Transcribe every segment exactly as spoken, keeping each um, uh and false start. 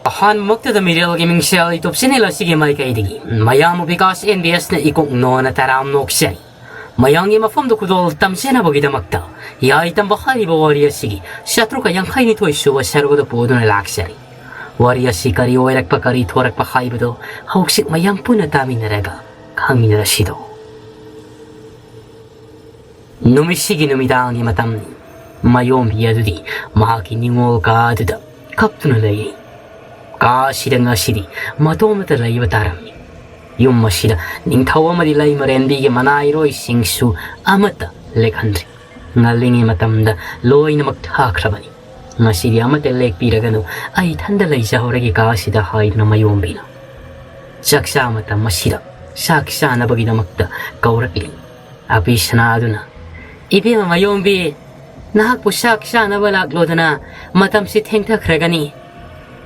ꯑꯍꯥꯟꯕꯃꯛꯇꯗ ꯃꯤꯔꯦꯜꯒꯤ ꯃꯤꯡꯁꯦꯜ YouTube channel ꯑꯁꯤꯒꯤ ꯃꯥꯏꯀꯩꯗꯒꯤ ꯃꯌꯥꯝꯕꯨ ꯕꯤꯀꯥꯁ ꯑꯦꯟ ꯕꯤ ꯑꯦꯁꯅ ꯏꯀꯣꯛ ꯅꯣꯟꯅ ꯇꯔꯥꯝ ꯅꯣꯛꯆꯔꯤ꯫ ꯃꯌꯥꯝꯒꯤ ꯃꯐꯝꯗ ꯈꯨꯗꯣꯜ ꯇꯝꯖꯅꯕꯒꯤꯗꯃꯛꯇ ꯌꯥꯏ ꯇꯝꯕ ꯍꯥꯏꯔꯤꯕ ꯋꯥꯔꯤ ꯑꯁꯤꯒꯤ ꯆꯥꯇ꯭ꯔꯨꯛꯀ ꯌꯥꯡꯈꯩꯅꯤꯊꯣꯏ ꯁꯨꯕ ꯁꯔꯨꯛ ꯑꯗꯨ ꯄꯨꯗꯨꯅ ꯂꯥꯛꯆꯔꯤ꯫ ꯋꯥꯔꯤ ꯑꯁꯤ ꯀꯔꯤ ꯑꯣꯏꯔꯛꯄ, ꯀꯔꯤ ꯊꯣꯔꯛꯄ ꯍꯥꯏꯕꯗꯨ ꯍꯧꯖꯤꯛ ꯃꯌꯥꯝ ꯄꯨꯟꯅ ꯇꯥꯃꯤꯟꯅꯔꯒ ꯈꯪꯃꯤꯟꯅꯔꯁꯤꯗꯣ꯫ ꯅꯨꯃꯤꯠꯁꯤꯒꯤ ꯅꯨꯃꯤꯗꯥꯡꯒꯤ ꯃꯇꯝꯅꯤ꯫ ꯃꯌꯣꯝꯕꯤ ꯑꯗꯨꯗꯤ ꯃꯍꯥꯛꯀꯤ ꯅꯤꯡꯉꯣꯜ ꯀꯥ ꯑꯗꯨꯗ ꯀꯞꯇꯨꯅ ꯂꯩꯔꯤ꯫ ꯀꯥ ꯑꯁꯤꯗ ꯉꯁꯤꯗꯤ ꯃꯇꯣꯝꯇ ꯂꯩꯕ ꯇꯥꯔꯝꯃꯤ꯫ ꯌꯨꯝ ꯑꯁꯤꯗ ꯅꯤꯡꯊꯧ ꯑꯃꯗꯤ ꯂꯩꯃꯔꯦꯟꯕꯤꯒꯤ ꯃꯅꯥꯏꯔꯣꯏꯁꯤꯡꯁꯨ ꯑꯃꯠꯇ ꯂꯦꯛꯍꯟꯗ꯭ꯔꯤ꯫ ꯉꯜꯂꯤꯉꯩ ꯃꯇꯝꯗ ꯂꯣꯏꯅꯃꯛ ꯊꯥꯈ꯭ꯔꯕꯅꯤ꯫ ꯉꯁꯤꯗꯤ ꯑꯃꯠꯇ ꯂꯦꯛꯄꯤꯔꯒꯅꯨ, ꯑꯩ ꯏꯊꯟꯗ ꯂꯩꯖꯍꯧꯔꯒꯦ ꯀꯥ ꯑꯁꯤꯗ ꯍꯥꯏꯗꯨꯅ ꯃꯌꯣꯝꯕꯤꯅ ꯆꯥꯛ ꯆꯥ ꯃꯇꯝ ꯑꯁꯤꯗ ꯆꯥꯛ ꯆꯥꯅꯕꯒꯤꯗꯃꯛꯇ ꯀꯧꯔꯛꯂꯤ꯫ ꯑꯄꯤ ꯁꯅꯥ ꯑꯗꯨꯅ, "ꯏꯕꯦꯝꯃ ꯃꯌꯣꯝꯕꯤ, ꯅꯍꯥꯛꯄꯨ ꯆꯥꯛ ꯆꯥꯅꯕ ꯂꯥꯛꯂꯣꯗꯅ, ꯃꯇꯝꯁꯤ ꯊꯦꯡꯊꯈ꯭ꯔꯒꯅꯤ꯫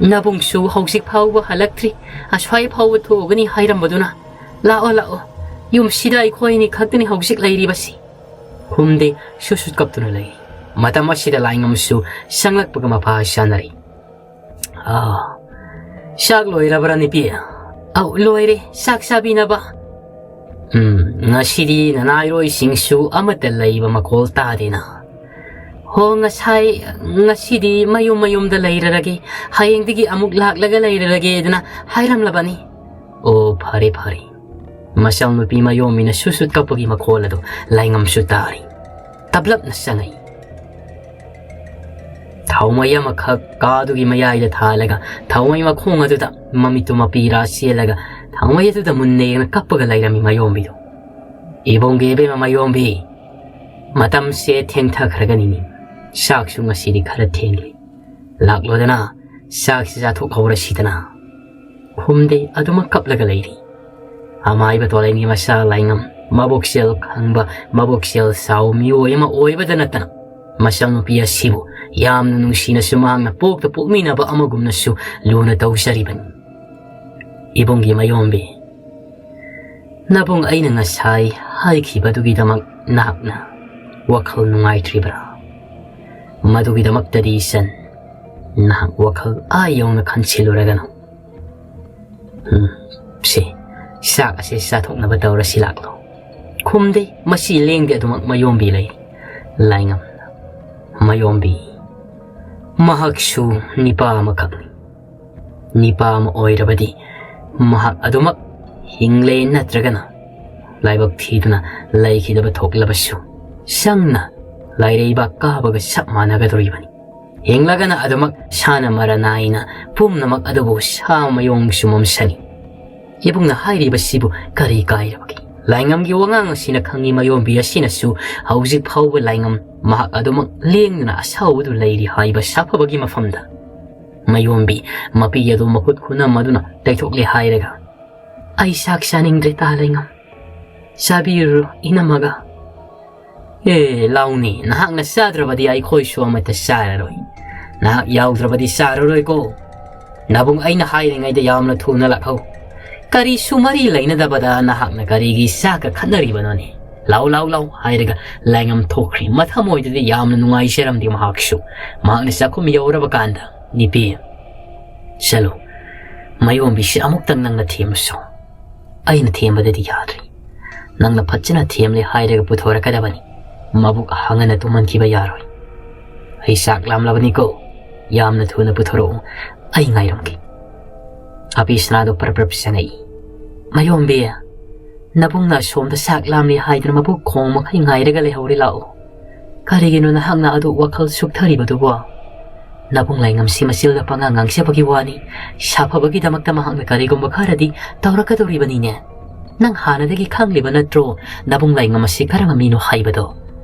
ꯅꯕꯨꯡꯁꯨ ꯍꯧꯖꯤꯛ ꯐꯥꯎꯕ ꯍꯜꯂꯛꯇ꯭ꯔꯤ, ꯑꯁ꯭ꯋꯥꯏ ꯐꯥꯎꯕ ꯊꯣꯛꯎꯒꯅꯤ ꯍꯥꯏꯔꯝꯕꯗꯨꯅ꯫ ꯂꯥꯛꯑꯣ, ꯂꯥꯛꯑꯣ, ꯌꯨꯝꯁꯤꯗ ꯑꯩꯈꯣꯏ ꯑꯅꯤ ꯈꯛꯇꯅꯤ ꯍꯧꯖꯤꯛ ꯂꯩꯔꯤꯕꯁꯤ"꯫ ꯈꯨꯝꯗꯦ, ꯁꯨꯠ ꯁꯨꯠ ꯀꯞꯇꯨꯅ ꯂꯩ꯫ ꯃꯇꯝ ꯑꯁꯤꯗ ꯂꯥꯏꯉꯝꯁꯨ ꯆꯪꯂꯛꯄꯒ ꯃꯄꯥ ꯆꯥꯅꯔꯤ꯫ "ꯑꯥ, ꯆꯥꯛ ꯂꯣꯏꯔꯕ꯭ꯔꯥ ꯅꯨꯄꯤ?" "ꯑꯧ, ꯂꯣꯏꯔꯦ, ꯆꯥꯛ ꯆꯥꯕꯤꯅꯕ"꯫ "ꯎꯝ, ꯉꯁꯤꯗꯤ ꯅꯅꯥꯏꯔꯣꯏꯁꯤꯡꯁꯨ ꯑꯃꯠꯇ ꯂꯩꯕ ꯃꯈꯣꯜ ꯇꯥꯗꯦꯅ"꯫ "ꯍꯣ, ꯉꯁꯥꯏ, ꯉꯁꯤꯗꯤ ꯃꯌꯨꯝ ꯃꯌꯨꯝꯗ ꯂꯩꯔꯔꯒꯦ, ꯍꯌꯦꯡꯗꯒꯤ ꯑꯃꯨꯛ ꯂꯥꯛꯂꯒ ꯂꯩꯔꯔꯒꯦꯗꯅ ꯍꯥꯏꯔꯝꯂꯕꯅꯤ"꯫ "ꯑꯣ, ꯐꯔꯦ, ꯐꯔꯦ"꯫ ꯃꯆꯥꯅꯨꯄꯤ ꯃꯌꯣꯝꯕꯤꯅ ꯁꯨꯠ ꯁꯨꯠ ꯀꯞꯄꯒꯤ ꯃꯈꯣꯜ ꯑꯗꯨ ꯂꯥꯏꯉꯝꯁꯨ ꯇꯥꯔꯤ꯫ ꯇꯞꯂꯞꯅ ꯆꯪꯉꯛꯏ꯫ ꯊꯥꯎꯃꯩ ꯑꯃꯈꯛ ꯀꯥꯗꯨꯒꯤ ꯃꯌꯥꯏꯗ ꯊꯥꯜꯂꯒ ꯊꯥꯎꯃꯩ ꯃꯈꯣꯡ ꯑꯗꯨꯗ ꯃꯃꯤꯠꯇꯨ ꯃꯄꯤꯔꯥ ꯆꯦꯜꯂꯒ ꯊꯥꯎꯃꯩ ꯑꯗꯨꯗ ꯃꯨꯟꯅ ꯌꯦꯡꯅ ꯀꯞꯄꯒ ꯂꯩꯔꯝꯃꯤ ꯃꯌꯣꯝꯕꯤꯗꯨ꯫ "ꯏꯕꯨꯡꯒꯤ ꯏꯕꯦꯝꯃ ꯃꯌꯣꯝꯕꯤ, ꯃꯇꯝꯁꯦ ꯊꯦꯡꯊꯈ꯭ꯔꯒꯅꯤꯅꯤ꯫ ꯆꯥꯛꯁꯨ ꯉꯁꯤꯗꯤ ꯈꯔ ꯊꯦꯡꯂꯦ꯫ ꯂꯥꯛꯂꯣꯗꯅ, ꯆꯥꯛꯁꯤ ꯆꯥꯊꯣꯛꯍꯧꯔꯁꯤꯗꯅ"꯫ ꯈꯨꯝꯗꯦ, ꯑꯗꯨꯃꯛ ꯀꯞꯂꯒ ꯂꯩꯔꯤ꯫ ꯑꯃꯥꯏꯕ ꯇꯣꯂꯦꯟꯒꯤ ꯃꯆꯥ ꯂꯥꯏꯉꯝ, ꯃꯕꯨꯛꯆꯦꯜ ꯈꯪꯕ, ꯃꯕꯨꯛꯆꯦꯜ ꯆꯥꯎꯕ ꯃꯤꯑꯣꯏ ꯑꯃ ꯑꯣꯏꯕꯗ ꯅꯠꯇꯅ, ꯃꯆꯥꯅꯨꯄꯤ ꯑꯁꯤꯕꯨ ꯌꯥꯝꯅ ꯅꯨꯡꯁꯤꯅꯁꯨ ꯃꯍꯥꯛꯅ ꯄꯣꯛꯇ ꯄꯣꯛꯃꯤꯟꯅꯕ ꯑꯃꯒꯨꯝꯅꯁꯨ ꯂꯨꯅ ꯇꯧꯖꯔꯤꯕꯅꯤ꯫ "ꯏꯕꯨꯡꯒꯤ ꯃꯌꯣꯝꯕꯤ, ꯅꯕꯨꯡ ꯑꯩꯅ ꯉꯁꯥꯏ ꯍꯥꯏꯈꯤꯕꯗꯨꯒꯤꯗꯃꯛ ꯅꯍꯥꯛꯅ ꯋꯥꯈꯜ ꯅꯨꯡꯉꯥꯏꯇ꯭ꯔꯤꯕ꯭ꯔꯥ? ꯃꯗꯨꯒꯤꯗꯃꯛꯇꯗꯤ ꯏꯆꯟ, ꯅꯍꯥꯛ ꯋꯥꯈꯜ ꯑꯥ ꯌꯧꯅ ꯈꯟꯁꯤꯜꯂꯨꯔꯒꯅꯨ꯫ ꯎꯝ, ꯁꯦ, ꯆꯥꯛ ꯑꯁꯤ ꯆꯥꯊꯣꯛꯅꯕ ꯇꯧꯔꯁꯤ ꯂꯥꯛꯂꯣ꯫ ꯈꯨꯝꯗꯦ, ꯃꯁꯤ ꯂꯦꯡꯗꯦ ꯑꯗꯨꯃꯛ ꯃꯌꯣꯝꯕꯤ ꯂꯩ꯫ ꯂꯥꯏꯉꯝ, ꯃꯌꯣꯝꯕꯤ, ꯃꯍꯥꯛꯁꯨ ꯅꯤꯄꯥ ꯑꯃꯈꯛꯅꯤ꯫ ꯅꯤꯄꯥ ꯑꯃ ꯑꯣꯏꯔꯕꯗꯤ ꯃꯍꯥꯛ ꯑꯗꯨꯃꯛ ꯍꯤꯡꯂꯦ ꯅꯠꯇ꯭ꯔꯒꯅ ꯂꯥꯏꯕꯛ ꯊꯤꯗꯨꯅ ꯂꯩꯈꯤꯗꯕ ꯊꯣꯛꯂꯕꯁꯨ ꯁꯪꯅ ꯂꯥꯏꯔꯩꯕꯥꯛ ꯀꯥꯕꯒ ꯆꯞ ꯃꯥꯟꯅꯒꯗꯧꯔꯤꯕꯅꯤ꯫ ꯍꯤꯡꯂꯒꯅ ꯑꯗꯨꯃꯛ ꯁꯥꯅ ꯃꯔ ꯅꯥꯏꯅ ꯄꯨꯝꯅꯃꯛ ꯑꯗꯨꯕꯨ ꯁꯥ ꯃꯌꯣꯡꯁꯨ ꯃꯝꯁꯅꯤ꯫ ꯏꯕꯨꯡꯅ ꯍꯥꯏꯔꯤꯕꯁꯤꯕꯨ ꯀꯔꯤ ꯀꯥꯏꯔꯕꯒꯦ? ꯂꯥꯏꯉꯝꯒꯤ ꯋꯥꯉꯥꯡ ꯑꯁꯤꯅ ꯈꯪꯉꯤ ꯃꯌꯣꯝꯕꯤ ꯑꯁꯤꯅꯁꯨ ꯍꯧꯖꯤꯛ ꯐꯥꯎꯕ ꯂꯥꯏꯉꯝ ꯃꯍꯥꯛ ꯑꯗꯨꯃꯛ ꯂꯦꯡꯗꯨꯅ ꯑꯁꯥꯎꯕꯗꯨ ꯂꯩꯔꯤ ꯍꯥꯏꯕ ꯁꯥꯐꯕꯒꯤ ꯃꯐꯝꯗ꯫ ꯃꯌꯣꯝꯕꯤ ꯃꯄꯤ ꯑꯗꯨ ꯃꯈꯨꯠ ꯈꯨꯅꯝ ꯑꯗꯨꯅ ꯇꯩꯊꯣꯛꯂꯦ ꯍꯥꯏꯔꯒ, "ꯑꯩ ꯆꯥꯛ ꯆꯥꯅꯤꯡꯗ꯭ꯔꯦ ꯇꯥ ꯂꯩꯉꯝ꯫ ꯆꯥꯕꯤꯔꯨꯔꯣ ꯏꯅꯝꯃꯒ꯫ ꯑꯦ, ꯂꯥꯎꯅꯦ, ꯅꯍꯥꯛꯅ ꯆꯥꯗ꯭ꯔꯕꯗꯤ ꯑꯩꯈꯣꯏꯁꯨ ꯑꯃꯠꯇ ꯆꯥꯔꯔꯣꯏ꯫ ꯅꯍꯥꯛ ꯌꯥꯎꯗ꯭ꯔꯕꯗꯤ ꯆꯥꯔꯔꯣꯏꯀꯣ꯫ ꯅꯕꯨꯡ, ꯑꯩꯅ ꯍꯥꯏꯔꯤꯉꯩꯗ ꯌꯥꯝꯅ ꯊꯨꯅ ꯂꯥꯛꯍꯧ꯫ ꯀꯔꯤꯁꯨ ꯃꯔꯤ ꯂꯩꯅꯗꯕꯗ ꯅꯍꯥꯛꯅ ꯀꯔꯤꯒꯤ ꯆꯥꯛꯀ ꯈꯠꯅꯔꯤꯕꯅꯣꯅꯦ? ꯂꯥꯎ, ꯂꯥꯎ, ꯂꯥꯎ" ꯍꯥꯏꯔꯒ ꯂꯥꯏꯉꯝ ꯊꯣꯛꯈ꯭ꯔꯤ꯫ ꯃꯊꯃꯣꯏꯗꯗꯤ ꯌꯥꯝꯅ ꯅꯨꯡꯉꯥꯏꯖꯔꯝꯗꯦ ꯃꯍꯥꯛꯁꯨ꯫ ꯃꯍꯥꯛꯅ ꯆꯥꯛꯈꯨꯝ ꯌꯧꯔꯕ ꯀꯥꯟꯗ, "ꯅꯨꯄꯤ, ꯆꯠꯂꯨ, ꯃꯌꯣꯝꯕꯤꯁꯤ ꯑꯃꯨꯛꯇꯪ ꯅꯪꯅ ꯊꯦꯝꯃꯨꯁꯨ꯫ ꯑꯩꯅ ꯊꯦꯝꯕꯗꯗꯤ ꯌꯥꯗ꯭ꯔꯤ꯫ ꯅꯪꯅ ꯐꯖꯅ ꯊꯦꯝꯂꯦ ꯍꯥꯏꯔꯒ ꯄꯨꯊꯣꯔꯛꯀꯗꯕꯅꯤ꯫ ꯃꯕꯨꯛ ꯍꯥꯡꯉꯅ ꯇꯨꯝꯍꯟꯈꯤꯕ ꯌꯥꯔꯣꯏ꯫ ꯑꯩ ꯆꯥꯛ ꯂꯥꯝꯂꯕꯅꯤꯀꯣ꯫ ꯌꯥꯝꯅ ꯊꯨꯅ ꯄꯨꯊꯣꯔꯛꯎ꯫ ꯑꯩ ꯉꯥꯏꯔꯝꯒꯦ"꯫ ꯑꯕꯤꯁꯅꯥꯗꯣ ꯄ꯭ꯔꯞ ꯄ꯭ꯔꯞ ꯆꯪꯉꯛꯏ꯫ "ꯃꯌꯣꯝꯕꯤ, ꯅꯕꯨꯡꯅ ꯑꯁꯣꯝꯗ ꯆꯥꯛ ꯂꯥꯝꯂꯦ ꯍꯥꯏꯗꯨꯅ ꯃꯕꯨꯛ ꯈꯣꯡ ꯃꯈꯩ ꯉꯥꯏꯔꯒ ꯂꯩꯍꯧꯔꯦ, ꯂꯥꯛꯑꯣ꯫ ꯀꯔꯤꯒꯤꯅꯣ ꯅꯍꯥꯛꯅ ꯑꯗꯨ ꯋꯥꯈꯜ ꯁꯨꯛꯊꯔꯤꯕꯗꯨꯕꯣ? ꯅꯕꯨꯡ ꯂꯥꯏꯉꯝꯁꯤ ꯃꯆꯤꯜꯗ ꯄꯉꯥꯡ ꯉꯥꯡꯖꯕꯒꯤ ꯋꯥꯅꯤ꯫ ꯁꯥꯐꯕꯒꯤꯗꯃꯛꯇ ꯃꯍꯥꯛꯅ ꯀꯔꯤꯒꯨꯝꯕ ꯈꯔꯗꯤ ꯇꯧꯔꯛꯀꯗꯧꯔꯤꯕꯅꯤꯅꯦ꯫ ꯅꯪ ꯍꯥꯟꯅꯗꯒꯤ ꯈꯪꯂꯤꯕ ꯅꯠꯇ꯭ꯔꯣ ꯅꯕꯨꯡ ꯂꯥꯏꯉꯝ ꯑꯁꯤ ꯀꯔꯝꯕ ꯃꯤꯅꯣ ꯍꯥꯏꯕꯗꯣ?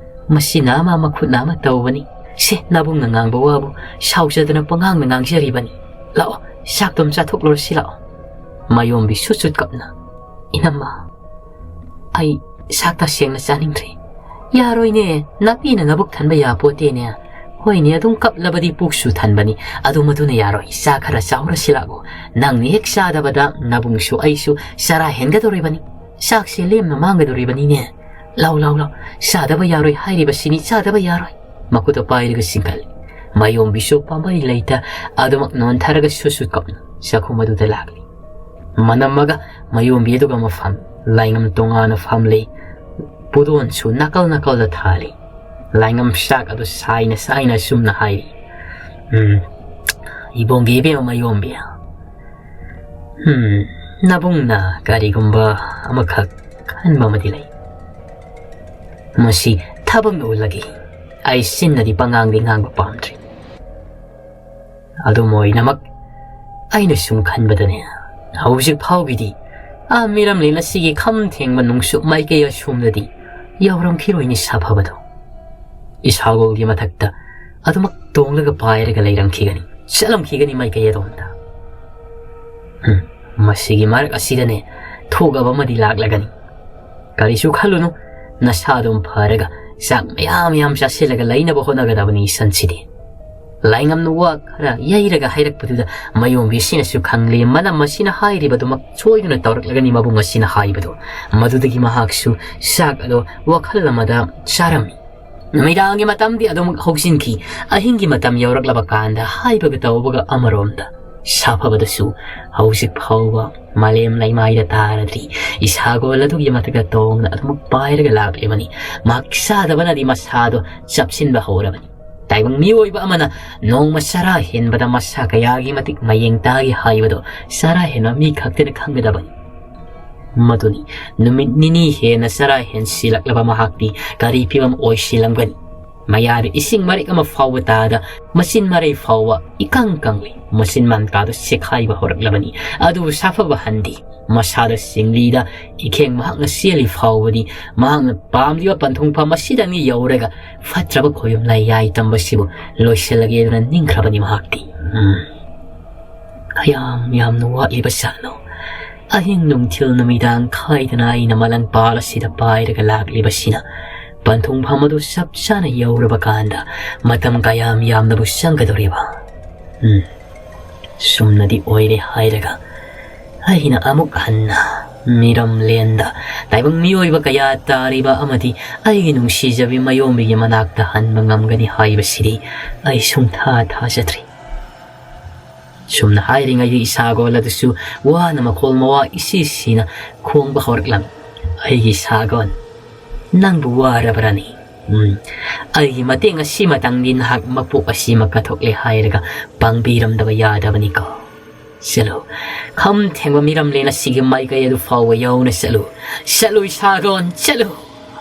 ꯃꯁꯤꯅ ꯑꯃ ꯃꯈꯨꯠꯅ ꯑꯃ ꯇꯧꯕꯅꯤ꯫ ꯁꯦ, ꯅꯕꯨꯡꯅ ꯉꯥꯡꯕ ꯋꯥꯕꯨ ꯁꯥꯎꯖꯗꯅ ꯄꯉꯥꯡꯗ ꯉꯥꯡꯖꯔꯤꯕꯅꯤ꯫ ꯂꯥꯛꯑꯣ, ꯆꯥꯛꯇꯣꯝ ꯆꯥꯊꯣꯛꯂꯨꯔꯁꯤ ꯂꯥꯛꯑꯣ"꯫ ꯃꯌꯣꯝꯕꯤ ꯁꯨꯠ ꯁꯨꯠ ꯀꯞꯅ, "ꯏꯅꯝꯃ, ꯑꯩ ꯆꯥꯛ ꯇꯁꯦꯡꯅ ꯆꯥꯅꯤꯡꯗ꯭ꯔꯦ꯫ ꯌꯥꯔꯣꯏꯅꯦ, ꯅꯥꯄꯤꯅ ꯅꯕꯨꯛ ꯊꯟꯕ ꯌꯥꯄꯣꯠꯇꯦꯅꯦ꯫ ꯍꯣꯏꯅꯦ, ꯑꯗꯨꯝ ꯀꯞꯂꯕꯗꯤ ꯄꯨꯛꯁꯨ ꯊꯟꯕꯅꯤ, ꯑꯗꯨ ꯃꯗꯨꯅ ꯌꯥꯔꯣꯏ꯫ ꯆꯥ ꯈꯔ ꯆꯥꯍꯧꯔꯁꯤ ꯂꯥꯛꯑꯣ꯫ ꯅꯪꯅ ꯍꯦꯛ ꯆꯥꯗꯕꯗ ꯅꯕꯨꯡꯁꯨ ꯑꯩꯁꯨ ꯆꯔꯥ ꯍꯦꯟꯒꯗꯧꯔꯤꯕꯅꯤ꯫ ꯆꯥꯛꯁꯦ ꯂꯦꯝꯅ ꯃꯥꯡꯒꯗꯧꯔꯤꯕꯅꯤꯅꯦ꯫ ꯂꯥꯎ, ꯂꯥꯎ, ꯂꯥꯎ꯫ ꯆꯥꯗꯕ ꯌꯥꯔꯣꯏ ꯍꯥꯏꯔꯤꯕꯁꯤꯅꯤ, ꯆꯥꯗꯕ ꯌꯥꯔꯣꯏ"꯫ ꯃꯈꯨꯠꯇ ꯄꯥꯏꯔꯒ ꯆꯤꯡꯈꯠꯂꯤ꯫ ꯃꯌꯣꯝꯕꯤꯁꯨ ꯄꯥꯝꯕꯩ ꯂꯩꯇ ꯑꯗꯨꯃꯛ ꯅꯣꯟꯊꯔꯒ ꯁꯨꯠ ꯁꯨꯠ ꯀꯞꯅ ꯆꯥꯛꯈꯨꯝ ꯑꯗꯨꯗ ꯂꯥꯛꯂꯤ꯫ ꯃꯅꯝꯃꯒ ꯃꯌꯣꯝꯕꯤ ꯑꯗꯨꯒ ꯃꯐꯝ ꯂꯥꯏꯉꯝ ꯇꯣꯉꯥꯟꯅ ꯐꯝꯂꯤ꯫ ꯄꯨꯗꯣꯟꯁꯨ ꯅꯥꯀꯜ ꯅꯥꯀꯜꯗ ꯊꯥꯜꯂꯤ꯫ ꯂꯥꯏꯉꯝ ꯆꯥꯛ ꯑꯗꯨ ꯁꯥꯏꯅ ꯁꯥꯏꯅ ꯑꯁꯨꯝꯅ ꯍꯥꯏꯔꯤ, "ꯎꯝ, ꯏꯕꯣꯡꯒꯤ ꯏꯕꯦꯝꯃ ꯃꯌꯣꯝꯕꯤ, ꯎꯝ, ꯅꯕꯨꯡꯅ ꯀꯔꯤꯒꯨꯝꯕ ꯑꯃꯈꯛ ꯈꯟꯕ ꯑꯃꯗꯤ ꯂꯩ꯫ ꯃꯁꯤ ꯊꯕꯛꯅ ꯎꯠꯂꯒꯦ꯫ ꯑꯩ ꯆꯤꯟꯅꯗꯤ ꯄꯉꯥꯡꯗꯤ ꯉꯥꯡꯕ ꯄꯥꯝꯗ꯭ꯔꯤ꯫ ꯑꯗꯨꯝ ꯑꯣꯏꯅꯃꯛ ꯑꯩꯅ ꯁꯨꯝ ꯈꯟꯕꯗꯅꯦ, ꯍꯧꯖꯤꯛ ꯐꯥꯎꯒꯤꯗꯤ ꯑꯥ ꯃꯤꯔꯝꯂꯦꯟ ꯑꯁꯤꯒꯤ ꯈꯝ ꯊꯦꯡꯕ ꯅꯣꯡꯆꯨꯞ ꯃꯥꯏꯀꯩ ꯑꯁꯣꯝꯗꯗꯤ ꯌꯧꯔꯝꯈꯤꯔꯣꯏꯅꯦ ꯁꯥꯐꯕꯗꯣ꯫ ꯏꯁꯥꯒꯣꯜꯒꯤ ꯃꯊꯛꯇ ꯑꯗꯨꯃꯛ ꯇꯣꯡꯂꯒ ꯄꯥꯏꯔꯒ ꯂꯩꯔꯝꯈꯤꯒꯅꯤ, ꯆꯠꯂꯝꯈꯤꯒꯅꯤ ꯃꯥꯏꯀꯩ ꯑꯗꯣꯝꯗ꯫ ꯍꯨꯝ, ꯃꯁꯤꯒꯤ ꯃꯔꯛ ꯑꯁꯤꯗꯅꯦ ꯊꯣꯛꯑꯕ ꯑꯃꯗꯤ ꯂꯥꯛꯂꯒꯅꯤ꯫ ꯀꯔꯤꯁꯨ ꯈꯜꯂꯨꯅꯨ, ꯅꯁꯥ ꯑꯗꯨꯝ ꯐꯔꯒ ꯆꯥꯛ ꯃꯌꯥꯝ ꯃꯌꯥꯝ ꯆꯥꯁꯤꯜꯂꯒ ꯂꯩꯅꯕ ꯍꯣꯠꯅꯒꯗꯕꯅꯤ ꯏꯆꯟꯁꯤꯗꯤ꯫ ꯂꯥꯏꯉꯝꯅ ꯋꯥ ꯈꯔ ꯌꯩꯔꯒ ꯍꯥꯏꯔꯛꯄꯗꯨꯗ ꯃꯌꯣꯝꯕꯤ ꯑꯁꯤꯅꯁꯨ ꯈꯪꯂꯦ, ꯃꯅꯝ ꯑꯁꯤꯅ ꯍꯥꯏꯔꯤꯕꯗꯨꯃꯛ ꯁꯣꯏꯗꯨꯅ ꯇꯧꯔꯛꯂꯒꯅꯤ ꯃꯕꯨꯡ ꯑꯁꯤꯅ ꯍꯥꯏꯕꯗꯣ꯫ ꯃꯗꯨꯗꯒꯤ ꯃꯍꯥꯛꯁꯨ ꯆꯥꯛ ꯑꯗꯣ ꯋꯥꯈꯜ ꯑꯃꯗ ꯆꯥꯔꯝꯃꯤ꯫ ꯅꯨꯃꯤꯗꯥꯡꯒꯤ ꯃꯇꯝꯗꯤ ꯑꯗꯨꯃꯛ ꯍꯧꯖꯤꯟꯈꯤ꯫ ꯑꯍꯤꯡꯒꯤ ꯃꯇꯝ ꯌꯧꯔꯛꯂꯕ ꯀꯥꯟꯗ ꯍꯥꯏꯕꯒ ꯇꯧꯕꯒ ꯑꯃꯔꯣꯝꯗ ꯁꯥꯐꯕꯗꯁꯨ ꯍꯧꯖꯤꯛ ꯐꯥꯎꯕ ꯃꯥꯂꯦꯝ ꯂꯩꯃꯥꯏꯗ ꯇꯥꯔꯗ꯭ꯔꯤ꯫ ꯏꯁꯥꯒꯣꯜ ꯑꯗꯨꯒꯤ ꯃꯊꯛꯇ ꯇꯣꯡꯅ ꯑꯗꯨꯃꯛ ꯄꯥꯏꯔꯒ ꯂꯥꯛꯂꯤꯕꯅꯤ꯫ ꯃꯍꯥꯛ ꯆꯥꯗꯕꯅꯗꯤ ꯃꯁꯥꯗꯣ ꯆꯞꯁꯤꯟꯕ ꯍꯧꯔꯕꯅꯤ꯫ ꯇꯥꯏꯕꯪ ꯃꯤꯑꯣꯏꯕ ꯑꯃꯅ ꯅꯣꯡꯃ ꯆꯔꯥ ꯍꯦꯟꯕꯗ ꯃꯁꯥ ꯀꯌꯥꯒꯤ ꯃꯇꯤꯛ ꯃꯌꯦꯡ ꯇꯥꯒꯦ ꯍꯥꯏꯕꯗꯣ ꯆꯔꯥ ꯍꯦꯟꯕ ꯃꯤ ꯈꯛꯇꯅ ꯈꯪꯒꯗꯕꯅꯤ꯫ ꯃꯗꯨꯅꯤ, ꯅꯨꯃꯤꯠ ꯅꯤꯅꯤ ꯍꯦꯟꯅ ꯆꯔꯥ ꯍꯦꯟꯁꯤꯜꯂꯛꯂꯕ ꯃꯍꯥꯛꯇꯤ ꯀꯔꯤ ꯐꯤꯕꯝ ꯑꯣꯏꯁꯤꯜꯂꯝꯒꯅꯤ? ꯃꯌꯥꯗ ꯏꯁꯤꯡ ꯃꯔꯤꯛ ꯑꯃ ꯐꯥꯎꯕ ꯇꯥꯗ, ꯃꯆꯤꯟ ꯃꯔꯩ ꯐꯥꯎꯕ ꯏꯀꯪ ꯀꯪꯂꯤ꯫ ꯃꯆꯤꯟ ꯃꯟꯀꯥꯗꯨ ꯁꯦꯈꯥꯏꯕ ꯍꯧꯔꯛꯂꯕꯅꯤ꯫ ꯑꯗꯨꯕꯨ ꯁꯥꯐꯕ ꯍꯟꯗꯦ꯫ ꯃꯁꯥꯗ ꯁꯤꯡꯂꯤꯗ ꯏꯈꯦꯡ ꯃꯍꯥꯛꯅ ꯆꯦꯜꯂꯤ ꯐꯥꯎꯕꯗꯤ ꯃꯍꯥꯛꯅ ꯄꯥꯝꯂꯤꯕ ꯄꯟꯊꯨꯡꯐꯝ ꯑꯁꯤꯗ ꯌꯧꯔꯒ ꯐꯠꯇ꯭ꯔꯕ ꯈꯣꯌꯨꯝ ꯂꯥꯏꯌꯥꯏ ꯇꯝꯕꯁꯤꯕꯨ ꯂꯣꯏꯁꯤꯜꯂꯒꯦꯗꯅ ꯅꯤꯡꯈ꯭ꯔꯕꯅꯤ ꯃꯍꯥꯛꯇꯤ꯫ ꯎꯝ꯫ ꯀꯌꯥꯝ ꯌꯥꯝꯅ ꯋꯥꯠꯂꯤꯕ ꯖꯥꯠꯅꯣ? ꯑꯍꯤꯡ ꯅꯨꯡꯊꯤꯜ ꯅꯨꯃꯤꯗꯥꯡ ꯈꯥꯏꯗꯅ ꯑꯩꯅ ꯃꯂꯪ ꯄꯥꯜ ꯑꯁꯤꯗ ꯄꯥꯏꯔꯒ ꯂꯥꯛꯂꯤꯕꯁꯤꯅ ꯄꯟꯊꯨꯡꯐꯝ ꯑꯗꯨ ꯆꯞ ꯆꯥꯅ ꯌꯧꯔꯕ ꯀꯥꯟꯗ ꯃꯇꯝ ꯀꯌꯥꯝ ꯌꯥꯝꯅꯕꯨ ꯆꯪꯒꯗꯧꯔꯤꯕ? ꯎꯝ, ꯁꯨꯝꯅꯗꯤ ꯑꯣꯏꯔꯦ ꯍꯥꯏꯔꯒ ꯑꯩꯅ ꯑꯃꯨꯛ ꯍꯟꯅ ꯃꯤꯔꯝꯂꯦꯟꯗ ꯇꯥꯏꯕꯪ ꯃꯤꯑꯣꯏꯕ ꯀꯌꯥ ꯇꯥꯔꯤꯕ ꯑꯃꯗꯤ ꯑꯩꯒꯤ ꯅꯨꯡꯁꯤꯖꯕꯤ ꯃꯌꯣꯝꯕꯤꯒꯤ ꯃꯅꯥꯛꯇ ꯍꯟꯕ ꯉꯝꯒꯅꯤ ꯍꯥꯏꯕꯁꯤꯗꯤ ꯑꯩ ꯁꯨꯡꯊꯥ ꯊꯥꯖꯗ꯭ꯔꯤ꯫ ꯁꯨꯝꯅ ꯍꯥꯏꯔꯤꯉꯩꯗ ꯏꯁꯥꯒꯣꯜ ꯑꯗꯨꯁꯨ ꯋꯥꯅ ꯃꯈꯣꯜ ꯃꯋꯥ ꯏꯁꯤ ꯁꯤꯅ ꯈꯣꯡꯕ ꯍꯧꯔꯛꯂꯝꯃꯤ꯫ "ꯑꯩꯒꯤ ꯏꯁꯥꯒꯣꯜ, ꯅꯪꯕꯨ ꯋꯥꯔꯕ꯭ꯔꯅꯤ? ꯎꯝ, ꯑꯩꯒꯤ ꯃꯇꯦꯡ ꯑꯁꯤꯃꯇꯪꯗꯤ ꯅꯍꯥꯛ ꯃꯄꯣꯛ ꯑꯁꯤꯃ ꯀꯠꯊꯣꯛꯂꯦ ꯍꯥꯏꯔꯒ ꯄꯥꯡꯕꯤꯔꯝꯗꯕ ꯌꯥꯗꯕꯅꯤꯀꯣ꯫ ꯆꯠꯂꯨ, ꯈꯝ ꯊꯦꯡꯕ ꯃꯤꯔꯝꯂꯦꯟ ꯑꯁꯤꯒꯤ ꯃꯥꯏꯀꯩ ꯑꯗꯨ ꯐꯥꯎꯕ ꯌꯧꯅ ꯆꯠꯂꯨ꯫ ꯆꯠꯂꯨ ꯏꯁꯥꯒꯣꯜ, ꯆꯠꯂꯨ!"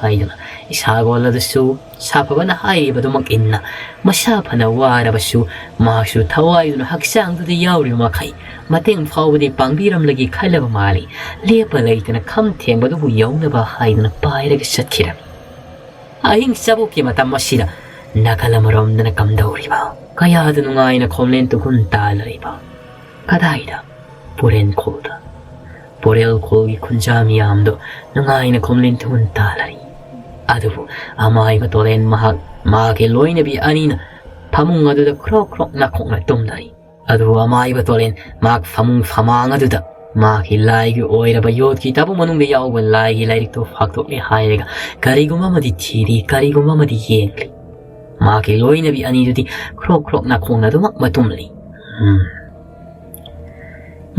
ꯍꯥꯏꯗꯨꯅ ꯏꯁꯥꯒꯣꯜ ꯑꯗꯨꯁꯨ ꯁꯥꯐꯕꯅ ꯍꯥꯏꯔꯤꯕꯗꯨꯃꯛ ꯏꯟꯅ ꯃꯁꯥ ꯐꯅ ꯋꯥꯔꯕꯁꯨ ꯃꯍꯥꯛꯁꯨ ꯊꯋꯥꯏꯗꯨꯅ ꯍꯛꯆꯥꯡꯗꯨꯗ ꯌꯥꯎꯔꯤꯕ ꯃꯈꯩ ꯃꯇꯦꯡ ꯐꯥꯎꯕꯗꯤ ꯄꯥꯡꯕꯤꯔꯝꯂꯒꯦ ꯈꯜꯂꯕ ꯃꯥꯜꯂꯤ꯫ ꯂꯦꯞꯄ ꯂꯩꯇꯅ ꯈꯝ ꯊꯦꯡꯕꯗꯨꯕꯨ ꯌꯧꯅꯕ ꯍꯥꯏꯗꯨꯅ ꯄꯥꯏꯔꯒ ꯆꯠꯈꯤꯔꯝꯃꯤ꯫ ꯑꯍꯤꯡ ꯆꯕꯣꯛꯀꯤ ꯃꯇꯝ ꯑꯁꯤꯗ ꯅꯥꯀꯜ ꯑꯃꯔꯣꯝꯗꯅ ꯀꯝꯗꯧꯔꯤꯕ? ꯀꯌꯥꯗ ꯅꯨꯡꯉꯥꯏꯅ ꯈꯣꯝꯂꯦꯟ ꯇꯨꯒꯨꯟ ꯇꯥꯂꯔꯤꯕ? ꯀꯗꯥꯏꯗ? ꯄꯨꯔꯦꯟ ꯈꯣꯜꯗ꯫ ꯄꯣꯔꯦꯜ ꯈꯣꯜꯒꯤ ꯈꯨꯟꯖꯥ ꯃꯤꯌꯥꯝꯗꯣ ꯅꯨꯡꯉꯥꯏꯅ ꯈꯣꯝꯂꯦꯟ ꯇꯨꯒꯨꯟ ꯇꯥꯂꯔꯤ꯫ ꯑꯗꯨꯕꯨ ꯑꯃꯥꯏꯕ ꯇꯣꯂꯦꯟ ꯃꯍꯥꯛ ꯃꯥꯒꯤ ꯂꯣꯏꯅꯕꯤ ꯑꯅꯤꯅ ꯐꯃꯨꯡ ꯑꯗꯨꯗ ꯈ꯭ꯔꯣꯛ ꯈ꯭ꯔꯣꯛ ꯅꯥꯈꯣꯛꯅ ꯇꯨꯝꯂꯔꯤ꯫ ꯑꯗꯨꯕꯨ ꯑꯃꯥꯏꯕ ꯇꯣꯂꯦꯟ ꯃꯍꯥꯛ ꯐꯃꯨꯡ ꯐꯃꯥꯡ ꯑꯗꯨꯗ ꯃꯥꯒꯤ ꯂꯥꯏꯒꯤ ꯑꯣꯏꯔꯕ ꯌꯣꯠꯀꯤ ꯇꯥꯕꯨ ꯃꯅꯨꯡꯗ ꯌꯥꯎꯕ ꯂꯥꯏꯒꯤ ꯂꯥꯏꯔꯤꯛꯇꯨ ꯐꯥꯛꯇꯣꯛꯂꯦ ꯍꯥꯏꯔꯒ ꯀꯔꯤꯒꯨꯝꯕ ꯑꯃꯗꯤ ꯊꯤꯔꯤ, ꯀꯔꯤꯒꯨꯝꯕ ꯑꯃꯗꯤ ꯌꯦꯡꯂꯤ꯫ ꯃꯥꯒꯤ ꯂꯣꯏꯅꯕꯤ ꯑꯅꯤꯗꯨꯗꯤ ꯈ꯭ꯔꯣꯛ ꯈ꯭ꯔꯣꯛ ꯅꯥꯈꯣꯡꯅ ꯑꯗꯨꯃꯛ ꯃꯇꯨꯝꯂꯤ꯫ ꯎꯝ꯫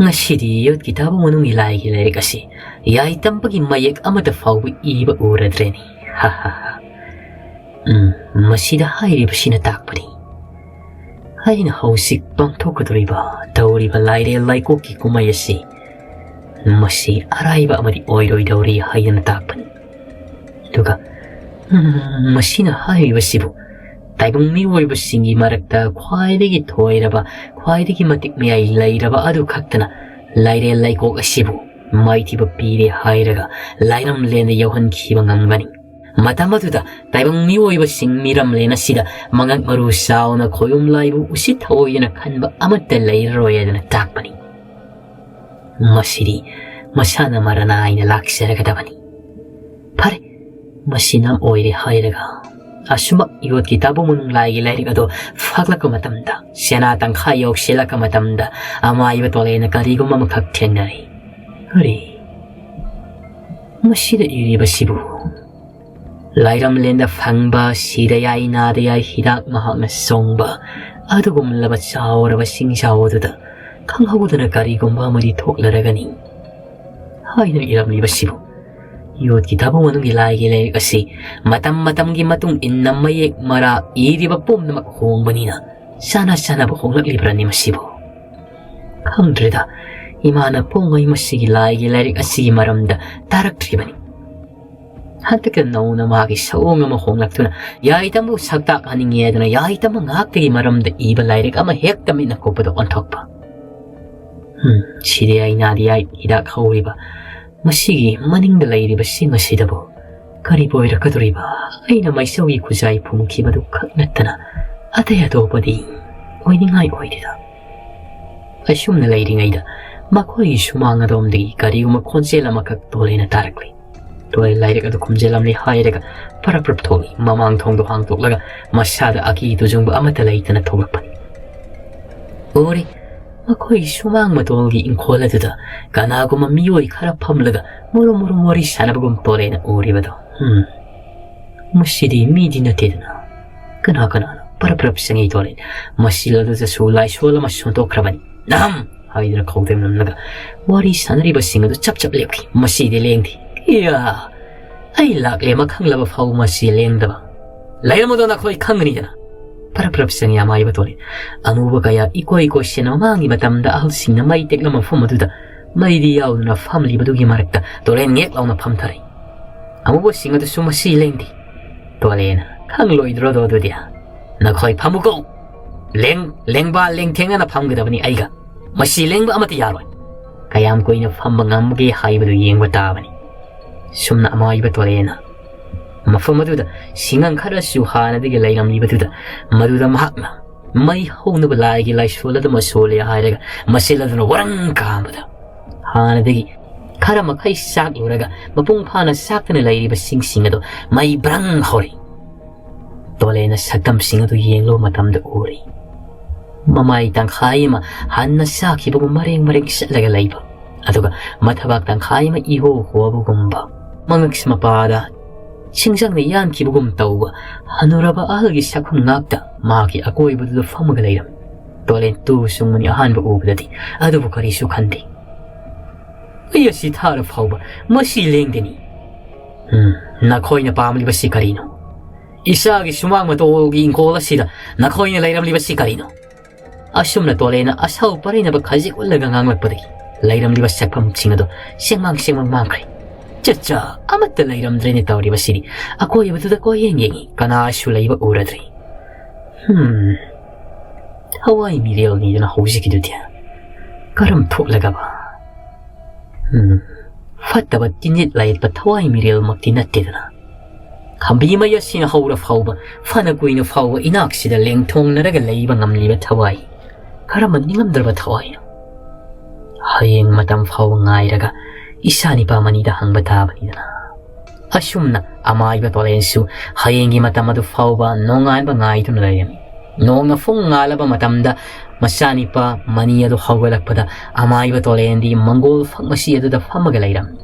ꯉꯁꯤꯗꯤ ꯌꯣꯠꯀꯤ ꯇꯥꯕꯨ ꯃꯅꯨꯡꯒꯤ ꯂꯥꯏꯒꯤ ꯂꯥꯏꯔꯤꯛ ꯑꯁꯤ ꯌꯥꯏꯇꯝꯕꯒꯤ ꯃꯌꯦꯛ ꯑꯃꯠꯇ ꯐꯥꯎꯕ ꯏꯕ ꯎꯔꯗ꯭ꯔꯦꯅꯦ꯫ ꯍꯥ ꯍꯥ ꯍꯥ꯫ ꯎꯝ, ꯃꯁꯤꯗ ꯍꯥꯏꯔꯤꯕꯁꯤꯅ ꯇꯥꯛꯄꯗꯤ ꯑꯩꯅ ꯍꯧꯖꯤꯛ ꯄꯥꯡꯊꯣꯛꯀꯗꯧꯔꯤꯕ, ꯇꯧꯔꯤꯕ ꯂꯥꯏꯔꯦꯜ ꯂꯥꯏꯀꯣꯛꯀꯤ ꯀꯨꯝꯍꯩ ꯑꯁꯤ ꯃꯁꯤ ꯑꯔꯥꯏꯕ ꯑꯃꯗꯤ ꯑꯣꯏꯔꯣꯏꯗꯧꯔꯤ ꯍꯥꯏꯗꯨꯅ ꯇꯥꯛꯄꯅꯤ꯫ ꯑꯗꯨꯒ, ꯎꯝ, ꯃꯁꯤꯅ ꯍꯥꯏꯔꯤꯕꯁꯤꯕꯨ ꯇꯥꯏꯕꯪ ꯃꯤꯑꯣꯏꯕꯁꯤꯡꯒꯤ ꯃꯔꯛꯇ ꯈ꯭ꯋꯥꯏꯗꯒꯤ ꯊꯣꯏꯔꯕ, ꯈ꯭ꯋꯥꯏꯗꯒꯤ ꯃꯇꯤꯛ ꯃꯌꯥꯏ ꯂꯩꯔꯕ ꯑꯗꯨ ꯈꯛꯇꯅ ꯂꯥꯏꯔꯦꯜ ꯂꯥꯏꯀꯣꯛ ꯑꯁꯤꯕꯨ ꯃꯥꯏꯊꯤꯕ ꯄꯤꯔꯦ ꯍꯥꯏꯔꯒ ꯂꯥꯏꯔꯝꯂꯦꯟꯗ ꯌꯧꯍꯟꯈꯤꯕ ꯉꯝꯒꯅꯤ꯫ ꯃꯇꯝ ꯑꯗꯨꯗ ꯇꯥꯏꯕꯪ ꯃꯤꯑꯣꯏꯕꯁꯤꯡ ꯃꯤꯔꯝꯂꯦꯟ ꯑꯁꯤꯗ ꯃꯉꯛ ꯃꯔꯨ ꯆꯥꯎꯅ ꯈꯣꯏꯌꯨꯝ ꯂꯥꯏꯕꯨ ꯎꯁꯤꯠ ꯊꯑꯣꯏꯗꯅ ꯈꯟꯕ ꯑꯃꯠꯇ ꯂꯩꯔꯔꯣꯏ ꯍꯥꯏꯗꯅ ꯇꯥꯛꯄꯅꯤ꯫ ꯃꯁꯤꯗꯤ ꯃꯁꯥꯅ ꯃꯔꯥ ꯅꯥꯏꯅ ꯂꯥꯛꯆꯔꯒꯗꯕꯅꯤ꯫ ꯐꯔꯦ, ꯃꯁꯤꯅ ꯑꯣꯏꯔꯦ ꯍꯥꯏꯔꯒ ꯑꯁꯨꯃꯛ ꯌꯣꯠꯀꯤ ꯇꯥꯕꯨ ꯃꯅꯨꯡ ꯂꯥꯏꯒꯤ ꯂꯥꯏꯔꯤꯛ ꯑꯗꯨ ꯐꯥꯛꯂꯛꯄ ꯃꯇꯝꯗ, ꯁꯦꯅꯥ ꯇꯪꯈꯥꯏ ꯌꯧꯁꯤꯜꯂꯛꯄ ꯃꯇꯝꯗ ꯑꯃꯥꯏꯕ ꯇꯣꯂꯦꯅ ꯀꯔꯤꯒꯨꯝꯕ ꯑꯃꯈꯛ ꯊꯦꯡꯅꯔꯦ꯫ ꯀꯔꯤ? ꯃꯁꯤꯗ ꯏꯔꯤꯕꯁꯤꯕꯨ ꯂꯥꯏꯔꯝꯂꯦꯟꯗ ꯐꯪꯕ ꯁꯤꯗ ꯌꯥꯏ ꯅꯥꯗ ꯌꯥꯏ ꯍꯤꯗꯥꯛ ꯃꯍꯥꯛꯅ ꯁꯣꯡꯕ ꯑꯗꯨꯒꯨꯝꯂꯕ ꯆꯥꯎꯔꯕ ꯁꯤꯡꯖꯥꯎ ꯑꯗꯨꯗ ꯈꯪꯍꯧꯗꯅ ꯀꯔꯤꯒꯨꯝꯕ ꯑꯃꯗꯤ ꯊꯣꯛꯂꯔꯒꯅꯤ ꯍꯥꯏꯗꯨꯅ ꯏꯔꯝꯂꯤꯕꯁꯤꯕꯨ꯫ ꯌꯣꯠꯀꯤ ꯊꯕꯛ ꯃꯅꯨꯡꯒꯤ ꯂꯥꯏꯒꯤ ꯂꯥꯏꯔꯤꯛ ꯑꯁꯤ ꯃꯇꯝ ꯃꯇꯝꯒꯤ ꯃꯇꯨꯡ ꯏꯟꯅ ꯃꯌꯦꯛ ꯃꯔꯥ ꯏꯔꯤꯕ ꯄꯨꯝꯅꯃꯛ ꯍꯣꯡꯕꯅꯤꯅ ꯆꯥꯅ ꯆꯥꯅꯕ ꯍꯣꯡꯂꯛꯂꯤꯕ꯭ꯔꯅꯤ ꯃꯁꯤꯕꯨ? ꯈꯪꯗ꯭ꯔꯦꯗ, ꯏꯃꯥꯅ ꯄꯣꯛꯉꯩ ꯃꯁꯤꯒꯤ ꯂꯥꯏꯒꯤ ꯂꯥꯏꯔꯤꯛ ꯑꯁꯤꯒꯤ ꯃꯔꯝꯗ ꯇꯥꯔꯛꯇ꯭ꯔꯤꯕꯅꯤ꯫ ꯍꯟꯗꯛꯇ ꯅꯧꯅ ꯃꯥꯒꯤ ꯁꯑꯣꯡ ꯑꯃ ꯍꯣꯡꯂꯛꯇꯨꯅ ꯌꯥꯏꯇꯝꯕꯨ ꯁꯛꯇꯥꯛ ꯍꯟꯅꯤꯡꯉꯦ ꯍꯥꯏꯗꯨꯅ ꯌꯥꯏꯇꯝꯕ ꯉꯥꯛꯇꯒꯤ ꯃꯔꯝꯗ ꯏꯕ ꯂꯥꯏꯔꯤꯛ ꯑꯃ ꯍꯦꯛꯇ ꯃꯤꯠꯅ ꯀꯨꯞꯄꯗ ꯑꯣꯟꯊꯣꯛꯄ꯫ ꯎꯝ, ꯁꯤꯗꯤ ꯑꯩ ꯅꯥꯗꯤ ꯑꯩ ꯍꯤꯗꯥꯛ ꯍꯧꯔꯤꯕ ꯃꯁꯤꯒꯤ ꯃꯅꯤꯡꯗ ꯂꯩꯔꯤꯕ ꯁꯤꯡ ꯑꯁꯤꯗꯕꯨ ꯀꯔꯤꯕꯨ ꯑꯣꯏꯔꯛꯀꯗꯧꯔꯤꯕ? ꯑꯩꯅ ꯃꯩꯁꯧꯒꯤ ꯈꯨꯖꯥꯏ ꯐꯨꯝꯈꯤꯕꯗꯨ ꯈꯛ ꯅꯠꯇꯅ ꯑꯇꯩ ꯑꯇꯣꯞꯄꯗꯤ ꯑꯣꯏꯅꯤꯡꯉꯥꯏ ꯑꯣꯏꯗꯦꯗ꯫ ꯑꯁꯨꯝꯅ ꯂꯩꯔꯤꯉꯩꯗ ꯃꯈꯣꯏꯒꯤ ꯁꯨꯃꯥꯡ ꯑꯗꯣꯝꯗꯒꯤ ꯀꯔꯤꯒꯨꯝꯕ ꯈꯣꯟꯖꯦꯜ ꯑꯃꯈꯛ ꯇꯣꯜꯂꯦꯅ ꯇꯥꯔꯛꯂꯤ꯫ ꯇꯣꯜꯂꯦ ꯂꯥꯏꯔꯤꯛ ꯑꯗꯨ ꯈꯨꯝꯖꯤꯜꯂꯝꯂꯤ ꯍꯥꯏꯔꯒ ꯄꯔꯞ ꯄꯔꯞ ꯊꯣꯛꯂꯤ꯫ ꯃꯃꯥꯡ ꯊꯣꯡꯗꯣ ꯍꯥꯡꯗꯣꯛꯂꯒ ꯃꯁꯥꯗ ꯑꯀꯤ ꯇꯨꯖꯨꯡꯕ ꯑꯃꯠꯇ ꯂꯩꯇꯅ ꯊꯣꯛꯂꯛꯄꯅꯤ꯫ ꯎꯔꯤ, ꯃꯈꯣꯏꯒꯤ ꯁꯨꯃꯥꯡ ꯃꯇꯣꯜꯒꯤ ꯏꯪꯈꯣꯜ ꯑꯗꯨꯗ ꯀꯅꯥꯒꯨꯝꯕ ꯃꯤꯑꯣꯏ ꯈꯔ ꯐꯝꯂꯒ ꯃꯔꯨꯝ ꯃꯔꯨꯝ ꯋꯥꯔꯤ ꯁꯥꯟꯅꯕꯒꯨꯝ ꯇꯣꯜꯂꯦꯅ ꯎꯔꯤꯕꯗꯣ꯫ ꯎꯝ, ꯃꯁꯤꯗꯤ ꯃꯤꯗꯤ ꯅꯠꯇꯦꯗꯅ꯫ ꯀꯅꯥ ꯀꯅꯥꯅꯣ ꯄꯔꯞ ꯄꯔꯞ ꯆꯪꯉꯤ ꯇꯣꯜꯂꯦ꯫ ꯃꯁꯤ ꯑꯗꯨꯗꯁꯨ ꯂꯥꯏꯁꯣꯜ ꯑꯃ ꯁꯣꯟꯗꯣꯛꯈ꯭ꯔꯕꯅꯤ꯫ "ꯅꯍꯝ!" ꯍꯥꯏꯗꯨꯅ ꯈꯧꯗꯦꯝꯂꯝꯂꯒ ꯋꯥꯔꯤ ꯁꯥꯟꯅꯔꯤꯕꯁꯤꯡ ꯑꯗꯨ ꯆꯞ ꯆꯞ ꯂꯦꯞꯈꯤ꯫ ꯃꯁꯤꯗꯤ ꯂꯦꯡꯗꯦ꯫ ꯏꯌꯥ! ꯑꯩ ꯂꯥꯛꯂꯦ ꯃꯈꯪꯂꯕ ꯐꯥꯎ ꯃꯁꯤ ꯂꯦꯡꯗꯕ꯫ "ꯂꯩꯔꯝꯃꯨꯗꯣ, ꯅꯈꯣꯏ ꯈꯪꯒꯅꯤꯗꯅ꯫" ꯄꯔꯞ ꯄꯔꯞ ꯆꯪꯉꯤ ꯑꯃꯥꯏꯕ ꯇꯣꯜꯂꯦ꯫ ꯑꯃꯨꯕ ꯀꯌꯥ ꯏꯀꯣꯏ ꯀꯣꯏꯁꯤꯟꯅ ꯃꯃꯥꯡꯒꯤ ꯃꯇꯝꯗ ꯑꯍꯜꯁꯤꯡꯅ ꯃꯩ ꯇꯦꯛꯂꯝꯕ ꯃꯐꯝ ꯑꯗꯨꯗ ꯃꯩꯗꯤ ꯌꯥꯎꯗꯨꯅ ꯐꯝꯂꯤꯕꯗꯨꯒꯤ ꯃꯔꯛꯇ ꯇꯣꯔꯦꯟ ꯉꯦꯛ ꯂꯥꯎꯅ ꯐꯝꯊꯔꯛꯏ꯫ ꯑꯃꯨꯕꯁꯤꯡ ꯑꯗꯨꯁꯨ ꯃꯁꯤ ꯂꯦꯡꯗꯦ꯫ ꯇꯣꯜꯂꯦꯅ, "ꯈꯪꯂꯣꯏꯗ꯭ꯔꯣꯗꯣ ꯑꯗꯨꯗꯤ? ꯅꯈꯣꯏ ꯐꯝꯃꯨꯀꯣ꯫ ꯂꯦꯡ-, ꯂꯦꯡꯕ ꯂꯦꯡꯊꯦꯡꯅꯅ ꯐꯝꯒꯗꯕꯅꯤ ꯑꯩꯒ꯫ ꯃꯁꯤ ꯂꯦꯡꯕ ꯑꯃꯠꯇ ꯌꯥꯔꯣꯏ꯫ ꯀꯌꯥꯝ ꯀꯨꯏꯅ ꯐꯝꯕ ꯉꯝꯒꯦ ꯍꯥꯏꯕꯗꯨ ꯌꯦꯡꯕ ꯇꯥꯕꯅꯤ꯫" ꯁꯨꯝꯅ ꯑꯃꯥꯏꯕ ꯇꯣꯔꯦꯅ ꯃꯐꯝ ꯑꯗꯨꯗ ꯁꯤꯡꯉꯪ ꯈꯔꯁꯨ ꯍꯥꯟꯅꯗꯒꯤ ꯂꯩꯔꯝꯂꯤꯕꯗꯨꯗ ꯃꯗꯨꯗ ꯃꯍꯥꯛꯅ ꯃꯩ ꯍꯧꯅꯕ ꯂꯥꯏꯒꯤ ꯂꯥꯏꯁꯣꯜ ꯑꯗꯨꯃ ꯁꯣꯜꯂꯦ ꯍꯥꯏꯔꯒ ꯃꯁꯤꯜ ꯑꯗꯨꯅ ꯋꯥꯔꯪ ꯀꯥꯝꯕꯗ ꯍꯥꯟꯅꯗꯒꯤ ꯈꯔ ꯃꯈꯩ ꯆꯥꯛꯂꯨꯔꯒ ꯃꯄꯨꯡ ꯐꯥꯅ ꯆꯥꯛꯇꯅ ꯂꯩꯔꯤꯕ ꯁꯤꯡꯁꯤꯡ ꯑꯗꯨ ꯃꯩ ꯕ꯭ꯔꯪ ꯍꯧꯔꯛꯏ꯫ ꯇꯣꯂꯦꯅ ꯁꯛꯇꯝꯁꯤꯡ ꯑꯗꯨ ꯌꯦꯡꯂꯨꯕ ꯃꯇꯝꯗ ꯎꯔꯤ꯫ ꯃꯃꯥꯏ ꯇꯪꯈꯥꯏ ꯑꯃ ꯍꯟꯅ ꯆꯥꯈꯤꯕꯒꯨꯝ ꯃꯔꯦꯡ ꯃꯔꯦꯡ ꯆꯠꯂꯒ ꯂꯩꯕ꯫ ꯑꯗꯨꯒ ꯃꯊꯕꯥꯛ ꯇꯪꯈꯥꯏ ꯑꯃ ꯏꯍꯣ ꯍꯣꯕꯒꯨꯝꯕ, ꯃꯉꯛꯁꯤ ꯃꯄꯥꯗ ꯁꯤꯡꯖꯪꯅ ꯌꯥꯟꯈꯤꯕꯒꯨꯝ ꯇꯧꯕ ꯍꯅꯨꯔꯕ ꯑꯍꯜꯒꯤ ꯁꯛꯐꯝ ꯉꯥꯛꯇ ꯃꯥꯒꯤ ꯑꯀꯣꯏꯕꯗꯨꯗ ꯐꯝꯃꯒ ꯂꯩꯔꯝꯃꯤ꯫ ꯇꯣꯂꯦꯟ ꯇꯨ ꯁꯨꯡꯕꯅꯤ ꯑꯍꯥꯟꯕ ꯎꯕꯗꯗꯤ, ꯑꯗꯨꯕꯨ ꯀꯔꯤꯁꯨ ꯈꯟꯗꯦ꯫ ꯑꯩ ꯑꯁꯤ ꯊꯥꯔ ꯐꯥꯎꯕ ꯃꯁꯤ ꯂꯦꯡꯗꯦꯅꯤ꯫ ꯎꯝ, ꯅꯈꯣꯏꯅ ꯄꯥꯝꯂꯤꯕꯁꯤ ꯀꯔꯤꯅꯣ? ꯏꯆꯥꯒꯤ ꯁꯨꯃꯥꯡ ꯃꯇꯣꯜꯒꯤ ꯏꯪꯈꯣꯜ ꯑꯁꯤꯗ ꯅꯈꯣꯏꯅ ꯂꯩꯔꯝꯂꯤꯕꯁꯤ ꯀꯔꯤꯅꯣ? ꯑꯁꯨꯝꯅ ꯇꯣꯂꯦꯅ ꯑꯁꯧ ꯄꯔꯩꯅꯕ ꯈꯖꯤꯛ ꯎꯠꯂꯒ ꯉꯥꯡꯂꯛꯄꯗꯒꯤ ꯂꯩꯔꯝꯂꯤꯕ ꯁꯛꯐꯝꯁꯤꯡ ꯑꯗꯨ ꯁꯦꯡꯃꯥꯡ ꯁꯦꯡꯃꯥꯡ ꯃꯥꯡꯈ꯭ꯔꯦ꯫ ꯆꯠꯆꯥ ꯑꯃꯠꯇ ꯂꯩꯔꯝꯗ꯭ꯔꯦꯅꯦ ꯇꯧꯔꯤꯕꯁꯤꯗꯤ꯫ ꯑꯀꯣꯏꯕꯗꯨꯗ ꯀꯣꯏꯌꯦꯡ ꯌꯦꯡꯉꯤ, ꯀꯅꯥꯁꯨ ꯂꯩꯕ ꯎꯔꯗ꯭ꯔꯦ꯫ ꯍꯝ, ꯊꯋꯥꯏ ꯃꯤꯔꯦꯜꯅꯤꯗꯅ ꯍꯧꯖꯤꯛꯀꯤꯗꯨꯗꯤ꯫ ꯀꯔꯝ ꯊꯣꯛꯂꯒꯕ? ꯍꯝ, ꯐꯠꯇꯕ ꯇꯤꯟꯖꯤꯠ ꯂꯥꯏꯌꯦꯠꯄ ꯊꯋꯥꯏ ꯃꯤꯔꯦꯜꯃꯛꯇꯤ ꯅꯠꯇꯦꯗꯅ꯫ ꯈꯝꯕꯤ ꯃꯩ ꯑꯁꯤꯅ ꯍꯧꯔ ꯐꯥꯎꯕ, ꯐꯅ ꯀꯨꯏꯅ ꯐꯥꯎꯕ ꯏꯅꯥꯛꯁꯤꯗ ꯂꯦꯡꯊꯣꯡꯅꯔꯒ ꯂꯩꯕ ꯉꯝꯂꯤꯕ ꯊꯋꯥꯏ, ꯀꯔꯝꯕ ꯅꯤꯡꯉꯝꯗ꯭ꯔꯕ ꯊꯋꯥꯏꯅꯣ? ꯍꯌꯦꯡ ꯃꯇꯝ ꯐꯥꯎꯕ ꯉꯥꯏꯔꯒ ꯏꯆꯥ ꯅꯤꯄꯥ ꯃꯅꯤꯗ ꯍꯪꯕ ꯇꯥꯕꯅꯤꯗꯅ꯫ ꯑꯁꯨꯝꯅ ꯑꯃꯥꯏꯕ ꯇꯣꯂꯦꯟꯁꯨ ꯍꯌꯦꯡꯒꯤ ꯃꯇꯝ ꯑꯗꯨ ꯐꯥꯎꯕ ꯅꯣꯡꯉꯥꯟꯕ ꯉꯥꯏꯗꯨꯅ ꯂꯩꯔꯝꯃꯤ꯫ ꯅꯣꯡꯅ ꯐꯨꯡ ꯉꯥꯜꯂꯕ ꯃꯇꯝꯗ ꯃꯆꯥꯅꯤꯄꯥ ꯃꯅꯤ ꯑꯗꯨ ꯍꯧꯒꯠꯂꯛꯄꯗ ꯑꯃꯥꯏꯕ ꯇꯣꯂꯦꯟꯗꯤ ꯃꯪꯒꯣꯜ ꯐꯛ ꯃꯁꯤ ꯑꯗꯨꯗ ꯐꯝꯃꯒ ꯂꯩꯔꯝꯃꯤ꯫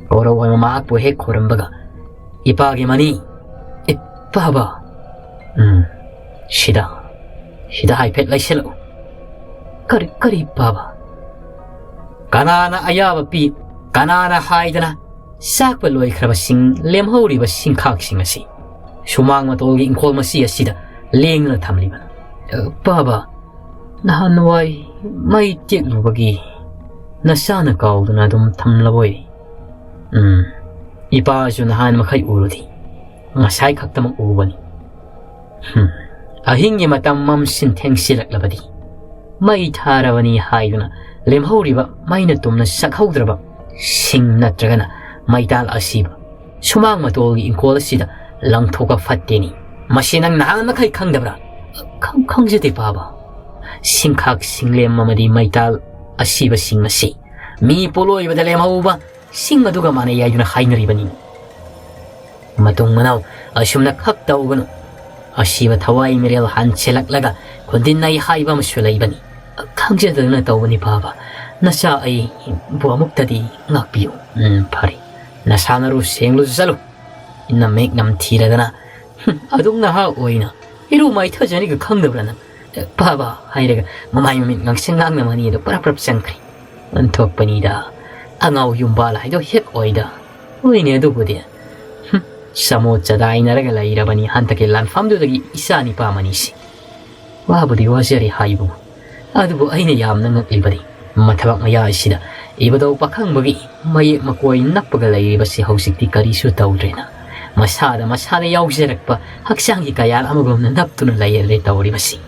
ꯀꯧꯔꯧ ꯑꯣꯏꯕ ꯃꯍꯥꯛꯄꯨ ꯍꯦꯛ ꯈꯣꯏꯔꯝꯕꯒ, "ꯏꯄꯥꯒꯤ ꯃꯅꯤ, ꯏꯄꯥꯕ, ꯎꯝ, ꯁꯤꯗ, ꯁꯤꯗ ꯍꯥꯏꯐꯦꯠ ꯂꯩꯁꯤꯜꯂꯛꯎ"꯫ "ꯀꯔꯤ, ꯀꯔꯤ ꯄꯥꯕ?" "ꯀꯅꯥꯅ ꯑꯌꯥꯕ ꯄꯤ, ꯀꯅꯥꯅ ꯍꯥꯏꯗꯅ ꯆꯥꯛꯄ ꯂꯣꯏꯈ꯭ꯔꯕꯁꯤꯡ ꯂꯦꯝꯍꯧꯔꯤꯕ ꯁꯤꯡꯈꯥꯛꯁꯤꯡ ꯑꯁꯤ ꯁꯨꯃꯥꯡ ꯃꯇꯣꯜꯒꯤ ꯏꯪꯈꯣꯜ ꯃꯁꯤ ꯑꯁꯤꯗ ꯂꯦꯡꯗꯨꯅ ꯊꯝꯂꯤꯕꯅꯣ?" "ꯑ, ꯄꯥꯕ, ꯅꯍꯥꯟꯋꯥꯏ ꯃꯩ ꯇꯦꯛꯂꯨꯕꯒꯤ ꯅꯆꯥꯅ ꯀꯥꯎꯗꯨꯅ ꯑꯗꯨꯝ ꯊꯝꯂꯕꯣꯏ?" "ꯎꯝ, ꯏꯄꯥꯁꯨ ꯅꯍꯥꯟ ꯃꯈꯩ ꯎꯔꯨꯗꯦ, ꯉꯁꯥꯏ ꯈꯛꯇꯃꯛ ꯎꯕꯅꯤ"꯫ ꯍꯝ, ꯑꯍꯤꯡꯒꯤ ꯃꯇꯝ ꯃꯝꯁꯤꯟ ꯊꯦꯡꯁꯤꯜꯂꯛꯂꯕꯗꯤ ꯃꯩ ꯊꯥꯔꯕꯅꯤ ꯍꯥꯏꯗꯨꯅ ꯂꯦꯝꯍꯧꯔꯤꯕ ꯃꯩꯅ ꯇꯨꯝꯅ ꯆꯥꯛꯍꯧꯗ꯭ꯔꯕ ꯁꯤꯡ ꯅꯠꯇ꯭ꯔꯒꯅ ꯃꯩꯇꯥꯜ ꯑꯁꯤꯕ ꯁꯨꯃꯥꯡ ꯃꯇꯣꯜꯒꯤ ꯏꯪꯈꯣꯜ ꯑꯁꯤꯗ ꯂꯪꯊꯣꯛꯄ ꯐꯠꯇꯦꯅꯤ꯫ ꯃꯁꯤ ꯅꯪ ꯅꯍꯥꯟ ꯃꯈꯩ ꯈꯪꯗꯕ꯭ꯔꯥ? "ꯈꯪ-, ꯈꯪꯖꯗꯦ ꯄꯥꯕ꯫ ꯁꯤꯡꯈꯥꯛ ꯁꯤꯡꯂꯦꯝ ꯑꯃꯗꯤ ꯃꯩꯇꯥꯜ ꯑꯁꯤꯕꯁꯤꯡ ꯑꯁꯤ ꯃꯤ ꯄꯣꯂꯣꯏꯕꯗ ꯂꯦꯝꯍꯧꯕ ꯁꯤꯡ ꯑꯗꯨꯒ ꯃꯥꯟꯅꯩ ꯍꯥꯏꯗꯨꯅ ꯍꯥꯏꯅꯔꯤꯕꯅꯤ꯫ ꯃꯇꯨꯡ ꯃꯅꯥꯎ ꯑꯁꯨꯝꯅ ꯈꯛ ꯇꯧꯒꯅꯨ꯫ ꯑꯁꯤꯕ ꯊꯋꯥꯏ ꯃꯤꯔꯦꯜ ꯍꯟꯁꯤꯜꯂꯛꯂꯒ ꯈꯨꯟꯗꯤꯟꯅꯩ ꯍꯥꯏꯕ ꯑꯃꯁꯨ ꯂꯩꯕꯅꯤ"꯫ "ꯈꯪꯖꯗꯗꯨꯅ ꯇꯧꯕꯅꯤ ꯄꯥꯕ꯫ "ꯅꯆꯥ ꯑꯩꯕꯨ ꯑꯃꯨꯛꯇꯗꯤ ꯉꯥꯛꯄꯤꯌꯨ꯫" "ꯎꯝ, ꯐꯔꯦ꯫ ꯅꯁꯥ ꯅꯔꯨ ꯁꯦꯡꯂꯨ ꯆꯠꯂꯨ꯫ ꯅꯃꯤꯠ ꯅꯝꯊꯤꯔꯗꯅ, ꯍꯨꯝ, ꯑꯗꯨꯛ ꯅꯍꯥ ꯑꯣꯏꯅ ꯏꯔꯨ ꯃꯥꯏꯊꯖꯅꯤꯒ ꯈꯪꯗꯕ꯭ꯔꯥ ꯅꯪ? ꯕꯥꯕꯥ" ꯍꯥꯏꯔꯒ ꯃꯃꯥꯏ ꯃꯃꯤꯠ ꯉꯥꯡꯁꯪ ꯉꯥꯡꯅ ꯃꯅꯤꯗꯣ ꯄꯔꯞ ꯄꯔꯞ ꯆꯪꯈ꯭ꯔꯦ꯫ "ꯑꯣꯟꯊꯣꯛꯄꯅꯤꯗ, ꯑꯉꯥꯎ ꯌꯨꯝꯕꯥꯜ ꯍꯥꯏꯗꯣ ꯍꯦꯛ ꯑꯣꯏꯗ꯫" "ꯍꯣꯏꯅꯦ ꯑꯗꯨꯕꯨꯗꯤ꯫ ꯍꯨꯝ, ꯆꯃꯣꯠ ꯆꯗꯥꯏꯅꯔꯒ ꯂꯩꯔꯕꯅꯤ ꯍꯟꯗꯛꯀꯤ ꯂꯥꯟꯐꯝꯗꯨꯗꯒꯤ ꯏꯆꯥ ꯅꯤꯄꯥ ꯑꯃꯅꯤꯁꯤ꯫ ꯋꯥꯕꯨꯗꯤ ꯋꯥꯖꯔꯤ ꯍꯥꯏꯕꯨ, ꯑꯗꯨꯕꯨ ꯑꯩꯅ ꯌꯥꯝꯅ ꯉꯛꯂꯤꯕꯗꯤ ꯃꯊꯕꯥꯛ ꯃꯌꯥ ꯑꯁꯤꯗ ꯏꯕꯨꯙꯧ ꯄꯥꯈꯪꯕꯒꯤ ꯃꯌꯦꯛ ꯃꯀꯣꯏ ꯅꯞꯄꯒ ꯂꯩꯔꯤꯕꯁꯤ ꯍꯧꯖꯤꯛꯇꯤ ꯀꯔꯤꯁꯨ ꯇꯧꯗ꯭ꯔꯦꯅ, ꯃꯁꯥꯗ ꯃꯁꯥꯗ ꯌꯥꯎꯖꯔꯛꯄ ꯍꯛꯆꯥꯡꯒꯤ ꯀꯌꯥꯜ ꯑꯃꯒꯨꯝꯅ ꯅꯞꯇꯨꯅ ꯂꯩꯔꯦ ꯇꯧꯔꯤꯕꯁꯤ꯫"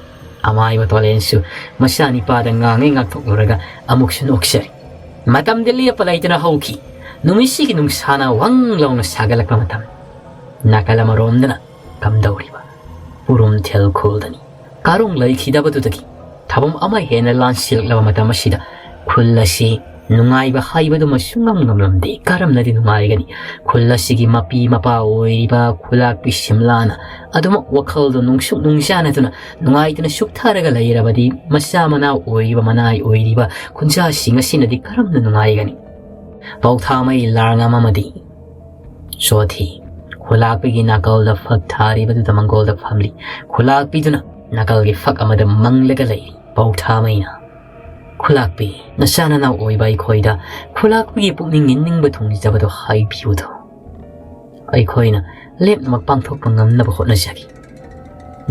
ꯑꯃꯥꯏꯕ ꯇꯣꯂꯦꯟꯁꯨ ꯃꯆꯥ ꯅꯤꯄꯥꯗ ꯉꯥꯡꯉꯦ ꯉꯥꯛꯊꯣꯛꯂꯨꯔꯒ ꯑꯃꯨꯛꯁꯨ ꯅꯣꯛꯆꯔꯤ꯫ ꯃꯇꯝꯗꯤ ꯂꯦꯞꯄ ꯂꯩꯇꯅ ꯍꯧꯈꯤ꯫ ꯅꯨꯃꯤꯠꯁꯤꯒꯤ ꯅꯨꯡꯁꯥꯅ ꯋꯪ ꯂꯥꯎꯅ ꯁꯥꯒꯠꯂꯛꯄ ꯃꯇꯝ꯫ ꯅꯥꯀꯜ ꯑꯃꯔꯣꯝꯗꯅ ꯀꯝꯗꯧꯔꯤꯕ ꯄꯨꯔꯨꯝ ꯊꯦꯜ ꯈꯨꯜꯗꯅꯤ꯫ ꯀꯥꯔꯣꯡ ꯂꯩꯈꯤꯗꯕꯗꯨꯗꯒꯤ ꯊꯕꯝ ꯑꯃ ꯍꯦꯟꯅ ꯂꯥꯟꯁꯤꯜꯂꯛꯂꯕ ꯃꯇꯝ ꯑꯁꯤꯗ ꯈꯨꯜ ꯑꯁꯤ ꯅꯨꯡꯉꯥꯏꯕ ꯍꯥꯏꯕꯗꯨꯃ ꯁꯨꯡꯉꯝ ꯉꯝꯂꯝꯗꯦ꯫ ꯀꯔꯝꯅꯗꯤ ꯅꯨꯡꯉꯥꯏꯒꯅꯤ? ꯈꯨꯜ ꯑꯁꯤꯒꯤ ꯃꯄꯤ ꯃꯄꯥ ꯑꯣꯏꯔꯤꯕ ꯈꯨꯂꯥꯛꯄꯤ ꯁꯤꯝꯂꯥꯅ ꯑꯗꯨꯃꯛ ꯋꯥꯈꯜꯗꯣ ꯅꯨꯡꯁꯨꯛ ꯅꯨꯡꯖꯥꯅꯗꯨꯅ ꯅꯨꯡꯉꯥꯏꯇꯅ ꯁꯨꯞꯊꯔꯒ ꯂꯩꯔꯕꯗꯤ ꯃꯆꯥ ꯃꯅꯥꯎ ꯑꯣꯏꯔꯤꯕ ꯃꯅꯥꯏ ꯑꯣꯏꯔꯤꯕ ꯈꯨꯟꯖꯥꯁꯤꯡ ꯑꯁꯤꯅꯗꯤ ꯀꯔꯝꯅ ꯅꯨꯡꯉꯥꯏꯒꯅꯤ? ꯄꯥꯎꯊꯥꯃꯩ ꯂꯥꯔꯉꯝ ꯑꯃꯗꯤ ꯆꯣꯊꯤ꯫ ꯈꯨꯂꯥꯛꯄꯤꯒꯤ ꯅꯥꯀꯜꯗ ꯐꯛ ꯊꯥꯔꯤꯕꯗꯨꯗ ꯃꯪꯒꯣꯜꯗ ꯐꯝꯂꯤ꯫ ꯈꯨꯂꯥꯛꯄꯤꯗꯨꯅ ꯅꯥꯀꯜꯒꯤ ꯐꯛ ꯑꯃꯗ ꯃꯪꯂꯒ ꯂꯩꯔꯤ꯫ ꯄꯥꯎꯊꯥꯃꯩꯅ, "ꯈꯨꯂꯥꯛꯄꯤ, ꯅꯆꯥ ꯅꯅꯥꯎ ꯑꯣꯏꯕ ꯑꯩꯈꯣꯏꯗ ꯈꯨꯂꯥꯛꯄꯤꯒꯤ ꯄꯨꯛꯅꯤꯡ ꯏꯟꯅꯤꯡꯕ ꯊꯨꯡꯖꯕꯗꯨ ꯍꯥꯏꯕꯤꯌꯨꯗꯣ꯫ ꯑꯩꯈꯣꯏꯅ ꯂꯦꯞꯅꯃꯛ ꯄꯥꯡꯊꯣꯛꯄ ꯉꯝꯅꯕ ꯍꯣꯠꯅꯖꯒꯦ꯫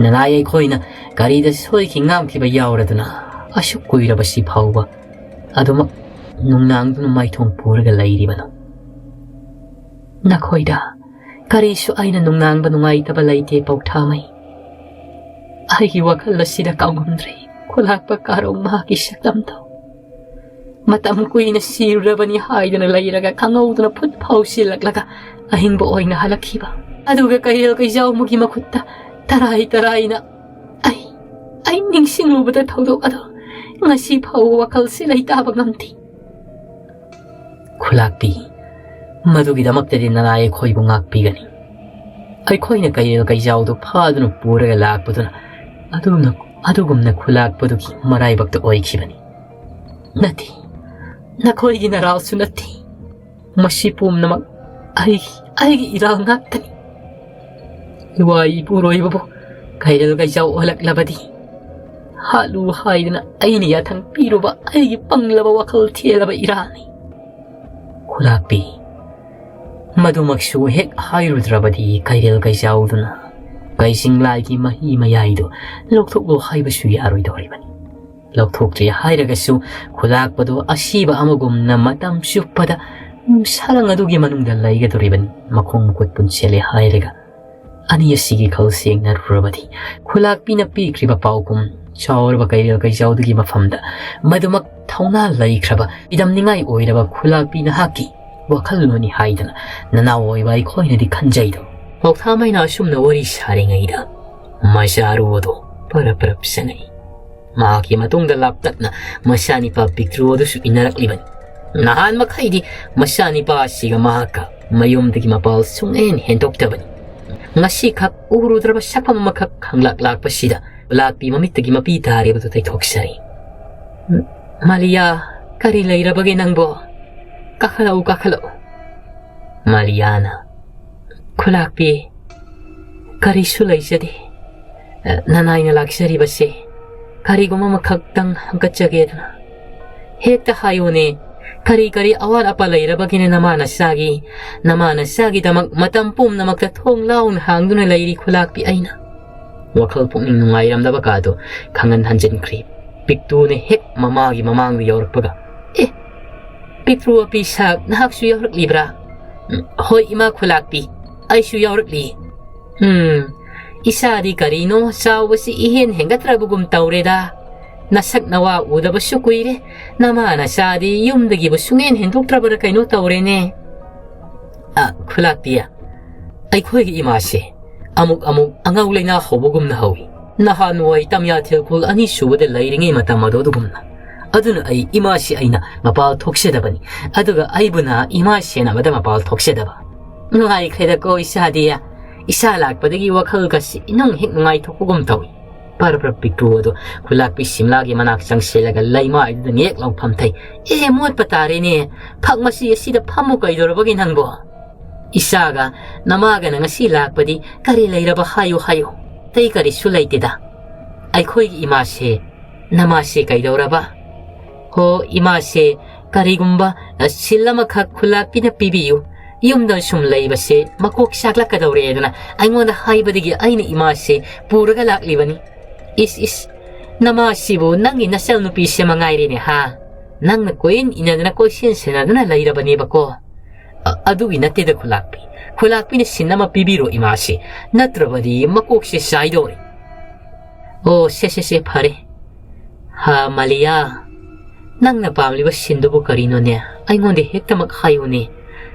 ꯅꯅꯥꯏ ꯑꯩꯈꯣꯏꯅ ꯀꯔꯤꯗ ꯁꯣꯏꯈꯤ ꯉꯥꯝꯈꯤꯕ ꯌꯥꯎꯔꯗꯨꯅ ꯑꯁꯨꯛ ꯀꯨꯏꯔꯕꯁꯤ ꯐꯥꯎꯕ ꯑꯗꯨꯃꯛ ꯅꯨꯡꯅꯥꯡꯗꯨꯅ ꯃꯥꯏꯊꯣꯡ ꯄꯨꯔꯒ ꯂꯩꯔꯤꯕꯅꯣ?" "ꯅꯈꯣꯏꯗ ꯀꯔꯤꯁꯨ ꯑꯩꯅ ꯅꯨꯡꯅꯥꯡꯕ ꯅꯨꯡꯉꯥꯏꯇꯕ ꯂꯩꯇꯦ ꯄꯧꯊꯥꯃꯩ꯫ ꯑꯩꯒꯤ ꯋꯥꯈꯜ ꯑꯁꯤꯗ ꯀꯥꯎꯉꯝꯗ꯭ꯔꯦ ꯈꯨꯂꯥꯛꯄ ꯀꯥꯔꯣꯡ ꯃꯍꯥꯛꯀꯤ ꯁꯛꯇꯝꯗꯣ꯫ ꯃꯇꯝ ꯀꯨꯏꯅ ꯁꯤꯔꯨꯔꯕꯅꯤ ꯍꯥꯏꯗꯨꯅ ꯂꯩꯔꯒ ꯈꯪꯍꯧꯗꯅ ꯐꯨꯠ ꯐꯥꯎꯁꯤꯜꯂꯛꯂꯒ ꯑꯍꯤꯡꯕ ꯑꯣꯏꯅ ꯍꯜꯂꯛꯈꯤꯕ꯫ ꯑꯗꯨꯒ ꯀꯩꯔꯦꯜ ꯀꯩꯖꯥꯎꯃꯒꯤ ꯃꯈꯨꯠꯇ ꯇꯔꯥꯏ ꯇꯔꯥꯏꯅ ꯑꯩ, ꯑꯩ ꯅꯤꯡꯁꯤꯡꯂꯨꯕꯗ ꯊꯧꯗꯣꯛ ꯑꯗꯣ ꯉꯁꯤ ꯐꯥꯎꯕ ꯋꯥꯈꯜꯁꯤ ꯂꯩꯇꯥꯕ ꯉꯝꯗꯦ꯫" ꯈꯨꯂꯥꯛꯄꯤ, ꯃꯗꯨꯒꯤꯗꯃꯛꯇꯗꯤ ꯅꯅꯥꯏ ꯑꯩꯈꯣꯏꯕꯨ ꯉꯥꯛꯄꯤꯒꯅꯤ꯫ ꯑꯩꯈꯣꯏꯅ ꯀꯩꯔꯦꯜ ꯀꯩꯖꯥꯎꯗꯨ ꯐꯥꯗꯨꯅ ꯄꯨꯔꯒ ꯂꯥꯛꯄꯗꯨꯅ ꯑꯗꯨꯝꯅ, ꯑꯗꯨꯒꯨꯝꯅ ꯈꯨꯂꯥꯛꯄꯗꯨꯒꯤ ꯃꯔꯥꯏꯕꯛꯇ ꯑꯣꯏꯈꯤꯕꯅꯤ꯫ ꯅꯠꯇꯦ, ꯅꯈꯣꯏꯒꯤ ꯅꯔꯥꯜꯁꯨ ꯅꯠꯇꯦ꯫ ꯃꯁꯤ ꯄꯨꯝꯅꯃꯛ ꯑꯩꯒꯤ, ꯑꯩꯒꯤ ꯏꯔꯥꯜ ꯉꯥꯛꯇꯅꯤ꯫ ꯏꯋꯥ ꯏꯄꯨꯔꯣꯏꯕꯕꯨ ꯀꯩꯔꯦꯜ ꯀꯩꯖꯥꯎ ꯑꯣꯜꯂꯛꯂꯕꯗꯤ ꯍꯥꯠꯂꯨ ꯍꯥꯏꯗꯅ ꯑꯩꯅ ꯌꯥꯊꯪ ꯄꯤꯔꯨꯕ ꯑꯩꯒꯤ ꯄꯪꯂꯕ ꯋꯥꯈꯜ ꯊꯦꯜꯂꯕ ꯏꯔꯥꯜꯅꯤ꯫ ꯈꯨꯂꯥꯛꯄꯤ, ꯃꯗꯨꯃꯛꯁꯨ ꯍꯦꯛ ꯍꯥꯏꯔꯨꯗ꯭ꯔꯕꯗꯤ ꯀꯩꯔꯦꯜ ꯀꯩꯖꯥꯎꯗꯨꯅ ꯀꯩꯁꯤꯡ ꯂꯥꯏꯒꯤ ꯃꯍꯤ ꯃꯌꯥꯏꯗꯨ ꯂꯧꯊꯣꯛꯂꯣ ꯍꯥꯏꯕꯁꯨ ꯌꯥꯔꯣꯏꯗꯧꯔꯤꯕꯅꯤ꯫ ꯂꯧꯊꯣꯛꯇ꯭ꯔꯤ ꯍꯥꯏꯔꯒꯁꯨ ꯈꯨꯂꯥꯛꯄꯗꯨ ꯑꯁꯤꯕ ꯑꯃꯒꯨꯝꯅ ꯃꯇꯝ ꯆꯨꯞꯄꯗ ꯁꯔꯪ ꯑꯗꯨꯒꯤ ꯃꯅꯨꯡꯗ ꯂꯩꯒꯗꯧꯔꯤꯕꯅꯤ꯫ ꯃꯈꯣꯡ ꯃꯈꯨꯠ ꯄꯨꯟꯁꯤꯜꯂꯦ ꯍꯥꯏꯔꯒ ꯑꯅꯤ ꯑꯁꯤꯒꯤ ꯈꯜ ꯁꯦꯡꯅꯔꯨꯔꯕꯗꯤ ꯈꯨꯂꯥꯛꯄꯤꯅ ꯄꯤꯈ꯭ꯔꯤꯕ ꯄꯥꯎꯈꯨꯝ ꯆꯥꯎꯔꯕ ꯀꯩꯔꯦꯜ ꯀꯩꯖꯥꯎꯗꯨꯒꯤ ꯃꯐꯝꯗ ꯃꯗꯨꯃꯛ ꯊꯧꯅꯥ ꯂꯩꯈ꯭ꯔꯕ, ꯐꯤꯗꯝꯅꯤꯡꯉꯥꯏ ꯑꯣꯏꯔꯕ ꯈꯨꯂꯥꯛꯄꯤ ꯅꯍꯥꯛꯀꯤ ꯋꯥꯈꯜꯂꯣꯟꯅꯤ ꯍꯥꯏꯗꯅ ꯅꯅꯥꯎ ꯑꯣꯏꯕ ꯑꯩꯈꯣꯏꯅꯗꯤ ꯈꯟꯖꯩꯗꯣ꯫ ꯃꯧꯊꯥꯃꯩꯅ ꯑꯁꯨꯝꯅ ꯋꯥꯔꯤ ꯁꯥꯔꯤꯉꯩꯗ ꯃꯆꯥꯔꯨ ꯑꯗꯨ ꯄꯔꯞ ꯄꯔꯞ ꯆꯪꯉꯛꯏ꯫ ꯃꯍꯥꯛꯀꯤ ꯃꯇꯨꯡꯗ ꯂꯥꯞꯇꯛꯅ ꯃꯆꯥꯅꯤꯄꯥ ꯄꯤꯛꯇ꯭ꯔꯨ ꯑꯗꯨꯁꯨ ꯏꯟꯅꯔꯛꯂꯤꯕꯅꯤ꯫ ꯅꯍꯥꯟ ꯃꯈꯩꯗꯤ ꯃꯆꯥꯅꯤꯄꯥ ꯑꯁꯤꯒ ꯃꯍꯥꯛꯀ ꯃꯌꯨꯝꯗꯒꯤ ꯃꯄꯥꯜ ꯁꯨꯡꯍꯦꯟ ꯍꯦꯟꯗꯣꯛꯇꯕꯅꯤ꯫ ꯉꯁꯤꯈꯛ ꯎꯔꯨꯗ꯭ꯔꯕ ꯁꯛꯐꯝ ꯑꯃꯈꯛ ꯈꯪꯂꯛ ꯂꯥꯛꯄꯁꯤꯗ ꯂꯥꯛꯄꯤ ꯃꯃꯤꯠꯇꯒꯤ ꯃꯄꯤ ꯇꯥꯔꯤꯕꯗꯨ ꯇꯩꯊꯣꯛꯆꯔꯤ꯫ "ꯃꯥꯂꯤꯌꯥ, ꯀꯔꯤ ꯂꯩꯔꯕꯒꯦ ꯅꯪꯕꯣ? ꯀꯥꯈꯠꯂꯛꯎ, ꯀꯥꯈꯠꯂꯛꯎ꯫" ꯃꯥꯂꯤꯌꯥꯅ, "ꯈꯨꯂꯥꯛꯄꯤ, ꯀꯔꯤꯁꯨ ꯂꯩꯖꯗꯦ꯫ ꯅꯅꯥꯏꯅ ꯂꯥꯛꯆꯔꯤꯕꯁꯦ ꯀꯔꯤꯒꯨꯝꯕ ꯑꯃꯈꯛꯇꯪ ꯍꯪꯒꯠꯆꯒꯦꯗꯅ꯫ ꯍꯦꯛꯇ ꯍꯥꯏꯌꯨꯅꯦ, ꯀꯔꯤ ꯀꯔꯤ ꯑꯋꯥꯠ ꯑꯄꯥ ꯂꯩꯔꯕꯒꯦꯅꯦ ꯅꯃꯥ ꯅꯆꯥꯒꯤ? ꯅꯃꯥ ꯅꯆꯥꯒꯤꯗꯃꯛ ꯃꯇꯝ ꯄꯨꯝꯅꯃꯛꯇ ꯊꯣꯡ ꯂꯥꯎꯅ ꯍꯥꯡꯗꯨꯅ ꯂꯩꯔꯤ ꯈꯨꯂꯥꯛꯄꯤ ꯑꯩꯅ꯫" ꯋꯥꯈꯜ ꯄꯨꯛꯅꯤꯡ ꯅꯨꯡꯉꯥꯏꯔꯝꯗꯕ ꯀꯥꯗꯨ ꯈꯪꯍꯟ ꯍꯟꯖꯤꯟꯈ꯭ꯔꯤ꯫ ꯄꯤꯛꯇꯨꯅ ꯍꯦꯛ ꯃꯃꯥꯒꯤ ꯃꯃꯥꯡꯗ ꯌꯧꯔꯛꯄꯒ, "ꯑꯦ, ꯄꯤꯛꯇ꯭ꯔꯨ ꯑꯄꯤ ꯁꯥꯛ, ꯅꯍꯥꯛꯁꯨ ꯌꯥꯎꯔꯛꯂꯤꯕ꯭ꯔꯥ?" "ꯎꯝ, ꯍꯣꯏ ꯏꯃꯥ ꯈꯨꯂꯥꯛꯄꯤ, ꯑꯩꯁꯨ ꯌꯥꯎꯔꯛꯂꯤ꯫" "ꯎꯝ, ꯏꯆꯥꯗꯤ ꯀꯔꯤꯅꯣ ꯆꯥꯎꯕꯁꯤ ꯏꯍꯦꯟ ꯍꯦꯟꯒꯠꯇ꯭ꯔꯕꯒꯨꯝ ꯇꯧꯔꯦꯗ꯫ ꯅꯁꯛ ꯅꯋꯥ ꯎꯗꯕꯁꯨ ꯀꯨꯏꯔꯦ꯫ ꯅꯃꯥ ꯅꯆꯥꯗꯤ ꯌꯨꯝꯗꯒꯤꯕꯨ ꯁꯨꯡꯍꯦꯟ ꯍꯦꯟꯗꯣꯛꯇ꯭ꯔꯕꯔꯥ ꯀꯩꯅꯣ ꯇꯧꯔꯦꯅꯦ꯫" "ꯑ, ꯈꯨꯂꯥꯛꯄꯤ, ꯑꯩꯈꯣꯏꯒꯤ ꯏꯃꯥꯁꯦ ꯑꯃꯨꯛ ꯑꯃꯨꯛ ꯑꯉꯥꯎ ꯂꯩꯅꯥ ꯍꯧꯕꯒꯨꯝꯅ ꯍꯧꯏ꯫ ꯅꯍꯥꯟꯋꯥꯏ ꯇꯝꯌꯥꯊꯦꯜ ꯈꯨꯜ ꯑꯅꯤꯁꯨꯕꯗ ꯂꯩꯔꯤꯉꯩ ꯃꯇꯝ ꯑꯗꯨ ꯑꯗꯨꯒꯨꯝꯅ꯫ ꯑꯗꯨꯅ ꯑꯩ ꯏꯃꯥꯁꯤ ꯑꯩꯅ ꯃꯄꯥꯜ ꯊꯣꯛꯆꯗꯕꯅꯤ, ꯑꯗꯨꯒ ꯑꯩꯕꯨꯅ ꯏꯃꯥ ꯁꯦꯟꯅꯕꯗ ꯃꯄꯥꯜ ꯊꯣꯛꯆꯗꯕ꯫" "ꯅꯨꯡꯉꯥꯏꯈ꯭ꯔꯦꯗꯀꯣ ꯏꯆꯥꯗꯤ꯫ ꯏꯆꯥ ꯂꯥꯛꯄꯗꯒꯤ ꯋꯥꯈꯜꯒꯁꯤ ꯏꯅꯨꯡ ꯍꯦꯛ ꯅꯨꯡꯉꯥꯏꯊꯣꯛꯄꯒꯨꯝ ꯇꯧꯏ꯫ ꯄꯔ ꯄꯔ ꯄꯤꯛꯇ꯭ꯔꯨ ꯑꯗꯨ ꯈꯨꯂꯥꯛꯄꯤ ꯁꯤꯝꯂꯥꯒꯤ ꯃꯅꯥꯛ ꯆꯪꯁꯤꯜꯂꯒ ꯂꯩꯃꯥꯏꯗꯨꯗ ꯅꯦꯛ ꯂꯥꯎ ꯐꯝꯊꯩ꯫ "ꯑꯦ, ꯃꯣꯠꯄ ꯇꯥꯔꯦꯅꯦ꯫ ꯐꯛ ꯃꯁꯤ ꯑꯁꯤꯗ ꯐꯝꯃꯨ ꯀꯩꯗꯧꯔꯕꯒꯦ ꯅꯪꯕꯣ? ꯏꯆꯥꯒ ꯅꯃꯥꯒꯅ ꯉꯁꯤ ꯂꯥꯛꯄꯗꯤ ꯀꯔꯤ ꯂꯩꯔꯕ ꯍꯥꯏꯌꯨ ꯍꯥꯏꯌꯨ꯫ ꯑꯇꯩ ꯀꯔꯤꯁꯨ ꯂꯩꯇꯦꯗ꯫ ꯑꯩꯈꯣꯏꯒꯤ ꯏꯃꯥꯁꯦ, ꯅꯃꯥꯁꯦ ꯀꯩꯗꯧꯔꯕ?" "ꯍꯣ, ꯏꯃꯥꯁꯦ ꯀꯔꯤꯒꯨꯝꯕ, ꯑ, ꯁꯤꯜ ꯑꯃꯈꯛ ꯈꯨꯂꯥꯛꯄꯤꯅ ꯄꯤꯕꯤꯌꯨ꯫ ꯌꯨꯝꯗ ꯁꯨꯝ ꯂꯩꯕꯁꯦ ꯃꯀꯣꯛ ꯆꯥꯛꯂꯛꯀꯗꯧꯔꯦꯗꯅ ꯑꯩꯉꯣꯟꯗ ꯍꯥꯏꯕꯗꯒꯤ ꯑꯩꯅ ꯏꯃꯥꯁꯦ ꯄꯨꯔꯒ ꯂꯥꯛꯂꯤꯕꯅꯤ꯫" "ꯏꯁ, ꯏꯁ, ꯅꯃꯥꯁꯤꯕꯨ ꯅꯪꯒꯤ ꯅꯆꯜ ꯅꯨꯄꯤꯁꯦ ꯃꯉꯥꯏꯔꯦꯅꯦ ꯍꯥ? ꯅꯪꯅ ꯀꯣꯏꯏꯟ ꯏꯟꯅꯗꯅ ꯀꯣꯏꯁꯦꯟ ꯁꯦꯟꯅꯗꯅ ꯂꯩꯔꯕꯅꯦꯕꯀꯣ?" "ꯑ-, ꯑꯗꯨꯒꯤ ꯅꯠꯇꯦꯗ ꯈꯨꯂꯥꯛꯄꯤ꯫ ꯈꯨꯂꯥꯛꯄꯤꯅ ꯁꯤꯟ ꯑꯃ ꯄꯤꯕꯤꯔꯣ ꯏꯃꯥꯁꯦ, ꯅꯠꯇ꯭ꯔꯕꯗꯤ ꯃꯀꯣꯛꯁꯦ ꯆꯥꯏꯗꯧꯔꯦ꯫" "ꯑꯣ, ꯁꯦ, ꯁꯦ, ꯁꯦ, ꯐꯔꯦ꯫ ꯍꯥ, ꯃꯥꯂꯤꯌꯥ, ꯅꯪꯅ ꯄꯥꯝꯂꯤꯕ ꯁꯤꯟꯗꯨꯕꯨ ꯀꯔꯤꯅꯣꯅꯦ? ꯑꯩꯉꯣꯟꯗ ꯍꯦꯛꯇꯃꯛ ꯍꯥꯏꯌꯨꯅꯦ꯫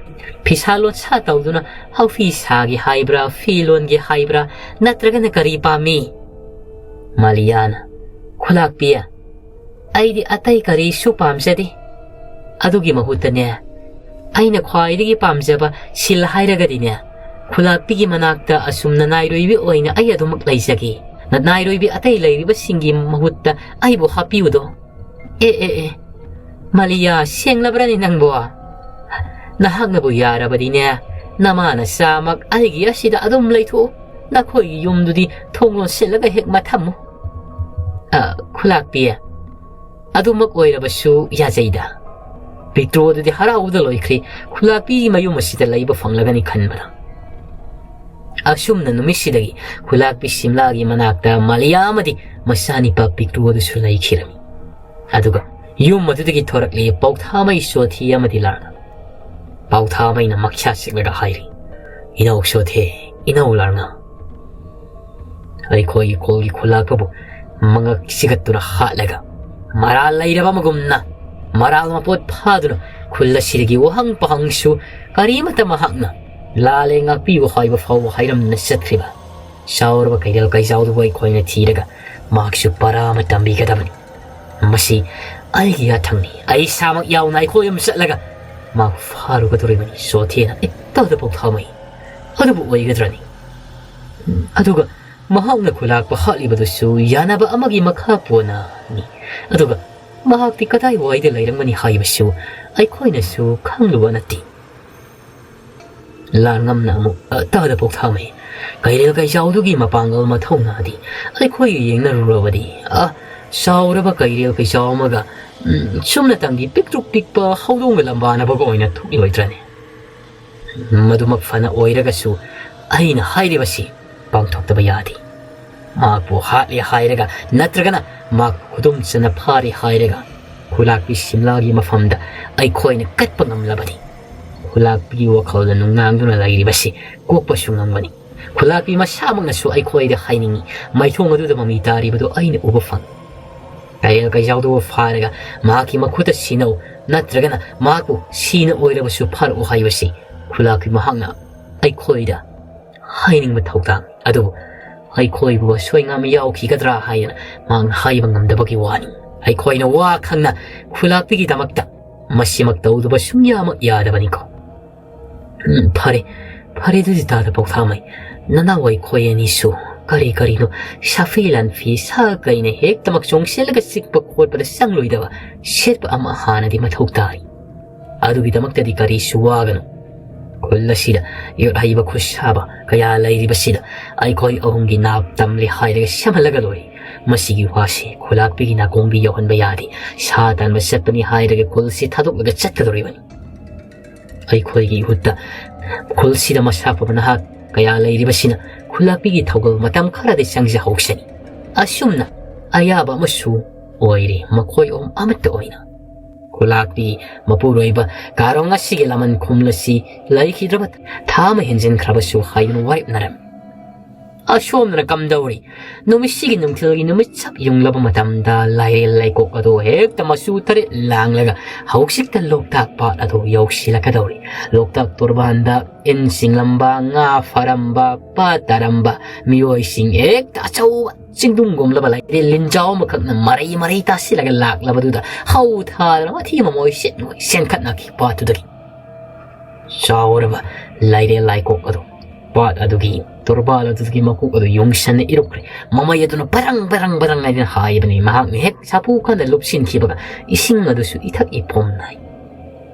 ꯐꯤꯁꯥ ꯂꯣꯟꯁꯥ ꯇꯧꯗꯨꯅ ꯍꯥꯎꯐꯤ ꯁꯥꯒꯦ ꯍꯥꯏꯕ꯭ꯔꯥ, ꯐꯤ ꯂꯣꯟꯒꯦ ꯍꯥꯏꯕ꯭ꯔꯥ, ꯅꯠꯇ꯭ꯔꯒꯅ ꯀꯔꯤ ꯄꯥꯝꯃꯤ?" ꯃꯥꯂꯤꯌꯥꯅ, "ꯈꯨꯂꯥꯛꯄꯤ, ꯑꯩꯗꯤ ꯑꯇꯩ ꯀꯔꯤꯁꯨ ꯄꯥꯝꯖꯗꯦ꯫ ꯑꯗꯨꯒꯤ ꯃꯍꯨꯠꯇꯅꯦ, ꯑꯩꯅ ꯈ꯭ꯋꯥꯏꯗꯒꯤ ꯄꯥꯝꯖꯕ ꯁꯤꯜ ꯍꯥꯏꯔꯒꯗꯤꯅꯦ, ꯈꯨꯂꯥꯛꯄꯤꯒꯤ ꯃꯅꯥꯛꯇ ꯑꯁꯨꯝ ꯅꯅꯥꯏꯔꯣꯏꯕꯤ ꯑꯣꯏꯅ ꯑꯩ ꯑꯗꯨꯃꯛ ꯂꯩꯖꯒꯦ꯫ ꯅꯅꯥꯏꯔꯣꯏꯕꯤ ꯑꯇꯩ ꯂꯩꯔꯤꯕꯁꯤꯡꯒꯤ ꯃꯍꯨꯠꯇ ꯑꯩꯕꯨ ꯍꯥꯞꯄꯤꯌꯨꯗꯣ꯫" "ꯑꯦ, ꯑꯦ, ꯑꯦ, ꯃꯥꯂꯤꯌꯥ, ꯁꯦꯡꯂꯕ꯭ꯔꯅꯦ ꯅꯪꯕꯣ? ꯅꯍꯥꯛꯅꯕꯨ ꯌꯥꯔꯕꯗꯤꯅꯦ, ꯅꯃꯥ ꯅꯆꯥꯃꯛ ꯑꯩꯒꯤ ꯑꯁꯤꯗ ꯑꯗꯨꯝ ꯂꯩꯊꯣꯛꯎ꯫ ꯅꯈꯣꯏꯒꯤ ꯌꯨꯝꯗꯨꯗꯤ ꯊꯣꯡ ꯂꯣꯟꯁꯤꯜꯂꯒ ꯍꯦꯛ ꯃꯊꯝꯃꯨ꯫" "ꯑ, ꯈꯨꯂꯥꯛꯄꯤ, ꯑꯗꯨꯃꯛ ꯑꯣꯏꯔꯕꯁꯨ ꯌꯥꯖꯩꯗ꯫" ꯄꯤꯛꯇ꯭ꯔꯨ ꯑꯗꯨꯗꯤ ꯍꯔꯥꯎꯕꯗ ꯂꯣꯏꯈ꯭ꯔꯦ꯫ ꯈꯨꯂꯥꯛꯄꯤꯒꯤ ꯃꯌꯨꯝ ꯑꯁꯤꯗ ꯂꯩꯕ ꯐꯪꯂꯒꯅꯤ ꯈꯟꯕꯗ꯫ ꯑꯁꯨꯝꯅ ꯅꯨꯃꯤꯠꯁꯤꯗꯒꯤ ꯈꯨꯂꯥꯛꯄꯤ ꯁꯤꯝꯂꯥꯒꯤ ꯃꯅꯥꯛꯇ ꯃꯥꯂꯤꯌꯥ ꯑꯃꯗꯤ ꯃꯆꯥꯅꯤꯄꯥ ꯄꯤꯛꯇ꯭ꯔꯨ ꯑꯗꯨꯁꯨ ꯂꯩꯈꯤꯔꯝꯃꯤ꯫ ꯑꯗꯨꯒ ꯌꯨꯝ ꯑꯗꯨꯗꯒꯤ ꯊꯣꯔꯛꯂꯤ ꯄꯥꯎꯊꯥꯃꯩ ꯁꯣꯊꯤ ꯑꯃꯗꯤ ꯂꯥꯔꯅ꯫ ꯄꯥꯎꯊꯥꯃꯩꯅ ꯃꯈ꯭ꯌꯥ ꯆꯤꯛꯂꯒ ꯍꯥꯏꯔꯤ, "ꯏꯅꯧ ꯁꯣꯊꯤ, ꯏꯅꯧ ꯂꯥꯔꯅ, ꯑꯩꯈꯣꯏꯒꯤ ꯈꯨꯜꯒꯤ ꯈꯨꯂꯥꯛꯄꯕꯨ ꯃꯉꯛ ꯆꯤꯒꯠꯇꯨꯅ ꯍꯥꯠꯂꯒ, ꯃꯔꯥꯜ ꯂꯩꯔꯕ ꯑꯃꯒꯨꯝꯅ ꯃꯔꯥꯜ ꯃꯄꯣꯠ ꯐꯥꯗꯨꯅ ꯈꯨꯜ ꯑꯁꯤꯗꯒꯤ ꯋꯥꯍꯪ ꯄꯥꯍꯪꯁꯨ ꯀꯔꯤꯃꯠꯇ ꯃꯍꯥꯛꯅ ꯂꯥꯜꯂꯦ ꯉꯥꯛꯄꯤꯌꯨ ꯍꯥꯏꯕ ꯐꯥꯎꯕ ꯍꯥꯏꯔꯝꯗꯅ ꯆꯠꯈ꯭ꯔꯤꯕ ꯆꯥꯎꯔꯕ ꯀꯩꯔꯦꯜ ꯀꯩꯖꯥꯎꯗꯨꯕꯨ ꯑꯩꯈꯣꯏꯅ ꯊꯤꯔꯒ ꯃꯍꯥꯛꯁꯨ ꯄꯔꯥ ꯑꯃ ꯇꯝꯕꯤꯒꯗꯕꯅꯤ꯫ ꯃꯁꯤ ꯑꯩꯒꯤ ꯌꯥꯊꯪꯅꯤ, ꯑꯩ ꯏꯁꯥꯃꯛ ꯌꯥꯎꯅ ꯑꯩꯈꯣꯏ ꯑꯃ ꯆꯠꯂꯒ ꯃꯍꯥꯛ ꯐꯥꯔꯨꯒꯗꯧꯔꯤꯕꯅꯤ꯫" ꯁꯣꯊꯦꯅ ꯏꯇꯧꯗ ꯄꯥꯎꯊꯥꯃꯩ ꯑꯗꯨꯕꯨ ꯑꯣꯏꯒꯗ꯭ꯔꯅꯤ? ꯑꯗꯨꯒ ꯃꯍꯥꯛꯅ ꯈꯨꯂꯥꯛꯄ ꯍꯥꯠꯂꯤꯕꯗꯨꯁꯨ ꯌꯥꯅꯕ ꯑꯃꯒꯤ ꯃꯈꯥ ꯄꯣꯟꯅꯅꯤ꯫ ꯑꯗꯨꯒ ꯃꯍꯥꯛꯇꯤ ꯀꯗꯥꯏꯋꯥꯏꯗ ꯂꯩꯔꯝꯒꯅꯤ ꯍꯥꯏꯕꯁꯨ ꯑꯩꯈꯣꯏꯅꯁꯨ ꯈꯪꯂꯨꯕ ꯅꯠꯇꯦ꯫ ꯂꯥꯟꯉꯝꯅ ꯑꯃꯨꯛ, "ꯑ, ꯇꯥꯗ ꯄꯣꯛꯊꯥꯃꯩ, ꯀꯩꯔꯦꯜ ꯀꯩꯆꯥꯎꯗꯨꯒꯤ ꯃꯄꯥꯡꯒꯜ ꯃꯊꯧꯅꯥꯗꯤ ꯑꯩꯈꯣꯏꯒ ꯌꯦꯡꯅꯔꯨꯔꯕꯗꯤ, ꯑ, ꯆꯥꯎꯔꯕ ꯀꯩꯔꯦꯜ ꯀꯩꯆꯥꯎ ꯑꯃꯒ, ꯎꯝ, ꯆꯨꯝꯅꯇꯪꯒꯤ ꯄꯤꯛꯇ꯭ꯔꯨꯛ ꯄꯤꯛꯄ ꯍꯧꯗꯣꯡꯒ ꯂꯝꯕꯥꯅꯕꯒ ꯑꯣꯏꯅ ꯊꯣꯛꯂꯣꯏꯗ꯭ꯔꯅꯦ?" ꯃꯗꯨꯃꯛ ꯐꯅ ꯑꯣꯏꯔꯒꯁꯨ ꯑꯩꯅ ꯍꯥꯏꯔꯤꯕꯁꯤ ꯄꯥꯡꯊꯣꯛꯇꯕ ꯌꯥꯗꯦ꯫ ꯃꯍꯥꯛꯄꯨ ꯍꯥꯠꯂꯦ ꯍꯥꯏꯔꯒ ꯅꯠꯇ꯭ꯔꯒꯅ ꯃꯍꯥꯛꯄꯨ ꯈꯨꯗꯨꯝ ꯆꯟꯅ ꯐꯥꯔꯦ ꯍꯥꯏꯔꯒ ꯈꯨꯂꯥꯛꯄꯤ ꯁꯤꯝꯂꯥꯒꯤ ꯃꯐꯝꯗ ꯑꯩꯈꯣꯏꯅ ꯀꯠꯄ ꯉꯝꯂꯕꯗꯤ ꯈꯨꯂꯥꯛꯄꯤꯒꯤ ꯋꯥꯈꯜꯗ ꯅꯨꯡꯅꯥꯡꯗꯨꯅ ꯂꯩꯔꯤꯕꯁꯤ ꯀꯣꯛꯄꯁꯨ ꯉꯝꯒꯅꯤ꯫ ꯈꯨꯂꯥꯛꯄꯤ ꯃꯁꯥꯃꯛꯅꯁꯨ ꯑꯩꯈꯣꯏꯗ ꯍꯥꯏꯅꯤꯡꯏ, ꯃꯥꯏꯊꯣꯡ ꯑꯗꯨꯗ ꯃꯃꯤ ꯇꯥꯔꯤꯕꯗꯨ ꯑꯩꯅ ꯎꯕ ꯐꯪꯏ꯫ ꯀꯩꯔꯦꯜ ꯀꯩꯖꯥꯎꯗꯨꯕꯨ ꯐꯥꯔꯒ ꯃꯍꯥꯛꯀꯤ ꯃꯈꯨꯠꯇ ꯁꯤꯅꯧ, ꯅꯠꯇ꯭ꯔꯒꯅ ꯃꯍꯥꯛꯄꯨ ꯁꯤꯅ ꯑꯣꯏꯔꯕꯁꯨ ꯐꯥꯔꯛꯎ ꯍꯥꯏꯕꯁꯤ ꯈꯨꯂꯥꯛꯄꯤ ꯃꯍꯥꯛꯅ ꯑꯩꯈꯣꯏꯗ ꯍꯥꯏꯅꯤꯡꯕ ꯊꯧꯗꯥꯡ꯫ ꯑꯗꯨꯕꯨ ꯑꯩꯈꯣꯏꯕꯨ ꯑꯁꯣꯏ ꯉꯥꯝ ꯌꯥꯎꯈꯤꯒꯗ꯭ꯔꯥ ꯍꯥꯏꯅ ꯃꯍꯥꯛꯅ ꯍꯥꯏꯕ ꯉꯝꯗꯕꯒꯤ ꯋꯥꯅꯤ꯫ ꯑꯩꯈꯣꯏꯅ ꯋꯥ ꯈꯪꯅ ꯈꯨꯂꯥꯛꯄꯤꯒꯤꯗꯃꯛꯇ ꯃꯁꯤꯃꯛ ꯇꯧꯗꯕ ꯁꯨꯡꯌꯥꯃꯛ ꯌꯥꯗꯕꯅꯤꯀꯣ꯫ ꯎꯝ, ꯐꯔꯦ, ꯐꯔꯦ, ꯑꯗꯨꯗꯤ ꯇꯥꯗ ꯄꯥꯎꯊꯥꯃꯩ, ꯅꯅꯥꯎ ꯑꯩꯈꯣꯏ ꯑꯅꯤꯁꯨ ꯀꯔꯤ ꯀꯔꯤꯅꯣ ꯁꯥꯐꯤ ꯂꯥꯟꯐꯤ ꯁꯥ ꯀꯩꯅ ꯍꯦꯛꯇꯃꯛ ꯆꯣꯡꯁꯤꯜꯂꯒ ꯆꯤꯛꯄ ꯈꯣꯠꯄꯗ ꯆꯪꯂꯣꯏꯗꯕ ꯁꯦꯠꯄ ꯑꯃ ꯍꯥꯟꯅꯗꯤ ꯃꯊꯧ ꯇꯥꯔꯤ꯫ ꯑꯗꯨꯒꯤꯗꯃꯛꯇꯗꯤ ꯀꯔꯤꯁꯨ ꯋꯥꯒꯅꯨ꯫ ꯈꯨꯜ ꯑꯁꯤꯗ ꯌꯣꯠ ꯍꯩꯕ ꯈꯨꯠꯁꯥꯕ ꯀꯌꯥ ꯂꯩꯔꯤꯕꯁꯤꯗ ꯑꯩꯈꯣꯏ ꯑꯍꯨꯝꯒꯤ ꯅꯥꯞ ꯇꯝꯂꯦ ꯍꯥꯏꯔꯒ ꯁꯦꯝꯍꯜꯂꯒ ꯂꯣꯏꯔꯦ꯫ ꯃꯁꯤꯒꯤ ꯋꯥꯁꯤ ꯈꯨꯂꯥꯛꯄꯤꯒꯤ ꯅꯥꯀꯣꯡꯗ ꯌꯧꯍꯟꯕ ꯌꯥꯗꯦ꯫ ꯁꯥ ꯇꯥꯟꯕ ꯆꯠꯄꯅꯤ ꯍꯥꯏꯔꯒ ꯈꯨꯜꯁꯤ ꯊꯥꯗꯣꯛꯂꯒ ꯆꯠꯀꯗꯧꯔꯤꯕꯅꯤ꯫ ꯑꯩꯈꯣꯏꯒꯤ ꯏꯍꯨꯠꯇ ꯈꯨꯜꯁꯤꯗ ꯃꯁꯥ ꯐꯕ ꯅꯍꯥ ꯀꯌꯥ ꯂꯩꯔꯤꯕꯁꯤꯅ ꯈꯨꯂꯥꯛꯄꯤꯒꯤ ꯊꯧꯒꯜ ꯃꯇꯝ ꯈꯔꯗꯤ ꯆꯪꯖꯍꯧꯁꯅꯤ꯫ ꯑꯁꯨꯝꯅ ꯑꯌꯥꯕ ꯑꯃꯁꯨ ꯑꯣꯏꯔꯦ ꯃꯈꯣꯏ ꯑꯍꯨꯝ ꯑꯃꯠꯇ ꯑꯣꯏꯅ꯫ ꯈꯨꯂꯥꯛꯄꯤ ꯃꯄꯨꯔꯣꯏꯕ ꯀꯥꯔꯣꯡ ꯑꯁꯤꯒꯤ ꯂꯃꯟ ꯈꯨꯝꯂꯁꯤ ꯂꯩꯈꯤꯗ꯭ꯔꯕ ꯊꯥ ꯑꯃ ꯍꯦꯟꯖꯤꯟꯈ꯭ꯔꯕꯁꯨ ꯍꯥꯏꯗꯨꯅ ꯋꯥꯔꯦꯞꯅꯔꯝꯃꯤ꯫ ꯑꯁꯣꯝꯗꯅ ꯀꯝꯗꯧꯔꯤ? ꯅꯨꯃꯤꯠꯁꯤꯒꯤ ꯅꯨꯡꯊꯤꯜꯒꯤ ꯅꯨꯃꯤꯠ ꯆꯞ ꯌꯨꯡꯂꯕ ꯃꯇꯝꯗ ꯂꯥꯏꯔꯦꯜ ꯂꯩꯀꯣꯛ ꯑꯗꯨ ꯍꯦꯛꯇ ꯃꯆꯨ ꯇꯔꯦꯠ ꯂꯥꯡꯂꯒ ꯍꯧꯖꯤꯛꯇ ꯂꯣꯛꯇꯥꯛ ꯄꯥꯠ ꯑꯗꯨ ꯌꯧꯁꯤꯜꯂꯛꯀꯗꯧꯔꯤ꯫ ꯂꯣꯛꯇꯥꯛ ꯇꯣꯔꯕꯥꯟꯗ ꯏꯟ ꯆꯤꯡꯂꯝꯕ, ꯉꯥ ꯐꯥꯔꯝꯕ, ꯄꯥꯠ ꯇꯥꯔꯝꯕ ꯃꯤꯑꯣꯏꯁꯤꯡ ꯍꯦꯛꯇ ꯑꯆꯧꯕ ꯆꯤꯡꯗꯨꯝꯒꯨꯝꯂꯕ ꯂꯥꯏꯔꯦꯜ ꯂꯤꯟꯖꯥꯎ ꯑꯃꯈꯛꯅ ꯃꯔꯩ ꯃꯔꯩ ꯇꯥꯁꯤꯜꯂꯒ ꯂꯥꯛꯂꯕꯗꯨꯗ ꯍꯧ ꯊꯥꯗꯅ ꯃꯊꯤ ꯃꯃꯣꯏ ꯁꯦꯠ ꯃꯣꯏ ꯆꯦꯟꯈꯠꯅꯈꯤ ꯄꯥꯠꯇꯨꯗꯒꯤ꯫ ꯆꯥꯎꯔꯕ ꯂꯥꯏꯔꯦꯜ ꯂꯥꯏꯀꯣꯛ ꯑꯗꯨ ꯄꯥꯠ ꯑꯗꯨꯒꯤ ꯇꯣꯔꯕꯥꯜ ꯑꯗꯨꯒꯤ ꯃꯀꯣꯛ ꯑꯗꯨ ꯌꯨꯡꯁꯟꯅ ꯏꯔꯨꯛꯈ꯭ꯔꯦ꯫ ꯃꯃꯩ ꯑꯗꯨꯅ ꯕꯔꯪ ꯕꯔꯪ ꯕꯔꯪ ꯍꯥꯏꯗꯨꯅ ꯍꯥꯏꯕꯅꯤ꯫ ꯃꯍꯥꯛꯅ ꯍꯦꯛ ꯁꯥꯐꯨ ꯀꯟꯅ ꯂꯨꯞꯁꯤꯟꯈꯤꯕꯒ ꯏꯁꯤꯡ ꯑꯗꯨꯁꯨ ꯏꯊꯛ ꯏꯐꯣꯝ ꯅꯥꯏ꯫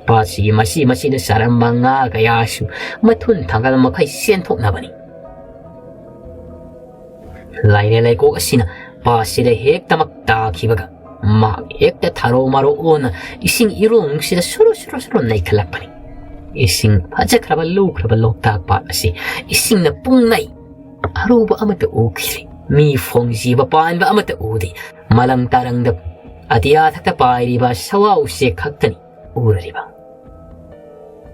ꯄꯥꯠꯁꯤꯒꯤ ꯃꯁꯤ ꯃꯁꯤꯗ ꯆꯥꯔꯝꯕ ꯉꯥ ꯀꯌꯥꯁꯨ ꯃꯊꯨꯟ ꯊꯥꯡꯒꯠ ꯃꯈꯩ ꯆꯦꯟꯊꯣꯛꯅꯕꯅꯤ꯫ ꯂꯥꯏꯔꯦ ꯂꯩꯀꯣꯛ ꯑꯁꯤꯅ ꯄꯥꯠꯁꯤꯗ ꯍꯦꯛꯇꯃꯛ ꯇꯥꯈꯤꯕꯒ ꯃꯍꯥꯛ ꯍꯦꯛꯇ ꯊꯥꯔꯣ ꯃꯥꯔꯣ ꯑꯣꯟꯅ ꯏꯁꯤꯡ ꯏꯔꯣꯡꯁꯤꯗ ꯁꯨꯔꯨ ꯁꯨꯔꯨ ꯁꯨꯔꯨ ꯅꯩꯈꯠꯂꯛꯄꯅꯤ꯫ ꯏꯁꯤꯡ ꯐꯖꯈ꯭ꯔꯕ ꯂꯨꯈ꯭ꯔꯕ ꯂꯣꯛꯇꯥꯛ ꯄꯥꯠ ꯑꯁꯤ ꯏꯁꯤꯡꯅ ꯄꯨꯡꯅꯩ꯫ ꯑꯔꯨꯕ ꯑꯃꯠꯇ ꯎꯈꯤꯗ꯭ꯔꯤ꯫ ꯃꯤ ꯐꯣꯡꯖꯤꯕ ꯄꯥꯟꯕ ꯑꯃꯠꯇ ꯎꯗꯦ꯫ ꯃꯂꯪ ꯇꯥꯔꯪꯗ ꯑꯇꯤꯌꯥ ꯊꯛꯇ ꯄꯥꯏꯔꯤꯕ ꯁꯋꯥ ꯎꯆꯦꯛ ꯈꯛꯇꯅꯤ ꯎꯔꯔꯤꯕ꯫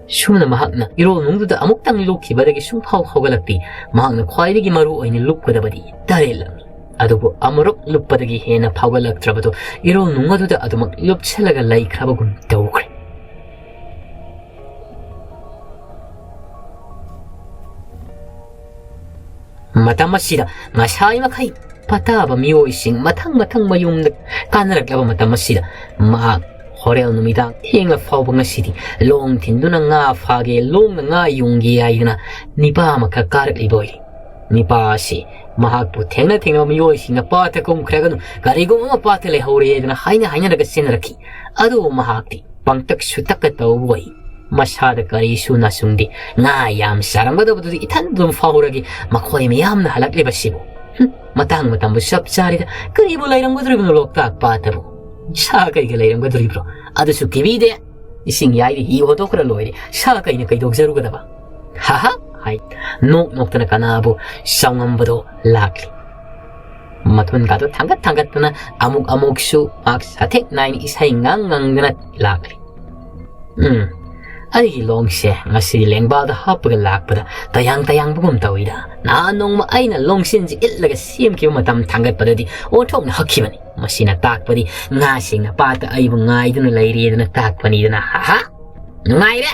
ꯁꯨꯝꯅ ꯃꯍꯥꯛꯅ ꯏꯔꯣꯜꯅꯨꯡꯗꯨꯗ ꯑꯃꯨꯛꯇꯪ ꯂꯨꯞꯈꯤꯕꯗꯒꯤ ꯁꯨꯡꯐꯥꯎ ꯍꯧꯒꯠꯂꯛꯇꯦ꯫ ꯃꯍꯥꯛꯅ ꯈ꯭ꯋꯥꯏꯗꯒꯤ ꯃꯔꯨ ꯑꯣꯏꯅ ꯂꯨꯞꯀꯗꯕꯗꯤ ꯇꯔꯦꯠꯂꯛꯅꯤ꯫ ꯑꯗꯨꯕꯨ ꯑꯃꯨꯔꯛ ꯂꯨꯞꯄꯗꯒꯤ ꯍꯦꯟꯅ ꯐꯥꯎꯒꯠꯂꯛꯇ꯭ꯔꯕꯗꯨ ꯏꯔꯣꯜꯅꯨꯡ ꯑꯗꯨꯗ ꯑꯗꯨꯃꯛ ꯂꯨꯞꯁꯤꯜꯂꯒ ꯂꯩꯈ꯭ꯔꯕꯒꯨꯝ ꯇꯧꯈ꯭ꯔꯦ꯫ ꯃꯇꯝ ꯑꯁꯤꯗ ꯉꯁꯥꯏ ꯃꯈꯩ ꯄꯇꯥꯕ ꯃꯤꯑꯣꯏꯁꯤꯡ ꯃꯊꯪ ꯃꯊꯪ ꯃꯌꯨꯝꯗ ꯀꯥꯅꯔꯛꯂꯕ ꯃꯇꯝ ꯑꯁꯤꯗ ꯃꯍꯥꯛ ꯍꯣꯔꯦꯟ ꯅꯨꯃꯤꯗꯥꯡ ꯊꯦꯡꯂ ꯐꯥꯎꯕ ꯉꯁꯤꯗꯤ ꯂꯣꯡ ꯊꯤꯟꯗꯨꯅ ꯉꯥ ꯐꯥꯒꯦ, ꯂꯣꯡꯅ ꯉꯥ ꯌꯨꯡꯒꯦ ꯍꯥꯏꯗꯨꯅ ꯅꯤꯄꯥ ꯑꯃꯈꯛ ꯀꯥꯔꯛꯂꯤꯕ ꯑꯣꯏꯔꯤ꯫ ꯅꯤꯄꯥ ꯑꯁꯤ ꯃꯍꯥꯛꯄꯨ ꯊꯦꯡꯅ ꯊꯦꯡꯅꯕ ꯃꯤꯑꯣꯏꯁꯤꯡꯅ ꯄꯥꯠꯇ ꯀꯨꯝꯈ꯭ꯔꯒꯅꯨ, ꯀꯔꯤꯒꯨꯝꯕ ꯑꯃ ꯄꯥꯠꯇ ꯂꯩꯍꯧꯔꯦ ꯍꯥꯏꯗꯨꯅ ꯍꯥꯏꯅ ꯍꯥꯏꯅꯔꯒ ꯆꯦꯟꯅꯔꯛꯈꯤ꯫ ꯑꯗꯨꯕꯨ ꯃꯍꯥꯛꯇꯤ ꯄꯪꯇꯛ ꯁꯨꯇꯛꯀ ꯇꯧꯕ ꯑꯣꯏ꯫ ꯃꯁꯥꯗ ꯀꯔꯤꯁꯨ ꯅꯥꯁꯨꯡꯗꯦ꯫ ꯉꯥ ꯌꯥꯝ ꯆꯥꯔꯝꯒꯗꯕꯗꯨꯗꯤ ꯏꯊꯟꯗ ꯑꯗꯨꯝ ꯐꯥꯎꯔꯒꯦ꯫ ꯃꯈꯣꯏ ꯃꯌꯥꯝꯅ ꯍꯜꯂꯛꯂꯤꯕꯁꯤꯕꯨ꯫ ꯍꯨꯝ, ꯃꯇꯥꯡ ꯃꯇꯝꯕꯨ ꯆꯞ ꯆꯥꯔꯤꯗ꯫ ꯀꯔꯤꯕꯨ ꯂꯩꯔꯝꯒꯗꯧꯔꯤꯕꯅꯣ ꯂꯣꯛꯇꯥꯛ ꯄꯥꯠꯇꯕꯨ? ꯁꯥ ꯀꯩꯒ ꯂꯩꯔꯝꯒꯗꯧꯔꯤꯕ꯭ꯔꯣ? ꯑꯗꯨꯁꯨ ꯀꯤꯕꯤꯗꯦ꯫ ꯏꯁꯤꯡ ꯌꯥꯏꯗ ꯍꯤ ꯍꯣꯟꯗꯣꯛꯈ꯭ꯔ ꯂꯣꯏꯔꯦ꯫ ꯁꯥ ꯀꯩꯅ ꯀꯩꯗꯧꯖꯔꯨꯒꯗꯕ? ꯍꯥ ꯍꯥ ꯍꯥꯏ ꯅꯣꯛ ꯅꯣꯛꯇꯅ ꯀꯅꯥꯕꯨ ꯆꯥꯎꯉꯝꯕꯗꯣ ꯂꯥꯛꯂꯤ꯫ ꯃꯊꯨꯟꯒꯗꯣ ꯊꯥꯡꯒꯠ ꯊꯥꯡꯒꯠꯇꯅ ꯑꯃꯨꯛ ꯑꯃꯨꯛꯁꯨ ꯃꯍꯥꯛ ꯁꯥꯊꯦꯛ ꯅꯥꯏꯅ ꯏꯁꯩ ꯉꯥꯡ ꯉꯪꯗꯅ ꯂꯥꯛꯂꯤ꯫ ꯎꯝ, ꯑꯩꯒꯤ ꯂꯣꯡꯁꯦ ꯉꯁꯤꯗꯤ ꯂꯦꯡꯕꯥꯜꯗ ꯍꯥꯞꯄꯒ ꯂꯥꯛꯄꯗ ꯇꯌꯥꯡ ꯇꯌꯥꯡꯕꯒꯨꯝ ꯇꯧꯏꯗ꯫ ꯅꯍꯥꯟ ꯅꯣꯡꯃ ꯑꯩꯅ ꯂꯣꯡꯁꯤꯟꯁꯤ ꯏꯠꯂꯒ ꯁꯦꯝꯈꯤꯕ ꯃꯇꯝ ꯊꯥꯡꯒꯠꯄꯗꯗꯤ ꯑꯣꯟꯊꯣꯛꯅ ꯍꯛꯈꯤꯕꯅꯤ꯫ ꯃꯁꯤꯅ ꯇꯥꯛꯄꯗꯤ ꯉꯥꯁꯤꯡꯅ ꯄꯥꯠꯇ ꯑꯩꯕꯨ ꯉꯥꯏꯗꯨꯅ ꯂꯩꯔꯦꯗꯅ ꯇꯥꯛꯄꯅꯤꯗꯅ꯫ ꯍꯥ ꯍꯥ! ꯅꯨꯡꯉꯥꯏꯔꯦ!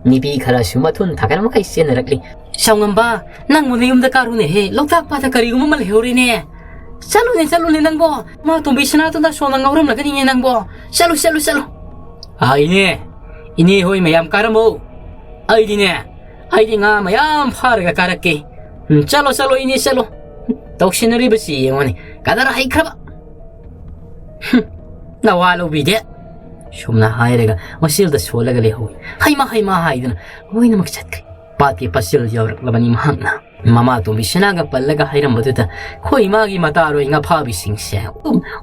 ꯅꯨꯄꯤ ꯈꯔꯁꯨ ꯃꯊꯨꯟ ꯊꯥꯒꯠ ꯃꯈꯩ ꯆꯦꯟꯅꯔꯛꯂꯤ꯫ ꯆꯥꯎꯉꯝꯕ, ꯅꯪꯕꯨ ꯅꯌꯨꯝꯗ ꯀꯥꯔꯨꯅꯦꯍꯦ, ꯂꯣꯛꯇꯥꯛ ꯄꯥꯠꯇ ꯀꯔꯤꯒꯨꯝꯕ ꯑꯃ ꯂꯩꯍꯧꯔꯦꯅꯦ꯫ ꯆꯠꯂꯨꯅꯦ, ꯆꯠꯂꯨꯅꯦ ꯅꯪꯕꯣ꯫ ꯃꯥ ꯇꯣꯝꯕꯤ ꯁꯅꯥꯇꯣꯟꯗ ꯁꯣꯝꯗ ꯉꯥꯎꯔꯝꯂꯒꯅꯤꯅꯦ ꯅꯪꯕꯣ꯫ ꯆꯠꯂꯨ, ꯆꯠꯂꯨ, ꯆꯠꯂꯨ꯫ ꯍꯥꯏꯅꯦ, ꯏꯅꯦ ꯍꯣꯏ ꯃꯌꯥꯝ ꯀꯥꯔꯝꯃꯣ꯫ ꯑꯩꯗꯤꯅꯦ, ꯑꯩꯗꯤ ꯉꯥ ꯃꯌꯥꯝ ꯐꯥꯔꯒ ꯀꯥꯔꯛꯀꯦ꯫ ꯎꯝ, ꯆꯠꯂꯣ, ꯆꯠꯂꯣ, ꯏꯅꯦ, ꯆꯠꯂꯣ꯫ ꯇꯧꯁꯤꯟꯅꯔꯤꯕꯁꯤ ꯌꯦꯡꯉꯣꯅꯦ, ꯀꯗꯔ ꯍꯩꯈ꯭ꯔꯕ꯫ ꯍꯨꯝ, ꯅꯋꯥ ꯂꯧꯕꯤꯗꯦ꯫ ꯁꯨꯝꯅ ꯍꯥꯏꯔꯒ ꯃꯆꯤꯜꯗ ꯁꯣꯜꯂꯒ ꯂꯩꯍꯧꯏ꯫ "ꯍꯩꯃꯥ, ꯍꯩꯃꯥ" ꯍꯥꯏꯗꯨꯅ ꯂꯣꯏꯅꯃꯛ ꯆꯠꯈ꯭ꯔꯦ꯫ ꯄꯥꯠꯀꯤ ꯄꯥꯆꯤꯜ ꯌꯧꯔꯛꯂꯕꯅꯤ ꯃꯍꯥꯛꯅ꯫ ꯃꯃꯥ ꯇꯣꯝꯕꯤ ꯁꯅꯥꯒ ꯄꯜꯂꯒ ꯍꯥꯏꯔꯝꯕꯗꯨꯗ ꯑꯩꯈꯣꯏ ꯏꯃꯥꯒꯤ ꯃꯇꯥꯔꯣꯏ ꯉꯥ ꯐꯥꯕꯤꯁꯤꯡꯁꯦ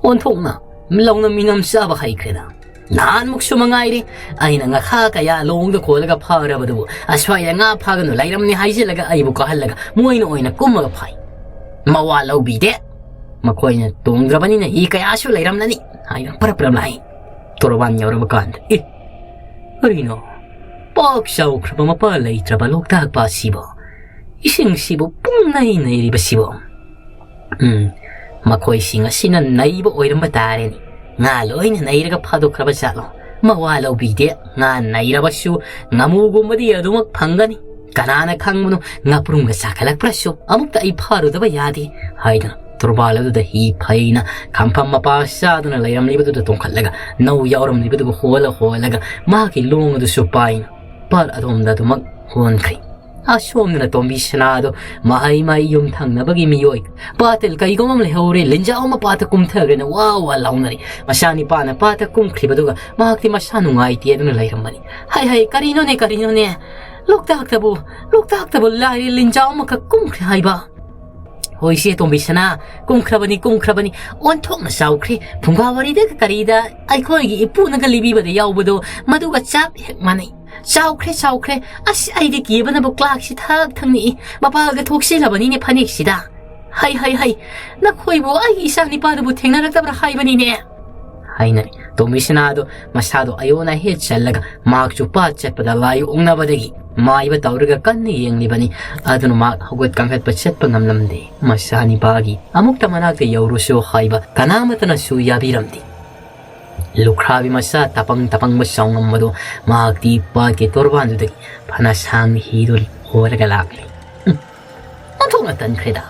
ꯑꯣꯟꯊꯣꯛꯅ ꯂꯧꯅ ꯃꯤꯅꯝ ꯆꯥꯕ ꯍꯩꯈ꯭ꯔꯦꯗ꯫ ꯅꯍꯥꯟꯃꯨꯛꯁꯨ ꯃꯉꯥꯏꯔꯦ, ꯑꯩꯅ ꯉꯥꯈꯥ ꯀꯌꯥ ꯂꯣꯡꯗ ꯈꯣꯜꯂꯒ ꯐꯥꯔꯕꯗꯨꯕꯨ ꯑꯁ꯭ꯋꯥꯏꯗ ꯉꯥ ꯐꯥꯒꯅꯨ ꯂꯩꯔꯝꯅꯤ ꯍꯥꯏꯖꯤꯜꯂꯒ ꯑꯩꯕꯨ ꯀꯥꯍꯜꯂꯒ ꯃꯣꯏꯅ ꯑꯣꯏꯅ ꯀꯨꯝꯃꯒ ꯐꯥꯏ꯫ ꯃꯋꯥ ꯂꯧꯕꯤꯗꯦ꯫ "ꯃꯈꯣꯏꯅ ꯇꯣꯡꯗ꯭ꯔꯕꯅꯤꯅ ꯍꯤ ꯀꯌꯥꯁꯨ ꯂꯩꯔꯝꯂꯅꯤ" ꯍꯥꯏꯅ ꯄꯔꯞ ꯄꯔꯞ ꯂꯥꯛꯏ꯫ ꯇꯣꯔꯕꯥꯟ ꯌꯧꯔꯕ ꯀꯥꯟꯗ, "ꯑꯦ, ꯀꯔꯤꯅꯣ? ꯄꯥꯛ ꯆꯥꯎꯈ꯭ꯔꯕ ꯃꯄꯥ ꯂꯩꯇ꯭ꯔꯕ ꯂꯣꯛꯇꯥꯛ ꯄꯥꯠꯁꯤꯕꯣ? ꯏꯁꯤꯡꯁꯤꯕꯨ ꯄꯨꯡꯅꯩ ꯅꯩꯔꯤꯕꯁꯤꯕꯣ?" ꯎꯝ, ꯃꯈꯣꯏꯁꯤꯡ ꯑꯁꯤꯅ ꯅꯩꯕ ꯑꯣꯏꯔꯝꯕ ꯇꯥꯔꯦꯅꯦ꯫ ꯉꯥ ꯂꯣꯏꯅ ꯅꯩꯔꯒ ꯐꯥꯗꯣꯛꯈ꯭ꯔꯕ ꯖꯥꯠꯂꯣ? ꯃꯋꯥ ꯂꯧꯕꯤꯗꯦ꯫ ꯉꯥ ꯅꯩꯔꯕꯁꯨ ꯉꯥꯃꯨꯒꯨꯝꯕꯗꯤ ꯑꯗꯨꯃꯛ ꯐꯪꯒꯅꯤ꯫ ꯀꯅꯥꯅ ꯈꯪꯕꯅꯣ, ꯉꯥꯄ꯭ꯔꯨꯝꯒ ꯆꯥꯈꯠꯂꯛꯄ꯭ꯔꯁꯨ ꯑꯃꯨꯛꯇ ꯑꯩ ꯐꯥꯔꯨꯗꯕ ꯌꯥꯗꯦ ꯍꯥꯏꯗꯨꯅ ꯇꯣꯔꯕꯥꯜ ꯑꯗꯨꯗ ꯍꯤ ꯐꯩꯅ ꯈꯝꯐꯝ ꯃꯄꯥ ꯆꯥꯗꯨꯅ ꯂꯩꯔꯝꯂꯤꯕꯗꯨꯗ ꯇꯣꯡꯈꯠꯂꯒ ꯅꯧ ꯌꯥꯎꯔꯝꯂꯤꯕꯗꯨꯕꯨ ꯍꯣꯜꯂ ꯍꯣꯜꯂꯒ ꯃꯍꯥꯛꯀꯤ ꯂꯣꯡ ꯑꯗꯨꯁꯨ ꯄꯥꯏꯅ ꯄꯥꯠ ꯑꯗꯣꯝꯗ ꯑꯗꯨꯃꯛ ꯍꯣꯟꯈ꯭ꯔꯦ꯫ ꯑꯁꯣꯝꯗꯅ ꯇꯣꯝꯕꯤ ꯁꯅꯥꯗꯣ ꯃꯍꯩ ꯃꯍꯩ ꯌꯨꯝ ꯊꯪꯅꯕꯒꯤ ꯃꯤꯑꯣꯏ ꯄꯥꯠꯇ ꯀꯩꯒꯨꯝꯕ ꯑꯃ ꯂꯩꯍꯧꯔꯦ, ꯂꯤꯟꯖꯥꯎ ꯑꯃ ꯄꯥꯠꯇ ꯀꯨꯝꯊꯈ꯭ꯔꯦꯅ ꯋꯥ ꯋꯥ ꯂꯥꯎꯅꯔꯤ꯫ ꯃꯆꯥꯅꯤꯄꯥꯅ ꯄꯥꯠꯇ ꯀꯨꯝꯈ꯭ꯔꯤꯕꯗꯨꯒ ꯃꯍꯥꯛꯇꯤ ꯃꯁꯥ ꯅꯨꯡꯉꯥꯏꯇꯦ ꯑꯗꯨꯅ ꯂꯩꯔꯝꯕꯅꯤ꯫ "ꯍꯩ ꯍꯩ, ꯀꯔꯤꯅꯣꯅꯦ, ꯀꯔꯤꯅꯣꯅꯦ? ꯂꯣꯛꯇꯥꯛꯇꯕꯨ, ꯂꯣꯛꯇꯥꯛꯇꯕꯨ ꯂꯥꯏꯔꯦ ꯂꯤꯟꯖꯥꯎ ꯑꯃꯈꯛ ꯀꯨꯝꯈ꯭ꯔꯦ ꯍꯥꯏꯕ?" "ꯍꯣꯏꯁꯦ ꯇꯣꯝꯕꯤ ꯁꯅꯥ, ꯀꯨꯝꯈ꯭ꯔꯕꯅꯤ, ꯀꯨꯝꯈ꯭ꯔꯕꯅꯤ꯫ ꯑꯣꯟꯊꯣꯛꯅ ꯆꯥꯎꯈ꯭ꯔꯦ꯫ ꯐꯨꯡꯒꯥ ꯋꯥꯔꯤꯗꯒ ꯀꯔꯤꯗ ꯑꯩꯈꯣꯏꯒꯤ ꯏꯄꯨꯅꯒ ꯂꯤꯕꯤꯕꯗ ꯌꯥꯎꯕꯗꯣ, ꯃꯗꯨꯒ ꯆꯞ ꯍꯦꯛ ꯃꯥꯟꯅꯩ꯫ ꯆꯥꯎꯈ꯭ꯔꯦ, ꯆꯥꯎꯈ꯭ꯔꯦ꯫ ꯑꯁ, ꯑꯩꯗꯤ ꯀꯤꯕꯅꯕꯨ ꯀ꯭ꯂꯥꯛꯁꯤ ꯊꯛ ꯊꯛ ꯅꯤꯛꯏ꯫ ꯃꯄꯥꯜꯒ ꯊꯣꯛꯆꯤꯜꯂꯕꯅꯤꯅꯦ ꯐꯅꯦꯛꯁꯤꯗ꯫ ꯍꯩ, ꯍꯩ, ꯍꯩ, ꯅꯈꯣꯏꯕꯨ ꯑꯩꯒꯤ ꯏꯆꯥ ꯅꯤꯄꯥꯗꯨꯕꯨ ꯊꯦꯡꯅꯔꯛꯇꯕ꯭ꯔꯥ ꯍꯥꯏꯕꯅꯤꯅꯦ?" ꯍꯥꯏꯅꯔꯦ꯫ ꯇꯣꯝꯕꯤꯁꯅꯥꯗꯣ ꯃꯁꯥꯗꯣ ꯑꯌꯣꯟ ꯑꯍꯦꯠ ꯆꯜꯂꯒ ꯃꯍꯥꯛꯁꯨ ꯄꯥꯠ ꯆꯠꯄꯗ ꯂꯥꯏ ꯑꯣꯛꯅꯕꯗꯒꯤ ꯃꯥꯏꯕ ꯇꯧꯔꯒ ꯀꯟꯅ ꯌꯦꯡꯂꯤꯕꯅꯤ꯫ ꯑꯗꯨꯅ ꯃꯍꯥꯛ ꯍꯧꯒꯠ ꯀꯥꯡꯈꯠꯄ ꯆꯠꯄ ꯉꯝꯂꯝꯗꯦ꯫ ꯃꯆꯥ ꯅꯤꯄꯥꯒꯤ ꯑꯃꯨꯛꯇ ꯃꯅꯥꯛꯇ ꯌꯧꯔꯨꯁꯨ ꯍꯥꯏꯕ ꯀꯅꯥꯃꯠꯇꯅꯁꯨ ꯌꯥꯕꯤꯔꯝꯗꯦ꯫ ꯂꯨꯈ꯭ꯔꯥꯕꯤ ꯃꯆꯥ ꯇꯄꯪ ꯇꯄꯪꯕ ꯆꯥꯎꯉꯝꯕꯗꯣ ꯃꯍꯥꯛꯇꯤ ꯄꯥꯠꯀꯤ ꯇꯣꯔꯕꯥꯟꯗꯨꯗꯒꯤ ꯐꯅ ꯁꯥꯡꯅ ꯍꯤꯗꯨ ꯍꯣꯔꯒ ꯂꯥꯛꯂꯤ꯫ ꯎꯝ, ꯑꯣꯟꯊꯣꯛꯅ ꯇꯟꯈ꯭ꯔꯦꯗ꯫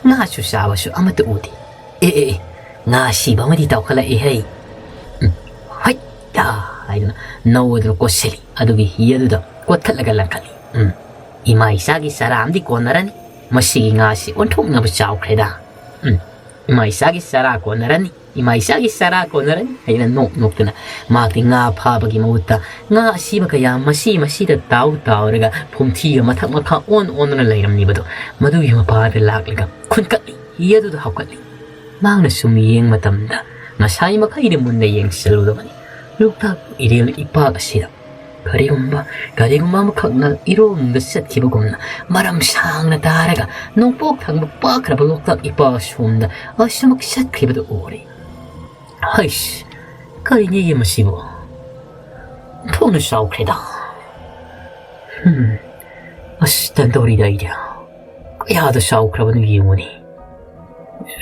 ꯉꯥꯁꯨ ꯆꯥꯕꯁꯨ ꯑꯃꯠꯇ ꯎꯗꯦ꯫ "ꯑꯦ, ꯑꯦ, ꯑꯦ, ꯉꯥ ꯁꯤꯕ ꯑꯃꯗꯤ ꯇꯥꯎꯈꯠꯂꯛꯑꯦ ꯍꯩ꯫ ꯎꯝ, ꯍꯩꯠ ꯌꯥ!" ꯍꯥꯏꯗꯨꯅ ꯅꯧ ꯑꯗꯨꯅ ꯀꯣꯠꯁꯤꯜꯂꯤ꯫ ꯑꯗꯨꯒꯤ ꯍꯤ ꯑꯗꯨꯗ ꯀꯣꯠꯈꯠꯂꯒ ꯂꯪꯈꯠꯂꯤ꯫ ꯎꯝ, "ꯏꯃꯥ ꯏꯆꯥꯒꯤ ꯆꯔꯥ ꯑꯃꯗꯤ ꯀꯣꯟꯅꯔꯅꯤ꯫ ꯃꯁꯤꯒꯤ ꯉꯥꯁꯤ ꯑꯣꯟꯊꯣꯛꯅꯕ ꯆꯥꯎꯈ꯭ꯔꯦꯗ꯫ ꯎꯝ, ꯏꯃꯥ ꯏꯆꯥꯒꯤ ꯆꯔꯥ ꯀꯣꯟꯅꯔꯅꯤ, ꯏꯃꯥ ꯏꯆꯥꯒꯤ ꯆꯔꯥ ꯀꯣꯟꯅꯔꯅꯤ" ꯍꯥꯏꯅ ꯅꯣꯛ ꯅꯣꯛꯇꯅ ꯃꯍꯥꯛꯇꯤ ꯉꯥ ꯐꯥꯕꯒꯤ ꯃꯍꯨꯠꯇ ꯉꯥ ꯑꯁꯤꯕ ꯀꯌꯥ ꯃꯁꯤ ꯃꯁꯤꯗ ꯇꯥꯎ ꯇꯥꯎꯔꯒ ꯐꯨꯝꯊꯤꯒ ꯃꯊꯛ ꯃꯈꯥ ꯑꯣꯟ ꯑꯣꯟꯗꯨꯅ ꯂꯩꯔꯝꯂꯤꯕꯗꯣ ꯃꯗꯨꯒꯤ ꯃꯄꯥꯗ ꯂꯥꯛꯂꯒ ꯈꯨꯟꯀꯠꯂꯤ, ꯍꯤ ꯑꯗꯨꯗ ꯍꯥꯞꯀꯠꯂꯤ꯫ ꯃꯍꯥꯛꯅ ꯁꯨꯝ ꯌꯦꯡ ꯃꯇꯝꯗ ꯉꯁꯥꯏ ꯃꯈꯩꯗꯤ ꯃꯨꯟꯅ ꯌꯦꯡꯁꯤꯜꯂꯨꯗꯕꯅꯤ꯫ ꯂꯣꯛꯇꯥꯛ ꯏꯔꯦꯜ ꯏꯄꯥꯛ ꯑꯁꯤꯗ ꯀꯔꯤꯒꯨꯝꯕ, ꯀꯔꯤꯒꯨꯝꯕ ꯑꯃꯈꯛꯅ ꯏꯔꯣꯝꯗ ꯆꯠꯈꯤꯕꯒꯨꯝꯅ ꯃꯔꯝ ꯁꯥꯡꯅ ꯇꯥꯔꯒ ꯅꯣꯡꯄꯣꯛ ꯊꯪꯕ ꯄꯥꯛꯈ꯭ꯔꯕ ꯂꯣꯛꯇꯥꯛ ꯏꯄꯥꯛ ꯑꯁꯣꯝꯗ ꯑꯁꯨꯃꯛ ꯆꯠꯈꯤꯕꯗꯨ ꯎꯔꯦ꯫ ꯍꯩꯁ, ꯀꯔꯤꯅꯦꯒꯦ ꯃꯁꯤꯕꯨ? ꯊꯣꯛꯅ ꯆꯥꯎꯈ꯭ꯔꯦꯗ꯫ ꯍꯝ, ꯑꯁ, ꯇꯟꯗꯧꯔꯤꯗ ꯑꯩꯗꯤ꯫ ꯀꯌꯥꯗ ꯆꯥꯎꯈ꯭ꯔꯕꯅꯣ ꯌꯦꯡꯉꯨꯅꯦ꯫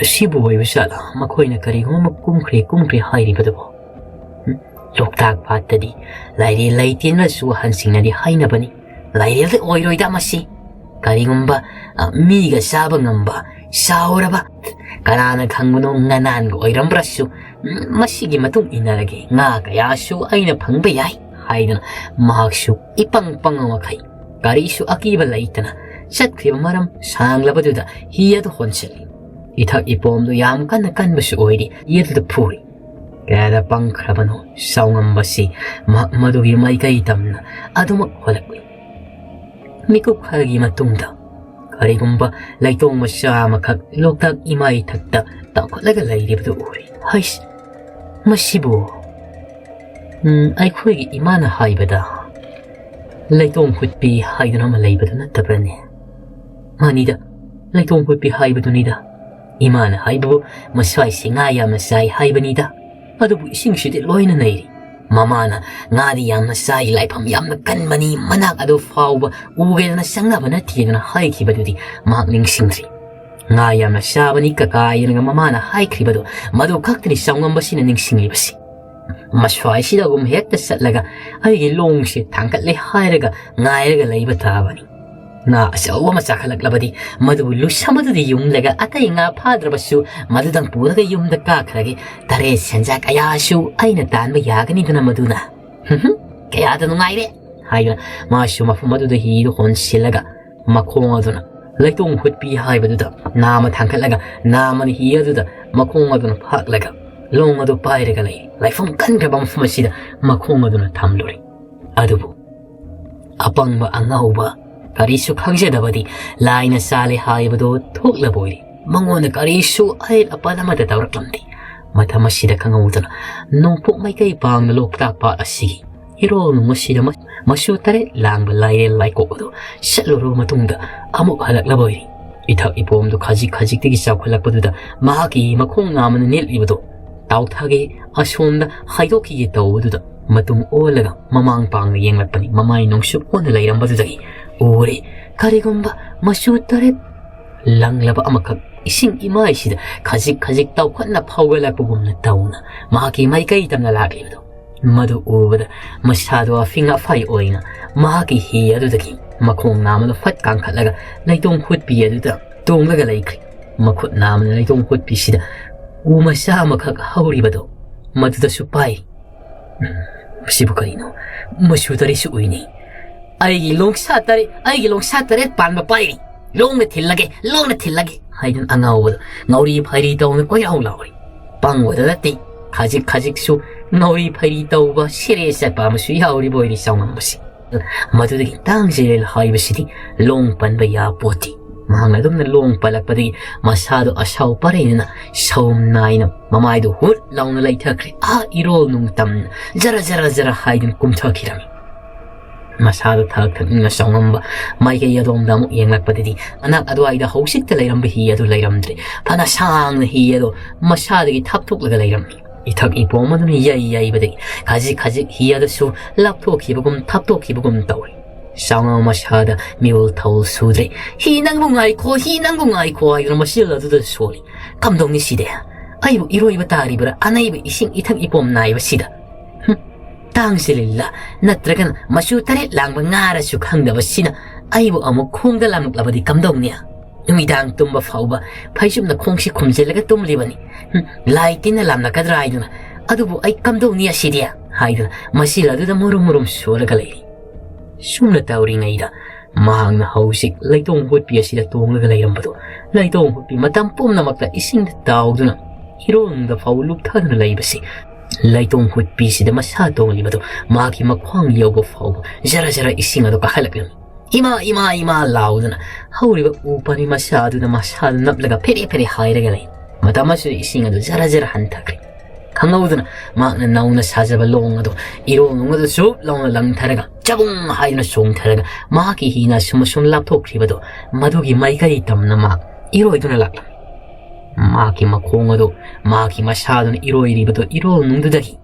ꯁꯤꯕꯨ ꯑꯣꯏꯕ ꯖꯥꯠꯂ? ꯃꯈꯣꯏꯅ ꯀꯔꯤꯒꯨꯝꯕ ꯑꯃ ꯀꯨꯝꯈ꯭ꯔꯦ, ꯀꯨꯝꯈ꯭ꯔꯦ ꯍꯥꯏꯔꯤꯕꯗꯨꯕꯨ? ꯎꯝ, ꯂꯣꯛꯇꯥꯛ ꯄꯥꯠꯇꯗꯤ ꯂꯥꯏꯔꯦꯜ ꯂꯩꯇꯦꯅꯁꯨ ꯑꯍꯟꯁꯤꯡꯅꯗꯤ ꯍꯥꯏꯅꯕꯅꯤ꯫ ꯂꯥꯏꯔꯦꯜꯗꯤ ꯑꯣꯏꯔꯣꯏꯗ ꯃꯁꯤ꯫ ꯀꯔꯤꯒꯨꯝꯕ, ꯑ, ꯃꯤꯒ ꯆꯥꯕ ꯉꯝꯕ, ꯆꯥꯎꯔꯕ, ꯀꯅꯥꯅ ꯈꯪꯕꯅꯣ, ꯉꯅꯥꯟꯒ ꯑꯣꯏꯔꯝꯕ꯭ꯔꯁꯨ, ꯎꯝ, ꯃꯁꯤꯒꯤ ꯃꯇꯨꯡ ꯏꯟꯅꯔꯒꯦ꯫ ꯉꯥ ꯀꯌꯥꯁꯨ ꯑꯩꯅ ꯐꯪꯕ ꯌꯥꯏ ꯍꯥꯏꯗꯨꯅ ꯃꯍꯥꯛꯁꯨ ꯏꯄꯪ ꯄꯪꯕ ꯃꯈꯩ ꯀꯔꯤꯁꯨ ꯑꯀꯤꯕ ꯂꯩꯇꯅ ꯆꯠꯈ꯭ꯔꯤꯕ ꯃꯔꯝ ꯁꯥꯡꯂꯕꯗꯨꯗ ꯍꯤ ꯑꯗꯨ ꯍꯣꯟꯁꯤꯜꯂꯤ꯫ ꯏꯊꯛ ꯏꯄꯣꯝꯗꯨ ꯌꯥꯝ ꯀꯟꯅ ꯀꯟꯕꯁꯨ ꯑꯣꯏꯔꯤ꯫ ꯍꯤ ꯑꯗꯨꯗ ꯐꯨꯔꯤ꯫ ꯀꯌꯥꯗ ꯄꯪꯈ꯭ꯔꯕꯅꯣ ꯆꯥꯎꯉꯝꯕꯁꯤ ꯃꯍꯥꯛ ꯃꯗꯨꯒꯤ ꯃꯥꯏꯀꯩ ꯇꯝꯅ ꯑꯗꯨꯃꯛ ꯍꯣꯜꯂꯛꯂꯤ꯫ ꯃꯤꯀꯨꯞ ꯈꯔꯒꯤ ꯃꯇꯨꯡꯗ ꯀꯔꯤꯒꯨꯝꯕ ꯂꯩꯇꯣꯡ ꯃꯆꯥ ꯑꯃꯈꯛ ꯂꯣꯛꯇꯥꯛ ꯏꯃꯥ ꯏꯊꯛꯇ ꯇꯥꯎꯈꯠꯂꯒ ꯂꯩꯔꯤꯕꯗꯨ ꯎꯔꯦ꯫ ꯍꯩꯁ! ꯃꯁꯤꯕꯨ, ꯎꯝ, ꯑꯩꯈꯣꯏꯒꯤ ꯏꯃꯥꯅ ꯍꯥꯏꯕꯗ ꯂꯩꯇꯣꯡ ꯍꯨꯠꯄꯤ ꯍꯥꯏꯗꯨꯅ ꯑꯃ ꯂꯩꯕꯗꯨ ꯅꯠꯇꯕ꯭ꯔꯅꯦ? ꯃꯥꯅꯤꯗ, ꯂꯩꯇꯣꯡ ꯍꯨꯠꯄꯤ ꯍꯥꯏꯕꯗꯨꯅꯤꯗ꯫ ꯏꯃꯥꯅ ꯍꯥꯏꯕꯕꯨ ꯃꯁ꯭ꯋꯥꯏꯁꯤ ꯉꯥ ꯌꯥꯝꯅ ꯆꯥꯏ ꯍꯥꯏꯕꯅꯤꯗ꯫ ꯑꯗꯨꯕꯨ ꯏꯁꯤꯡꯁꯤꯗꯤ ꯂꯣꯏꯅ ꯅꯩꯔꯤ꯫ ꯃꯃꯥꯅ ꯉꯥꯗꯤ ꯌꯥꯝꯅ ꯆꯥꯏ, ꯂꯥꯏꯐꯝ ꯌꯥꯝꯅ ꯀꯟꯕꯅꯤ, ꯃꯅꯥꯛ ꯑꯗꯨ ꯐꯥꯎꯕ ꯎꯒꯦꯗꯅ ꯆꯪꯅꯕ ꯅꯠꯇꯦꯗꯅ ꯍꯥꯏꯈꯤꯕꯗꯨꯗꯤ ꯃꯍꯥꯛ ꯅꯤꯡꯁꯤꯡꯗ꯭ꯔꯤ꯫ ꯉꯥ ꯌꯥꯝꯅ ꯆꯥꯕꯅꯤ ꯀꯀꯥ ꯍꯥꯏꯅ ꯃꯃꯥꯅ ꯍꯥꯏꯈ꯭ꯔꯤꯕꯗꯨ ꯃꯗꯨ ꯈꯛꯇꯅꯤ ꯆꯥꯎꯉꯝꯕꯁꯤꯅ ꯅꯤꯡꯁꯤꯡꯂꯤꯕꯁꯤ꯫ ꯃꯁ꯭ꯋꯥꯏꯁꯤꯗ ꯑꯗꯨꯝ ꯍꯦꯛꯇ ꯆꯠꯂꯒ ꯑꯩꯒꯤ ꯂꯣꯡꯁꯦ ꯊꯥꯡꯒꯠꯂꯦ ꯍꯥꯏꯔꯒ ꯉꯥꯏꯔꯒ ꯂꯩꯕ ꯇꯥꯕꯅꯤ꯫ ꯉꯥ ꯑꯆꯧꯕ ꯑꯃ ꯆꯥꯈꯠꯂꯛꯂꯕꯗꯤ ꯃꯗꯨꯕꯨ ꯂꯨꯁ ꯑꯃꯗꯨꯗ ꯌꯨꯝꯂꯒ ꯑꯇꯩ ꯉꯥ ꯐꯥꯗ꯭ꯔꯕꯁꯨ ꯃꯗꯨꯗꯪ ꯄꯨꯔꯒ ꯌꯨꯝꯗ ꯀꯥꯈ꯭ꯔꯒꯦ꯫ ꯇꯔꯦꯠ ꯁꯦꯟꯖꯥ ꯀꯌꯥꯁꯨ ꯑꯩꯅ ꯇꯥꯟꯕ ꯌꯥꯒꯅꯤꯗꯅ ꯃꯗꯨꯅ꯫ ꯍꯨꯝ ꯍꯨꯝ, ꯀꯌꯥꯗ ꯅꯨꯡꯉꯥꯏꯔꯦ꯫ ꯍꯥꯏꯗꯨꯅ ꯃꯥꯁꯨ ꯃꯐꯝ ꯑꯗꯨꯗ ꯍꯤꯗꯨ ꯍꯣꯟꯁꯤꯜꯂꯒ ꯃꯈꯣꯡ ꯑꯗꯨꯅ ꯂꯩꯇꯣꯡ ꯍꯨꯠꯄꯤ ꯍꯥꯏꯕꯗꯨꯗ ꯅꯥꯝꯃ ꯊꯥꯡꯒꯠꯂꯒ ꯅꯥꯝꯃꯅ ꯍꯤ ꯑꯗꯨꯗ ꯃꯈꯣꯡ ꯑꯗꯨꯅ ꯐꯥꯛꯂꯒ ꯂꯣꯡ ꯑꯗꯨ ꯄꯥꯏꯔꯒ ꯂꯩ꯫ ꯂꯥꯏꯐꯝ ꯀꯟꯈ꯭ꯔꯕ ꯃꯐꯝ ꯑꯁꯤꯗ ꯃꯈꯣꯡ ꯑꯗꯨꯅ ꯊꯝꯂꯨꯔꯦ꯫ ꯑꯗꯨꯕꯨ ꯑꯄꯪꯕ ꯑꯉꯥꯎꯕ ꯀꯔꯤꯁꯨ ꯈꯪꯖꯗꯕꯗꯤ ꯂꯥꯏꯅ ꯆꯥꯂꯦ ꯍꯥꯏꯕꯗꯨ ꯊꯣꯛꯂꯕ ꯑꯣꯏꯔꯦ꯫ ꯃꯉꯣꯟꯗ ꯀꯔꯤꯁꯨ ꯑꯍꯦꯟ ꯑꯄꯟ ꯑꯃꯠꯇ ꯇꯧꯔꯛꯂꯝꯗꯦ꯫ ꯃꯇꯝ ꯑꯁꯤꯗ ꯈꯪꯍꯧꯗꯅ ꯅꯣꯡꯄꯣꯛ ꯃꯥꯏꯀꯩ ꯄꯥꯡꯅ ꯂꯣꯛꯇꯥꯛ ꯄꯥꯠ ꯑꯁꯤꯒꯤ ꯏꯔꯣꯜ ꯅꯨꯡ ꯑꯁꯤꯗ ꯃ-, ꯃꯆꯨ ꯇꯔꯦꯠ ꯂꯥꯡꯕ ꯂꯥꯏꯔꯦꯜ ꯂꯥꯏꯀꯣꯛ ꯑꯗꯨ ꯆꯠꯂꯨꯔꯕ ꯃꯇꯨꯡꯗ ꯑꯃꯨꯛ ꯍꯜꯂꯛꯂꯕ ꯑꯣꯏꯔꯦ꯫ ꯏꯊꯛ ꯏꯄꯣꯝꯗꯨ ꯈꯖꯤꯛ ꯈꯖꯤꯛꯇꯒꯤ ꯆꯥꯎꯈꯠꯂꯛꯄꯗꯨꯗ ꯃꯍꯥꯛꯀꯤ ꯃꯈꯣꯡ ꯅꯥꯝꯃꯅ ꯅꯦꯠꯂꯤꯕꯗꯨ ꯇꯥꯎꯊꯥꯒꯦ, ꯑꯁꯣꯝꯗ ꯍꯥꯏꯗꯣꯛꯈꯤꯒꯦ ꯇꯧꯕꯗꯨꯗ ꯃꯇꯨꯡ ꯑꯣꯜꯂꯒ ꯃꯃꯥꯡ ꯄꯥꯡꯅ ꯌꯦꯡꯂꯛꯄꯅꯤ꯫ ꯃꯃꯥꯏ ꯅꯣꯡꯆꯨꯞ ꯑꯣꯟꯅ ꯂꯩꯔꯝꯕꯗꯨꯗꯒꯤ ꯎꯔꯦ ꯀꯔꯤꯒꯨꯝꯕ ꯃꯆꯨ ꯇꯔꯦꯠ ꯂꯪꯂꯕ ꯑꯃꯈꯛ ꯏꯁꯤꯡ ꯏꯃꯥꯏꯁꯤꯗ ꯈꯖꯤꯛ ꯈꯖꯤꯛ ꯇꯥꯎꯈꯠꯅ ꯐꯥꯎꯒꯠꯂꯛꯄꯒꯨꯝꯅ ꯇꯧꯅ ꯃꯍꯥꯛꯀꯤ ꯃꯥꯏꯀꯩ ꯇꯝꯅ ꯂꯥꯛꯂꯤꯕꯗꯨ꯫ ꯃꯗꯨ ꯎꯕꯗ ꯃꯁꯥꯗꯣ ꯑꯐꯤꯡ ꯑꯐꯥꯏ ꯑꯣꯏꯅ ꯃꯍꯥꯛꯀꯤ ꯍꯤ ꯑꯗꯨꯗꯒꯤ ꯃꯈꯣꯡ ꯅꯥꯝꯃꯗ ꯐꯠ ꯀꯥꯡꯈꯠꯂꯒ ꯂꯩꯇꯣꯡ ꯍꯨꯠꯄꯤ ꯑꯗꯨꯗ ꯇꯣꯡꯂꯒ ꯂꯩꯈ꯭ꯔꯦ꯫ ꯃꯈꯨꯠ ꯅꯥꯝꯃꯅ ꯂꯩꯇꯣꯡ ꯍꯨꯠꯄꯤꯁꯤꯗ ꯎ ꯃꯆꯥ ꯑꯃꯈꯛ ꯍꯧꯔꯤꯕꯗꯣ ꯃꯗꯨꯗꯁꯨ ꯄꯥꯏ꯫ ꯎꯝ, ꯃꯁꯤꯕꯨ ꯀꯔꯤꯅꯣ? ꯃꯆꯨ ꯇꯔꯦꯠꯁꯨ ꯎꯏꯅꯤ꯫ "ꯑꯩꯒꯤ ꯂꯣꯡꯁꯥ ꯇꯔꯦꯠ, ꯑꯩꯒꯤ ꯂꯣꯡꯁꯥ ꯇꯔꯦꯠ ꯄꯥꯟꯕ ꯄꯥꯏꯔꯤ꯫ ꯂꯣꯡꯅ ꯊꯤꯜꯂꯒꯦ, ꯂꯣꯡꯅ ꯊꯤꯜꯂꯒꯦ" ꯍꯥꯏꯗꯨꯅ ꯑꯉꯥꯎꯕꯗ ꯉꯥꯎꯔꯤ ꯐꯩꯔꯤ ꯇꯧꯅ ꯀꯣꯏꯔꯥꯎ ꯂꯥꯎꯔꯤ꯫ ꯄꯪꯕꯗ ꯅꯠꯇꯦ, ꯈꯖꯤꯛ ꯈꯖꯤꯛꯁꯨ ꯉꯥꯎꯔꯤ ꯐꯩꯔꯤ ꯇꯧꯕ ꯁꯦꯔꯦ ꯆꯠꯄ ꯑꯃꯁꯨ ꯌꯥꯎꯔꯤꯕ ꯑꯣꯏꯔꯤ ꯆꯥꯎꯉꯝꯕꯁꯤ꯫ ꯃꯗꯨꯗꯒꯤ ꯇꯥꯡꯖꯦꯜ ꯍꯥꯏꯕꯁꯤꯗꯤ ꯂꯣꯡ ꯄꯟꯕ ꯌꯥꯄꯣꯠꯇꯦ꯫ ꯃꯍꯥꯛꯅ ꯑꯗꯨꯝꯅ ꯂꯣꯡ ꯄꯜꯂꯛꯄꯗꯒꯤ ꯃꯁꯥꯗꯣ ꯑꯁꯥꯎ ꯄꯔꯦꯡꯅ ꯁꯧꯝ ꯅꯥꯏꯅ ꯃꯃꯥꯏꯗꯨ ꯍꯨꯠ ꯂꯥꯎꯅ ꯂꯩꯊꯈ꯭ꯔꯦ꯫ ꯑꯥ ꯏꯔꯣꯜ ꯅꯨꯡ ꯇꯝꯅ ꯖꯔ ꯖꯔ ꯖꯔ ꯍꯥꯏꯗꯨꯅ ꯀꯨꯝꯊꯈꯤꯔꯝꯃꯤ꯫ ꯃꯁꯥꯗꯣ ꯊꯛ ꯊꯛꯅꯤꯡꯅ ꯆꯥꯎꯉꯝꯕ ꯃꯥꯏꯀꯩ ꯑꯗꯣꯝꯗ ꯑꯃꯨꯛ ꯌꯦꯡꯂꯛꯄꯗꯗꯤ ꯃꯅꯥꯛ ꯑꯗꯨꯋꯥꯏꯗ ꯍꯧꯖꯤꯛꯇ ꯂꯩꯔꯝꯕ ꯍꯤ ꯑꯗꯨ ꯂꯩꯔꯝꯗ꯭ꯔꯦ꯫ ꯐꯅ ꯁꯥꯡꯅ ꯍꯤ ꯑꯗꯣ ꯃꯁꯥꯗꯒꯤ ꯊꯥꯞꯇꯣꯛꯂꯒ ꯂꯩꯔꯝꯃꯤ꯫ ꯏꯊꯛ ꯏꯄꯣꯝ ꯑꯗꯨꯅ ꯌꯩ ꯌꯩꯕꯗꯒꯤ ꯈꯖꯤꯛ ꯈꯖꯤꯛ ꯍꯤ ꯑꯗꯨꯁꯨ ꯂꯥꯞꯊꯣꯛꯈꯤꯕꯒꯨꯝ ꯊꯥꯞꯇꯣꯛꯈꯤꯕꯒꯨꯝ ꯇꯧꯏ꯫ ꯆꯥꯎꯉꯝ ꯃꯁꯥꯗ ꯃꯤꯔꯣꯜ ꯊꯧ ꯁꯨꯗ꯭ꯔꯦ꯫ "ꯍꯤ ꯅꯪꯕꯨ ꯉꯥꯏꯈꯣ, ꯍꯤ ꯅꯪꯕꯨ ꯉꯥꯏꯈꯣ" ꯍꯥꯏꯗꯨꯅ ꯃꯆꯤꯜ ꯑꯗꯨꯗ ꯁꯣꯜꯂꯤ꯫ "ꯀꯝꯗꯧꯅꯤ ꯁꯤꯗꯤ? ꯑꯩꯕꯨ ꯏꯔꯣꯏꯕ ꯇꯥꯔꯤꯕ꯭ꯔꯥ? ꯑꯅꯩꯕ ꯏꯁꯤꯡ ꯏꯊꯛ ꯏꯄꯣꯝ ꯅꯥꯏꯕꯁꯤꯗ꯫ ꯍꯨꯝ, ꯇꯥꯡꯁꯤꯂꯤꯜꯂ ꯅꯠꯇ꯭ꯔꯒꯅ ꯃꯆꯨ ꯇꯔꯦꯠ ꯂꯥꯡꯕ ꯉꯥꯔꯁꯨ ꯈꯪꯗꯕꯁꯤꯅ ꯑꯩꯕꯨ ꯑꯃꯨꯛ ꯈꯣꯡꯗ ꯂꯥꯝꯂꯛꯂꯕꯗꯤ ꯀꯝꯗꯧꯅꯤ? ꯅꯨꯃꯤꯗꯥꯡ ꯇꯨꯝꯕ ꯐꯥꯎꯕ ꯐꯩꯖꯨꯞꯅ ꯈꯣꯡꯁꯤ ꯈꯨꯝꯖꯤꯜꯂꯒ ꯇꯨꯝꯂꯤꯕꯅꯤ꯫ ꯍꯨꯝ, ꯂꯥꯏ ꯇꯤꯟꯅ ꯂꯥꯝꯂꯛꯀꯗ꯭ꯔꯥ ꯍꯥꯏꯗꯨꯅ꯫ ꯑꯗꯨꯕꯨ ꯑꯩ ꯀꯝꯗꯧꯅꯤ ꯑꯁꯤꯗꯤ?" ꯍꯥꯏꯗꯨꯅ ꯃꯆꯤꯜ ꯑꯗꯨꯗ ꯃꯨꯔꯨꯝ ꯃꯨꯔꯨꯝ ꯁꯣꯜꯂꯒ ꯂꯩꯔꯤ꯫ ꯁꯨꯝꯅ ꯇꯧꯔꯤꯉꯩꯗ ꯃꯍꯥꯛꯅ ꯍꯧꯖꯤꯛ ꯂꯩꯇꯣꯡ ꯍꯨꯠꯄꯤ ꯑꯁꯤꯗ ꯇꯣꯡꯂꯒ ꯂꯩꯔꯝꯕꯗꯣ, ꯂꯩꯇꯣꯡ ꯍꯨꯠꯄꯤ ꯃꯇꯝ ꯄꯨꯝꯅꯃꯛꯇ ꯏꯁꯤꯡꯗ ꯇꯥꯎꯗꯨꯅ ꯏꯔꯣꯟꯗ ꯐꯥꯎ ꯂꯨꯞꯊꯗꯨꯅ ꯂꯩꯕꯁꯤ, ꯂꯩꯇꯣꯡ ꯍꯨꯠꯄꯤꯁꯤꯗ ꯃꯁꯥ ꯇꯣꯡꯂꯤꯕꯗꯣ ꯃꯍꯥꯛꯀꯤ ꯃꯈ꯭ꯋꯥꯡ ꯌꯧꯕ ꯐꯥꯎꯕ ꯖꯔ ꯖꯔ ꯏꯁꯤꯡ ꯑꯗꯨ ꯀꯥꯈꯠꯂꯛꯂꯝꯃꯤ꯫ "ꯏꯃꯥ, ꯏꯃꯥ, ꯏꯃꯥ!" ꯂꯥꯎꯗꯨꯅ ꯍꯧꯔꯤꯕ ꯎ ꯄꯥꯝꯕꯤ ꯃꯆꯥ ꯑꯗꯨꯗ ꯃꯁꯥꯗꯨ ꯅꯞꯂꯒ ꯐꯦꯔꯦ ꯐꯦꯔꯦ ꯍꯥꯏꯔꯒ ꯂꯩ꯫ ꯃꯇꯝ ꯑꯁꯤꯗ ꯏꯁꯤꯡ ꯑꯗꯨ ꯖꯔ ꯖꯔ ꯍꯟꯊꯈ꯭ꯔꯦ꯫ ꯈꯪꯍꯧꯗꯅ ꯃꯍꯥꯛꯅ ꯅꯧꯅ ꯁꯥꯖꯕ ꯂꯣꯡ ꯑꯗꯨ ꯏꯔꯣꯡ ꯂꯣꯡ ꯑꯗꯨ ꯆꯨꯞ ꯂꯥꯎꯅ ꯂꯪꯊꯔꯒ ꯆꯕꯨꯡ ꯍꯥꯏꯗꯨꯅ ꯆꯣꯡꯊꯔꯒ ꯃꯍꯥꯛꯀꯤ ꯍꯤꯅ ꯑꯁꯨꯝ ꯑꯁꯨꯝ ꯂꯥꯞꯊꯣꯛꯈ꯭ꯔꯤꯕꯗꯨ ꯃꯗꯨꯒꯤ ꯃꯥꯏꯀꯩ ꯇꯝꯅ ꯃꯍꯥꯛ ꯏꯔꯣꯏꯗꯨꯅ ꯂꯥꯛꯂꯝꯃꯤ꯫ ꯃꯍꯥꯛꯀꯤ ꯃꯈꯣꯡ ꯑꯗꯨ ꯃꯍꯥꯛꯀꯤ ꯃꯁꯥꯗꯨꯅ ꯏꯔꯣꯏꯔꯤꯕꯗꯨ ꯏꯔꯣꯜ ꯅꯨꯡꯗꯨꯗꯒꯤ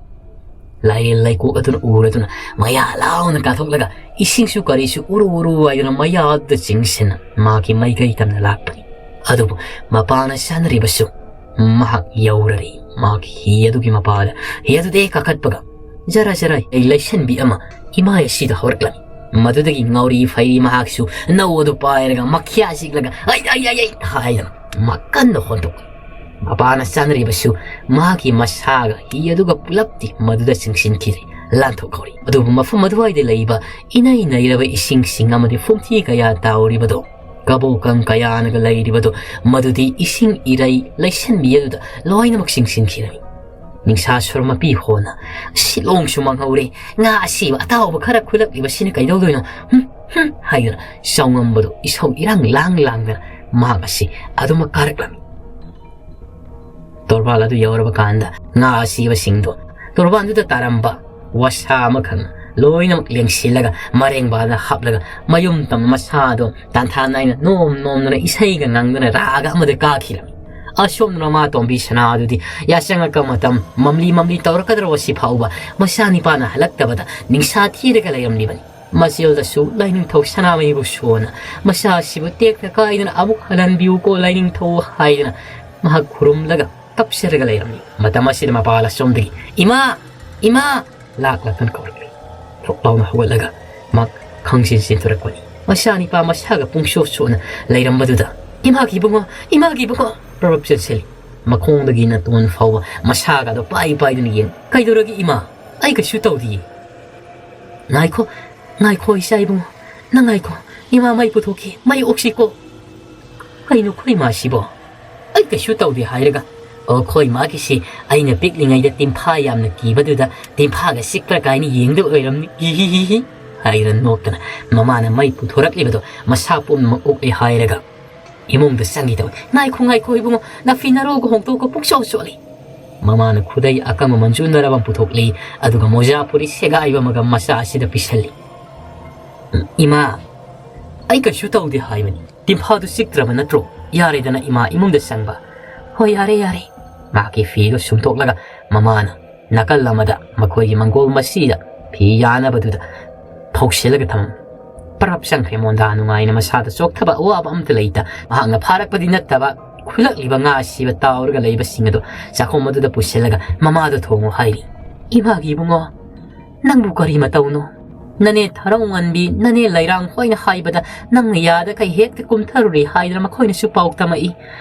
ꯂꯥꯏꯔꯦꯟ ꯂꯩꯀꯣꯛ ꯑꯗꯨꯅ ꯎꯔꯗꯨꯅ ꯃꯌꯥ ꯂꯥꯎꯅ ꯀꯥꯊꯣꯛꯂꯒ ꯏꯁꯤꯡꯁꯨ ꯀꯔꯤꯁꯨ ꯎꯔꯨ ꯎꯔꯨ ꯍꯥꯏꯗꯨꯅ ꯃꯌꯥꯗꯨꯗ ꯆꯤꯡꯁꯤꯟꯅ ꯃꯍꯥꯛꯀꯤ ꯃꯥꯏꯀꯩ ꯇꯝꯅ ꯂꯥꯛꯄꯅꯤ꯫ ꯑꯗꯨꯕꯨ ꯃꯄꯥꯅ ꯆꯥꯅꯔꯤꯕꯁꯨ ꯃꯍꯥꯛ ꯌꯧꯔꯔꯤ꯫ ꯃꯍꯥꯛꯀꯤ ꯍꯤ ꯑꯗꯨꯒꯤ ꯃꯄꯥꯗ ꯍꯤ ꯑꯗꯨꯗ ꯍꯦꯛ ꯀꯥꯈꯠꯄꯒ ꯖꯔ ꯖꯔ ꯂꯩ ꯂꯩꯁꯟꯕꯤ ꯑꯃ ꯏꯃꯥꯏ ꯑꯁꯤꯗ ꯍꯧꯔꯛꯂꯝꯃꯤ꯫ ꯃꯗꯨꯗꯒꯤ ꯉꯥꯎꯔꯤ ꯐꯩꯔꯤ ꯃꯍꯥꯛꯁꯨ ꯅꯧ ꯑꯗꯨ ꯄꯥꯏꯔꯒ ꯃꯈ꯭ꯌꯥ ꯆꯤꯛꯂꯒ "ꯑꯩ, ꯑꯩ, ꯑꯩ, ꯑꯩ" ꯍꯥꯏꯗꯅ ꯃꯀꯟꯅ ꯍꯣꯟꯗꯣꯛꯏ꯫ ꯃꯄꯥꯅ ꯆꯥꯅꯔꯤꯕꯁꯨ ꯃꯍꯥꯛꯀꯤ ꯃꯁꯥꯒ ꯍꯤ ꯑꯗꯨꯒ ꯄꯨꯂꯞꯇꯤ ꯃꯗꯨꯗ ꯆꯤꯡꯁꯤꯟꯈꯤꯗ꯭ꯔꯦ, ꯂꯥꯟꯊꯣꯛꯍꯧꯔꯤ꯫ ꯑꯗꯨꯕꯨ ꯃꯐꯝ ꯑꯗꯨꯋꯥꯏꯗ ꯂꯩꯕ ꯏꯅꯩ ꯅꯩꯔꯕ ꯏꯁꯤꯡꯁꯤꯡ ꯑꯃꯗꯤ ꯐꯨꯝꯊꯤ ꯀꯌꯥ ꯇꯥꯎꯔꯤꯕꯗꯣ, ꯀꯕꯣꯀꯪ ꯀꯌꯥꯅꯒ ꯂꯩꯔꯤꯕꯗꯣ, ꯃꯗꯨꯗꯤ ꯏꯁꯤꯡ ꯏꯔꯩ ꯂꯩꯁꯟꯕꯤ ꯑꯗꯨꯗ ꯂꯣꯏꯅꯃꯛ ꯆꯤꯡꯁꯤꯟꯈꯤꯔꯝꯃꯤ꯫ ꯅꯤꯡꯁꯥ ꯁꯣꯔ ꯃꯄꯤ ꯍꯣꯟꯅ, "ꯁꯤꯂꯣꯡꯁꯨ ꯃꯥꯡꯍꯧꯔꯦ, ꯉꯥ ꯑꯁꯤꯕ ꯑꯇꯥꯎꯕ ꯈꯔ ꯈꯨꯜꯂꯛꯂꯤꯕꯁꯤꯅ ꯀꯩꯗꯧꯗꯣꯏꯅꯣ? ꯍꯨꯝ, ꯍꯨꯝ" ꯍꯥꯏꯗꯨꯅ ꯆꯥꯎꯉꯝꯕꯗꯨ ꯏꯁꯧ ꯏꯔꯥꯡ ꯂꯥꯡ ꯂꯥꯡꯗꯅ ꯃꯍꯥꯛ ꯑꯁꯤ ꯑꯗꯨꯃꯛ ꯀꯥꯔꯛꯂꯝꯃꯤ꯫ ꯇꯣꯔꯕꯥꯜ ꯑꯗꯨ ꯌꯧꯔꯕ ꯀꯥꯟꯗ ꯉꯥ ꯑꯁꯤꯕꯁꯤꯡꯗꯣ ꯇꯣꯔꯕꯥꯟꯗꯨꯗ ꯇꯥꯔꯝꯕ ꯋꯥꯁꯥ ꯑꯃꯈꯛꯅ ꯂꯣꯏꯅꯃꯛ ꯂꯦꯡꯁꯤꯜꯂꯒ ꯃꯔꯦꯡꯕꯥꯜꯗ ꯍꯥꯞꯂꯒ ꯃꯌꯨꯝ ꯇꯝꯅ ꯃꯁꯥꯗꯣ ꯇꯥꯟꯊꯥ ꯅꯥꯏꯅ ꯅꯣꯝ ꯅꯣꯝꯗꯅ ꯏꯁꯩꯒ ꯉꯪꯗꯅ ꯔꯥꯒ ꯑꯃꯗ ꯀꯥꯈꯤꯔꯝꯃꯤ꯫ ꯑꯁꯣꯝꯗꯅ ꯃꯃꯥ ꯇꯣꯝꯕꯤ ꯁꯅꯥ ꯑꯗꯨꯗꯤ ꯌꯥꯆꯪꯉꯛꯄ ꯃꯇꯝ ꯃꯝꯂꯤ ꯃꯝꯂꯤ ꯇꯧꯔꯛꯀꯗ꯭ꯔꯕ ꯁꯤ ꯐꯥꯎꯕ ꯃꯆꯥ ꯅꯤꯄꯥꯅ ꯍꯜꯂꯛꯇꯕꯗ ꯅꯤꯡꯁꯥ ꯊꯤꯔꯒ ꯂꯩꯔꯝꯂꯤꯕꯅꯤ꯫ ꯃꯆꯦꯜꯗꯁꯨ ꯂꯥꯏꯅꯤꯡꯊꯧ ꯁꯅꯥꯃꯍꯤꯕꯨ ꯁꯣꯟꯅ ꯃꯆꯥ ꯑꯁꯤꯕꯨ ꯇꯦꯛꯇ ꯀꯥꯏꯗꯅ ꯑꯃꯨꯛ ꯍꯜꯍꯟꯕꯤꯌꯨꯀꯣ ꯂꯥꯏꯅꯤꯡꯊꯧ ꯍꯥꯏꯗꯅ ꯃꯍꯥꯛ ꯈꯨꯔꯨꯝꯂꯒ ꯀꯞꯆꯔꯒ ꯂꯩꯔꯝꯃꯤ꯫ ꯃꯇꯝ ꯑꯁꯤꯗ ꯃꯄꯥꯜ ꯑꯁꯣꯝꯗꯒꯤ, "ꯏꯃꯥ! ꯏꯃꯥ!" ꯂꯥꯛ ꯂꯥꯛꯇꯅ ꯀꯧꯔꯛꯂꯤ꯫ ꯊꯣꯛ ꯂꯥꯎꯅ ꯍꯧꯒꯠꯂꯒ ꯃꯍꯥꯛ ꯈꯪꯆꯦꯟ ꯆꯦꯟꯊꯣꯔꯛꯄꯅꯤ꯫ ꯃꯆꯥ ꯅꯤꯄꯥ ꯃꯁꯥꯒ ꯄꯨꯡꯁꯣꯠ ꯁꯣꯠꯅ ꯂꯩꯔꯝꯕꯗꯨꯗ, "ꯏꯃꯥꯒꯤ ꯏꯕꯨꯡꯉꯣ! ꯏꯃꯥꯒꯤ ꯏꯕꯨꯡꯉꯣ!" ꯄ꯭ꯔꯞ ꯄ꯭ꯔꯞ ꯆꯦꯟꯁꯤꯜꯂꯤ꯫ ꯃꯈꯣꯡꯗꯒꯤ ꯅꯥꯇꯣꯟ ꯐꯥꯎꯕ ꯃꯁꯥꯒꯗꯣ ꯄꯥꯏ ꯄꯥꯏꯗꯨꯅ ꯌꯦꯡ, "ꯀꯩꯗꯧꯔꯒꯦ ꯏꯃꯥ? ꯑꯩ ꯀꯩꯁꯨ ꯇꯧꯗꯤꯌꯦ꯫ ꯉꯥꯏꯈꯣ, "ꯉꯥꯏꯈꯣ ꯏꯆꯥ ꯏꯕꯨꯡꯉꯣ, ꯅꯪ ꯉꯥꯏꯈꯣ, ꯏꯃꯥ ꯃꯩ ꯄꯨꯊꯣꯛꯈꯤ, ꯃꯩ ꯑꯣꯛꯁꯤꯀꯣ꯫" "ꯀꯩꯅꯣ ꯑꯩꯈꯣꯏ ꯏꯃꯥꯁꯤꯕꯣ? ꯑꯩ ꯀꯩꯁꯨ ꯇꯧꯗꯦ ꯍꯥꯏꯔꯒ?" "ꯑꯣ, ꯑꯩꯈꯣꯏ ꯏꯃꯥꯒꯤꯁꯤ ꯑꯩꯅ ꯄꯤꯛꯂꯤꯉꯩꯗ ꯇꯤꯝꯐꯥ ꯌꯥꯝꯅ ꯀꯤꯕꯗꯨꯗ ꯇꯤꯝꯐꯥꯒ ꯆꯤꯛꯄ꯭ꯔꯥ ꯀꯥꯏꯅ ꯌꯦꯡꯗ ꯑꯣꯏꯔꯝꯅꯤ, ꯍꯤ ꯍꯤ ꯍꯤ ꯍꯤ," ꯍꯥꯏꯗꯅ ꯅꯣꯛꯇꯅ ꯃꯃꯥꯅ ꯃꯩ ꯄꯨꯊꯣꯔꯛꯂꯤꯕꯗꯣ ꯃꯁꯥ ꯄꯨꯝꯅꯃꯛ ꯑꯣꯛꯂꯦ ꯍꯥꯏꯔꯒ ꯏꯃꯨꯡꯗ ꯆꯪꯈꯤꯗꯕ꯫ "ꯉꯥꯏꯈꯣ, ꯉꯥꯏꯈꯣ ꯏꯕꯨꯡꯉꯣ, ꯅꯐꯤ ꯅꯔꯣꯜꯒ ꯍꯣꯡꯗꯣꯛꯑꯒ ꯄꯨꯡꯆꯣꯠ ꯆꯣꯠꯂꯤ꯫" ꯃꯃꯥꯅ ꯈꯨꯗꯩ ꯑꯀꯪꯕ ꯃꯟꯖꯨ ꯅꯔꯕ ꯑꯃ ꯄꯨꯊꯣꯛꯂꯤ, ꯑꯗꯨꯒ ꯃꯣꯖꯥ ꯐꯨꯔꯤꯠ ꯁꯦꯒꯥꯏꯕ ꯑꯃꯒ ꯃꯆꯥ ꯑꯁꯤꯗ ꯄꯤꯁꯜꯂꯤ꯫ "ꯏꯃꯥ, ꯑꯩ ꯀꯩꯁꯨ ꯇꯧꯗꯦ ꯍꯥꯏꯕꯅꯤ꯫ ꯇꯤꯝꯐꯥꯗꯨ ꯆꯤꯛꯇ꯭ꯔꯕ ꯅꯠꯇ꯭ꯔꯣ? ꯌꯥꯔꯦꯗꯅ ꯏꯃꯥ ꯏꯃꯨꯡꯗ ꯆꯪꯕ꯫" "ꯍꯣꯏ, ꯌꯥꯔꯦ, ꯌꯥꯔꯦ꯫" ꯃꯍꯥꯛꯀꯤ ꯐꯤꯗꯨ ꯁꯨꯝꯊꯣꯛꯂꯒ ꯃꯃꯥꯅ ꯅꯥꯀꯜ ꯑꯃꯗ ꯃꯈꯣꯏꯒꯤ ꯃꯪꯒꯣꯜ ꯃꯁꯤꯗ ꯐꯤ ꯌꯥꯅꯕꯗꯨꯗ ꯐꯧꯁꯤꯜꯂꯒ ꯊꯝꯃꯝꯃꯤ꯫ ꯄꯔꯞ ꯆꯪꯈ꯭ꯔꯦ ꯃꯣꯟꯗꯥ ꯅꯨꯡꯉꯥꯏꯅ ꯃꯁꯥꯗ ꯆꯣꯛꯊꯕ ꯑꯋꯥꯕ ꯑꯝꯇ ꯂꯩꯇ ꯃꯍꯥꯛꯅ ꯐꯥꯔꯛꯄꯗꯤ ꯅꯠꯇꯕ ꯈꯨꯜꯂꯛꯂꯤꯕ ꯉꯥ ꯑꯁꯤꯕ ꯇꯥꯎꯔꯒ ꯂꯩꯕꯁꯤꯡ ꯑꯗꯨ ꯆꯥꯛꯈꯨꯝ ꯑꯗꯨꯗ ꯄꯨꯁꯤꯜꯂꯒ ꯃꯃꯥꯗ ꯊꯣꯡꯉꯨ ꯍꯥꯏꯔꯤ꯫ "ꯏꯃꯥꯒꯤ ꯏꯕꯨꯡꯉꯣ, ꯅꯪꯕꯨ ꯀꯔꯤ ꯃꯇꯧꯅꯣ? ꯅꯅꯦ ꯊꯔꯧ ꯉꯟꯕꯤ, ꯅꯅꯦ ꯂꯩꯔꯥꯡ ꯍꯣꯏꯅ ꯍꯥꯏꯕꯗ ꯅꯪꯅ ꯌꯥꯗ ꯀꯩ ꯍꯦꯛꯇ ꯀꯨꯝꯊꯔꯨꯔꯦ ꯍꯥꯏꯗꯅ ꯃꯈꯣꯏꯅꯁꯨ ꯄꯥꯎ ꯇꯝꯃꯛꯏ꯫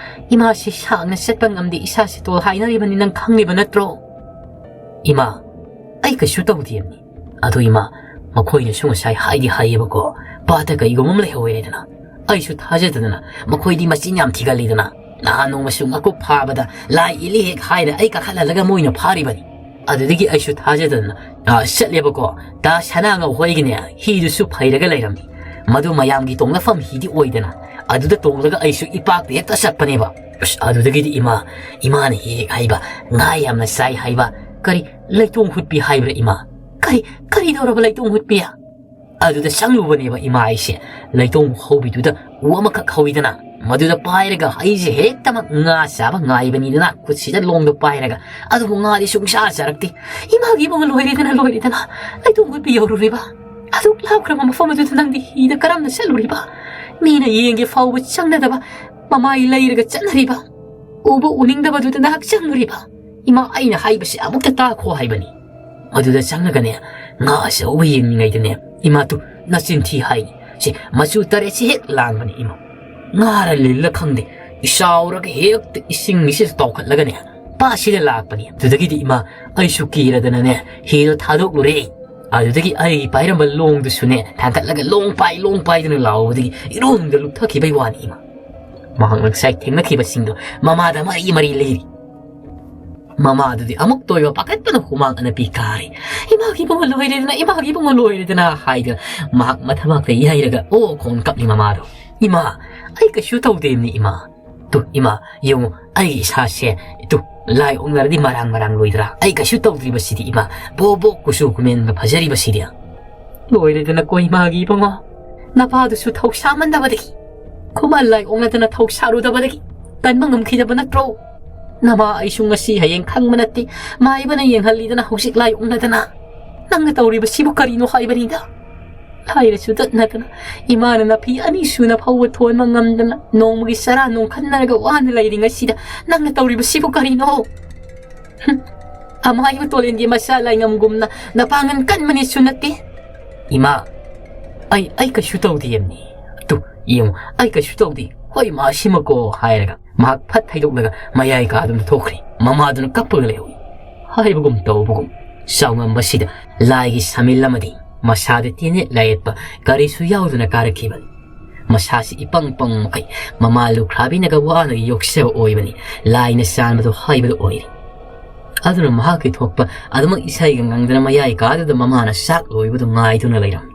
ꯏꯃꯥꯁꯤ ꯁꯥꯡꯅ ꯆꯠꯄ ꯉꯝꯗꯦ, ꯏꯁꯥꯁꯤ ꯇꯣꯜ ꯍꯥꯏꯅꯔꯤꯕꯅꯤ, ꯅꯪ ꯈꯪꯂꯤꯕ ꯅꯠꯇ꯭ꯔꯣ?" "ꯏꯃꯥ, ꯑꯩ ꯀꯩꯁꯨ ꯇꯧꯗꯦꯕꯅꯤ꯫ ꯑꯗꯣ ꯏꯃꯥ, ꯃꯈꯣꯏꯅꯁꯨ ꯉꯁꯥꯏ ꯍꯥꯏꯗꯤ ꯍꯥꯏꯌꯦꯕꯀꯣ, ꯄꯥꯠꯇ ꯀꯩꯒꯨꯝꯕ ꯑꯃ ꯂꯩꯍꯧꯋꯦꯗꯅ꯫ ꯑꯩꯁꯨ ꯊꯥꯖꯗꯗꯅ ꯃꯈꯣꯏꯗꯤ ꯃꯆꯤꯟ ꯌꯥꯝ ꯊꯤꯒꯜꯂꯤꯗꯅ꯫ ꯅꯍꯥꯟ ꯅꯣꯡꯃꯁꯨ ꯉꯥꯀꯨꯞ ꯐꯥꯕꯗ ꯂꯥꯏ ꯏꯜꯂꯤ ꯍꯦꯛ ꯍꯥꯏꯅ ꯑꯩ ꯀꯥꯈꯠꯍꯜꯂꯒ ꯃꯣꯏꯅ ꯐꯥꯔꯤꯕꯅꯤ꯫ ꯑꯗꯨꯗꯒꯤ ꯑꯩꯁꯨ ꯊꯥꯖꯗꯗꯅ, ꯑ, ꯆꯠꯂꯦꯕꯀꯣ꯫ ꯇꯥ ꯁꯅꯥꯉꯧ ꯍꯣꯏꯒꯤꯅꯦ ꯍꯤꯗꯨꯁꯨ ꯐꯩꯔꯒ ꯂꯩꯔꯝꯃꯤ꯫ ꯃꯗꯨ ꯃꯌꯥꯝꯒꯤ ꯇꯣꯡꯅꯐꯝ ꯍꯤꯗꯤ ꯑꯣꯏꯗꯅ ꯑꯗꯨꯗ ꯇꯣꯡꯂꯒ ꯑꯩꯁꯨ ꯏꯄꯥꯛꯇ ꯍꯦꯛꯇ ꯆꯠꯄꯅꯦꯕ꯫ ꯑꯁ, ꯑꯗꯨꯗꯒꯤꯗꯤ ꯏꯃꯥ, ꯏꯃꯥꯅ ꯍꯦꯛ ꯍꯦꯛ ꯍꯥꯏꯕ ꯉꯥ ꯌꯥꯝꯅ ꯆꯥꯏ ꯍꯥꯏꯕ, ꯀꯔꯤ ꯂꯩꯇꯣꯡ ꯍꯨꯠꯄꯤ ꯍꯥꯏꯕ꯭ꯔꯥ ꯏꯃꯥ? ꯀꯔꯤ, ꯀꯔꯤꯗꯧꯔꯕ ꯂꯩꯇꯣꯡ ꯍꯨꯠꯄꯤ?" ꯑꯗꯨꯗ ꯆꯪꯂꯨꯕꯅꯦꯕ ꯏꯃꯥ ꯑꯩꯁꯦ꯫ ꯂꯩꯇꯣꯡ ꯍꯧꯕꯤꯗꯨꯗ ꯎ ꯑꯃꯈꯛ ꯍꯧꯋꯤꯗꯅ, ꯃꯗꯨꯗ ꯄꯥꯏꯔꯒ ꯑꯩꯁꯦ ꯍꯦꯛꯇꯃꯛ ꯉꯥ ꯆꯥꯕ ꯉꯥꯏꯕꯅꯤꯗꯅ, ꯈꯨꯠꯁꯤꯗ ꯂꯣꯡꯗꯣ ꯄꯥꯏꯔꯒ꯫ ꯑꯗꯨꯕꯨ ꯉꯥꯗꯤ ꯁꯨꯡꯆꯥ ꯆꯥꯔꯛꯇꯦ꯫ "ꯏꯃꯥꯒꯤ ꯏꯕꯨꯡꯉꯣ, ꯂꯣꯏꯔꯦꯗꯅ, ꯂꯣꯏꯔꯦꯗꯅ꯫ ꯂꯩꯇꯣꯡ ꯍꯨꯠꯄꯤ ꯌꯧꯔꯨꯔꯤꯕ? ꯑꯗꯨꯛ ꯂꯥꯞꯈ꯭ꯔꯕ ꯃꯐꯝ ꯑꯗꯨꯗ ꯅꯪꯗꯤ ꯍꯤꯗ ꯀꯔꯝꯅ ꯆꯠꯂꯨꯔꯤꯕ? ꯃꯤꯅ ꯌꯦꯡꯒꯦ ꯐꯥꯎꯕ ꯆꯪꯅꯗꯕ ꯃꯃꯥꯏ ꯂꯩꯔꯒ ꯆꯠꯅꯔꯤꯕ? ꯎꯕ ꯎꯅꯤꯡꯗꯕꯗꯨꯗ ꯅꯍꯥꯛ ꯆꯪꯂꯨꯔꯤꯕ?" ꯏꯃꯥ, ꯑꯩꯅ ꯍꯥꯏꯕꯁꯤ ꯑꯃꯨꯛꯇ ꯇꯥꯈꯣ ꯍꯥꯏꯕꯅꯤ꯫ ꯑꯗꯨꯗ ꯆꯪꯂꯒꯅꯦ, ꯉꯥ ꯑꯆꯧꯕ ꯌꯦꯡꯂꯤꯉꯩꯗꯅꯦ, ꯏꯃꯥ, ꯇꯨ, ꯅꯆꯤꯟ ꯊꯤ ꯍꯥꯏꯅꯤ꯫ ꯁꯤ ꯃꯆꯨ ꯇꯔꯦꯠꯁꯤ ꯍꯦꯛ ꯂꯥꯡꯕꯅꯤ ꯏꯃꯥ꯫ ꯉꯥꯔ ꯂꯤꯜꯂ ꯈꯪꯗꯦ, ꯏꯆꯥꯎꯔꯒ ꯍꯦꯛꯇ ꯏꯁꯤꯡ ꯏꯁꯤꯗ ꯇꯥꯎꯈꯠꯂꯒꯅꯦ, ꯄꯥꯠꯁꯤꯗ ꯂꯥꯛꯄꯅꯤ꯫ ꯑꯗꯨꯗꯒꯤꯗꯤ ꯏꯃꯥ, ꯑꯩꯁꯨ ꯀꯤꯔꯗꯅꯅꯦ, ꯍꯤꯗꯣ ꯊꯥꯗꯣꯛꯂꯨꯔꯦ꯫ ꯑꯗꯨꯗꯒꯤ ꯑꯩ ꯄꯥꯏꯔꯝꯕ ꯂꯣꯡꯗꯨꯁꯨꯅꯦ, ꯊꯥꯡꯒꯠꯂꯒ "ꯂꯣꯡ ꯄꯥꯏ, ꯂꯣꯡ ꯄꯥꯏ" ꯗꯨꯅ ꯂꯥꯎꯕꯗꯒꯤ ꯏꯔꯨꯗ ꯂꯨꯞꯊꯈꯤꯕꯩ ꯋꯥꯅꯤ, ꯏꯃꯥ꯫ ꯃꯍꯥꯛꯅ ꯉꯁꯥꯏ ꯊꯦꯡꯅꯈꯤꯕꯁꯤꯡꯗꯣ ꯃꯃꯥꯗ ꯃꯔꯤ ꯃꯔꯤ ꯂꯤꯔꯤ꯫ ꯃꯃꯥꯗꯨꯗꯤ ꯑꯃꯨꯛꯇ ꯑꯣꯏꯕ ꯄꯥꯈꯠꯄꯅ ꯍꯨꯃꯥꯡ ꯑꯅꯞꯄꯤ ꯀꯥꯔꯤ꯫ "ꯏꯃꯥꯒꯤ ꯏꯕꯨꯡꯉꯣ ꯂꯣꯏꯔꯦꯗꯅ, ꯏꯃꯥꯒꯤ ꯏꯕꯨꯡꯉꯣ ꯂꯣꯏꯔꯦꯗꯅ" ꯍꯥꯏꯗꯅ ꯃꯍꯥꯛ ꯃꯊꯕꯥꯛꯇ ꯌꯩꯔꯒ "ꯑꯣ" ꯈꯣꯡ ꯀꯞꯂꯤ ꯃꯃꯥꯗꯣ꯫ "ꯏꯃꯥ, ꯑꯩ ꯀꯩꯁꯨ ꯇꯧꯗꯦꯅꯤ, ꯏꯃꯥ꯫ ꯇꯨ, ꯏꯃꯥ, ꯌꯦꯡꯉꯨ, ꯑꯩ ꯏꯁꯥꯁꯦ, ꯇꯨ, ꯂꯥꯏ ꯑꯣꯛꯅꯔꯗꯤ ꯃꯔꯥꯡ ꯃꯔꯥꯡ ꯂꯣꯏꯗ꯭ꯔꯥ? ꯑꯩ ꯀꯩꯁꯨ ꯇꯧꯗ꯭ꯔꯤꯕꯁꯤꯗꯤ, ꯏꯃꯥ, ꯕꯣ ꯕꯣ ꯀꯨꯆꯨ ꯀꯨꯃꯦꯟꯒ ꯐꯖꯔꯤꯕꯁꯤꯗꯤ"꯫ "ꯂꯣꯏꯔꯦꯗꯅꯀꯣ ꯏꯃꯥꯒꯤ ꯏꯕꯨꯡꯉꯣ, ꯅꯄꯥꯗꯨꯁꯨ ꯊꯧꯁꯥꯃꯟꯗꯕꯗꯒꯤ, ꯈꯨꯃꯟ ꯂꯥꯏ ꯑꯣꯛꯅꯗꯅ ꯊꯧꯁꯥꯔꯨꯗꯕꯗꯒꯤ ꯀꯟꯕ ꯉꯝꯈꯤꯗꯕ ꯅꯠꯇ꯭ꯔꯣ? ꯅꯃꯥ ꯑꯩꯁꯨ ꯉꯁꯤ ꯍꯌꯦꯡ ꯈꯪꯕ ꯅꯠꯇꯦ, ꯃꯥꯏꯕꯅ ꯌꯦꯡꯍꯜꯂꯤꯗꯅ ꯍꯧꯖꯤꯛ ꯂꯥꯏ ꯑꯣꯛꯅꯗꯅ꯫ ꯅꯪꯅ ꯇꯧꯔꯤꯕꯁꯤꯕꯨ ꯀꯔꯤꯅꯣ ꯍꯥꯏꯕꯅꯤꯗ? ꯂꯥꯏꯔꯁꯨ ꯇꯠꯅꯗꯅ ꯏꯃꯥꯅ ꯅꯥꯐꯤ ꯑꯅꯤ ꯁꯨꯅ ꯐꯥꯎꯕ ꯊꯣꯟꯕ ꯉꯝꯗꯅ ꯅꯣꯡꯃꯒꯤ ꯆꯔꯥ ꯅꯣꯡꯈꯟꯅꯔꯒ ꯋꯥꯅ ꯂꯩꯔꯤꯉꯩꯁꯤꯗ ꯅꯪꯅ ꯇꯧꯔꯤꯕꯁꯤꯕꯨ ꯀꯔꯤꯅꯣ? ꯍꯨꯝ, ꯑꯃꯥꯏꯕ ꯇꯣꯂꯦꯟꯒꯤ ꯃꯆꯥ ꯂꯥꯏꯉꯝꯒꯨꯝꯅ ꯅꯄꯥꯡꯒꯜ ꯀꯟꯕꯅꯤꯁꯨ ꯅꯠꯇꯦ"꯫ "ꯏꯃꯥ, ꯑꯩ, ꯑꯩ ꯀꯩꯁꯨ ꯇꯧꯗꯦ ꯌꯦꯝꯅꯤ꯫ ꯇꯨ, ꯌꯦꯡꯉꯨ, ꯑꯩ ꯀꯩꯁꯨ ꯇꯧꯗꯦ꯫ ꯍꯣꯏ, ꯏꯃꯥ, ꯁꯤꯃꯀꯣ" ꯍꯥꯏꯔꯒ ꯃꯍꯥꯛ ꯐꯠ ꯊꯩꯗꯣꯛꯂꯒ ꯃꯌꯥꯏ ꯀꯥꯗꯨꯅ ꯊꯣꯛꯈ꯭ꯔꯦ꯫ ꯃꯃꯥꯗꯨꯅ ꯀꯞꯄꯒ ꯂꯩꯍꯧꯏ꯫ ꯍꯥꯏꯕꯒꯨꯝ ꯇꯧꯕꯒꯨꯝ ꯆꯥꯎꯉꯝꯕꯁꯤꯗ ꯂꯥꯏꯒꯤ ꯁꯥꯃꯤꯜ ꯑꯃꯗꯤ ꯃꯁꯥꯗ ꯇꯦꯅꯦꯠ ꯂꯥꯏꯌꯦꯠꯄ ꯀꯔꯤꯁꯨ ꯌꯥꯎꯗꯅ ꯀꯥꯔꯛꯈꯤꯕꯅꯤ꯫ ꯃꯁꯥꯁꯤ ꯏꯄꯪ ꯄꯪ ꯃꯈꯩ ꯃꯃꯥ ꯂꯨꯈ꯭ꯔꯥꯕꯤꯅꯒ ꯋꯥꯅ ꯌꯣꯛꯆꯕ ꯑꯣꯏꯕꯅꯤ꯫ ꯂꯥꯏꯅ ꯆꯥꯟꯕꯗꯣ ꯍꯥꯏꯕꯗꯣ ꯑꯣꯏꯔꯦ꯫ ꯑꯗꯨꯅ ꯃꯍꯥꯛꯀꯤ ꯊꯣꯛꯄ ꯑꯗꯨꯃꯛ ꯏꯁꯩꯒ ꯉꯪꯗꯅ ꯃꯌꯥꯏ ꯀꯥꯗꯨꯗ ꯃꯃꯥꯅ ꯆꯥꯛ ꯂꯣꯏꯕꯗꯨ ꯉꯥꯏꯗꯨꯅ ꯂꯩꯔꯝꯃꯤ꯫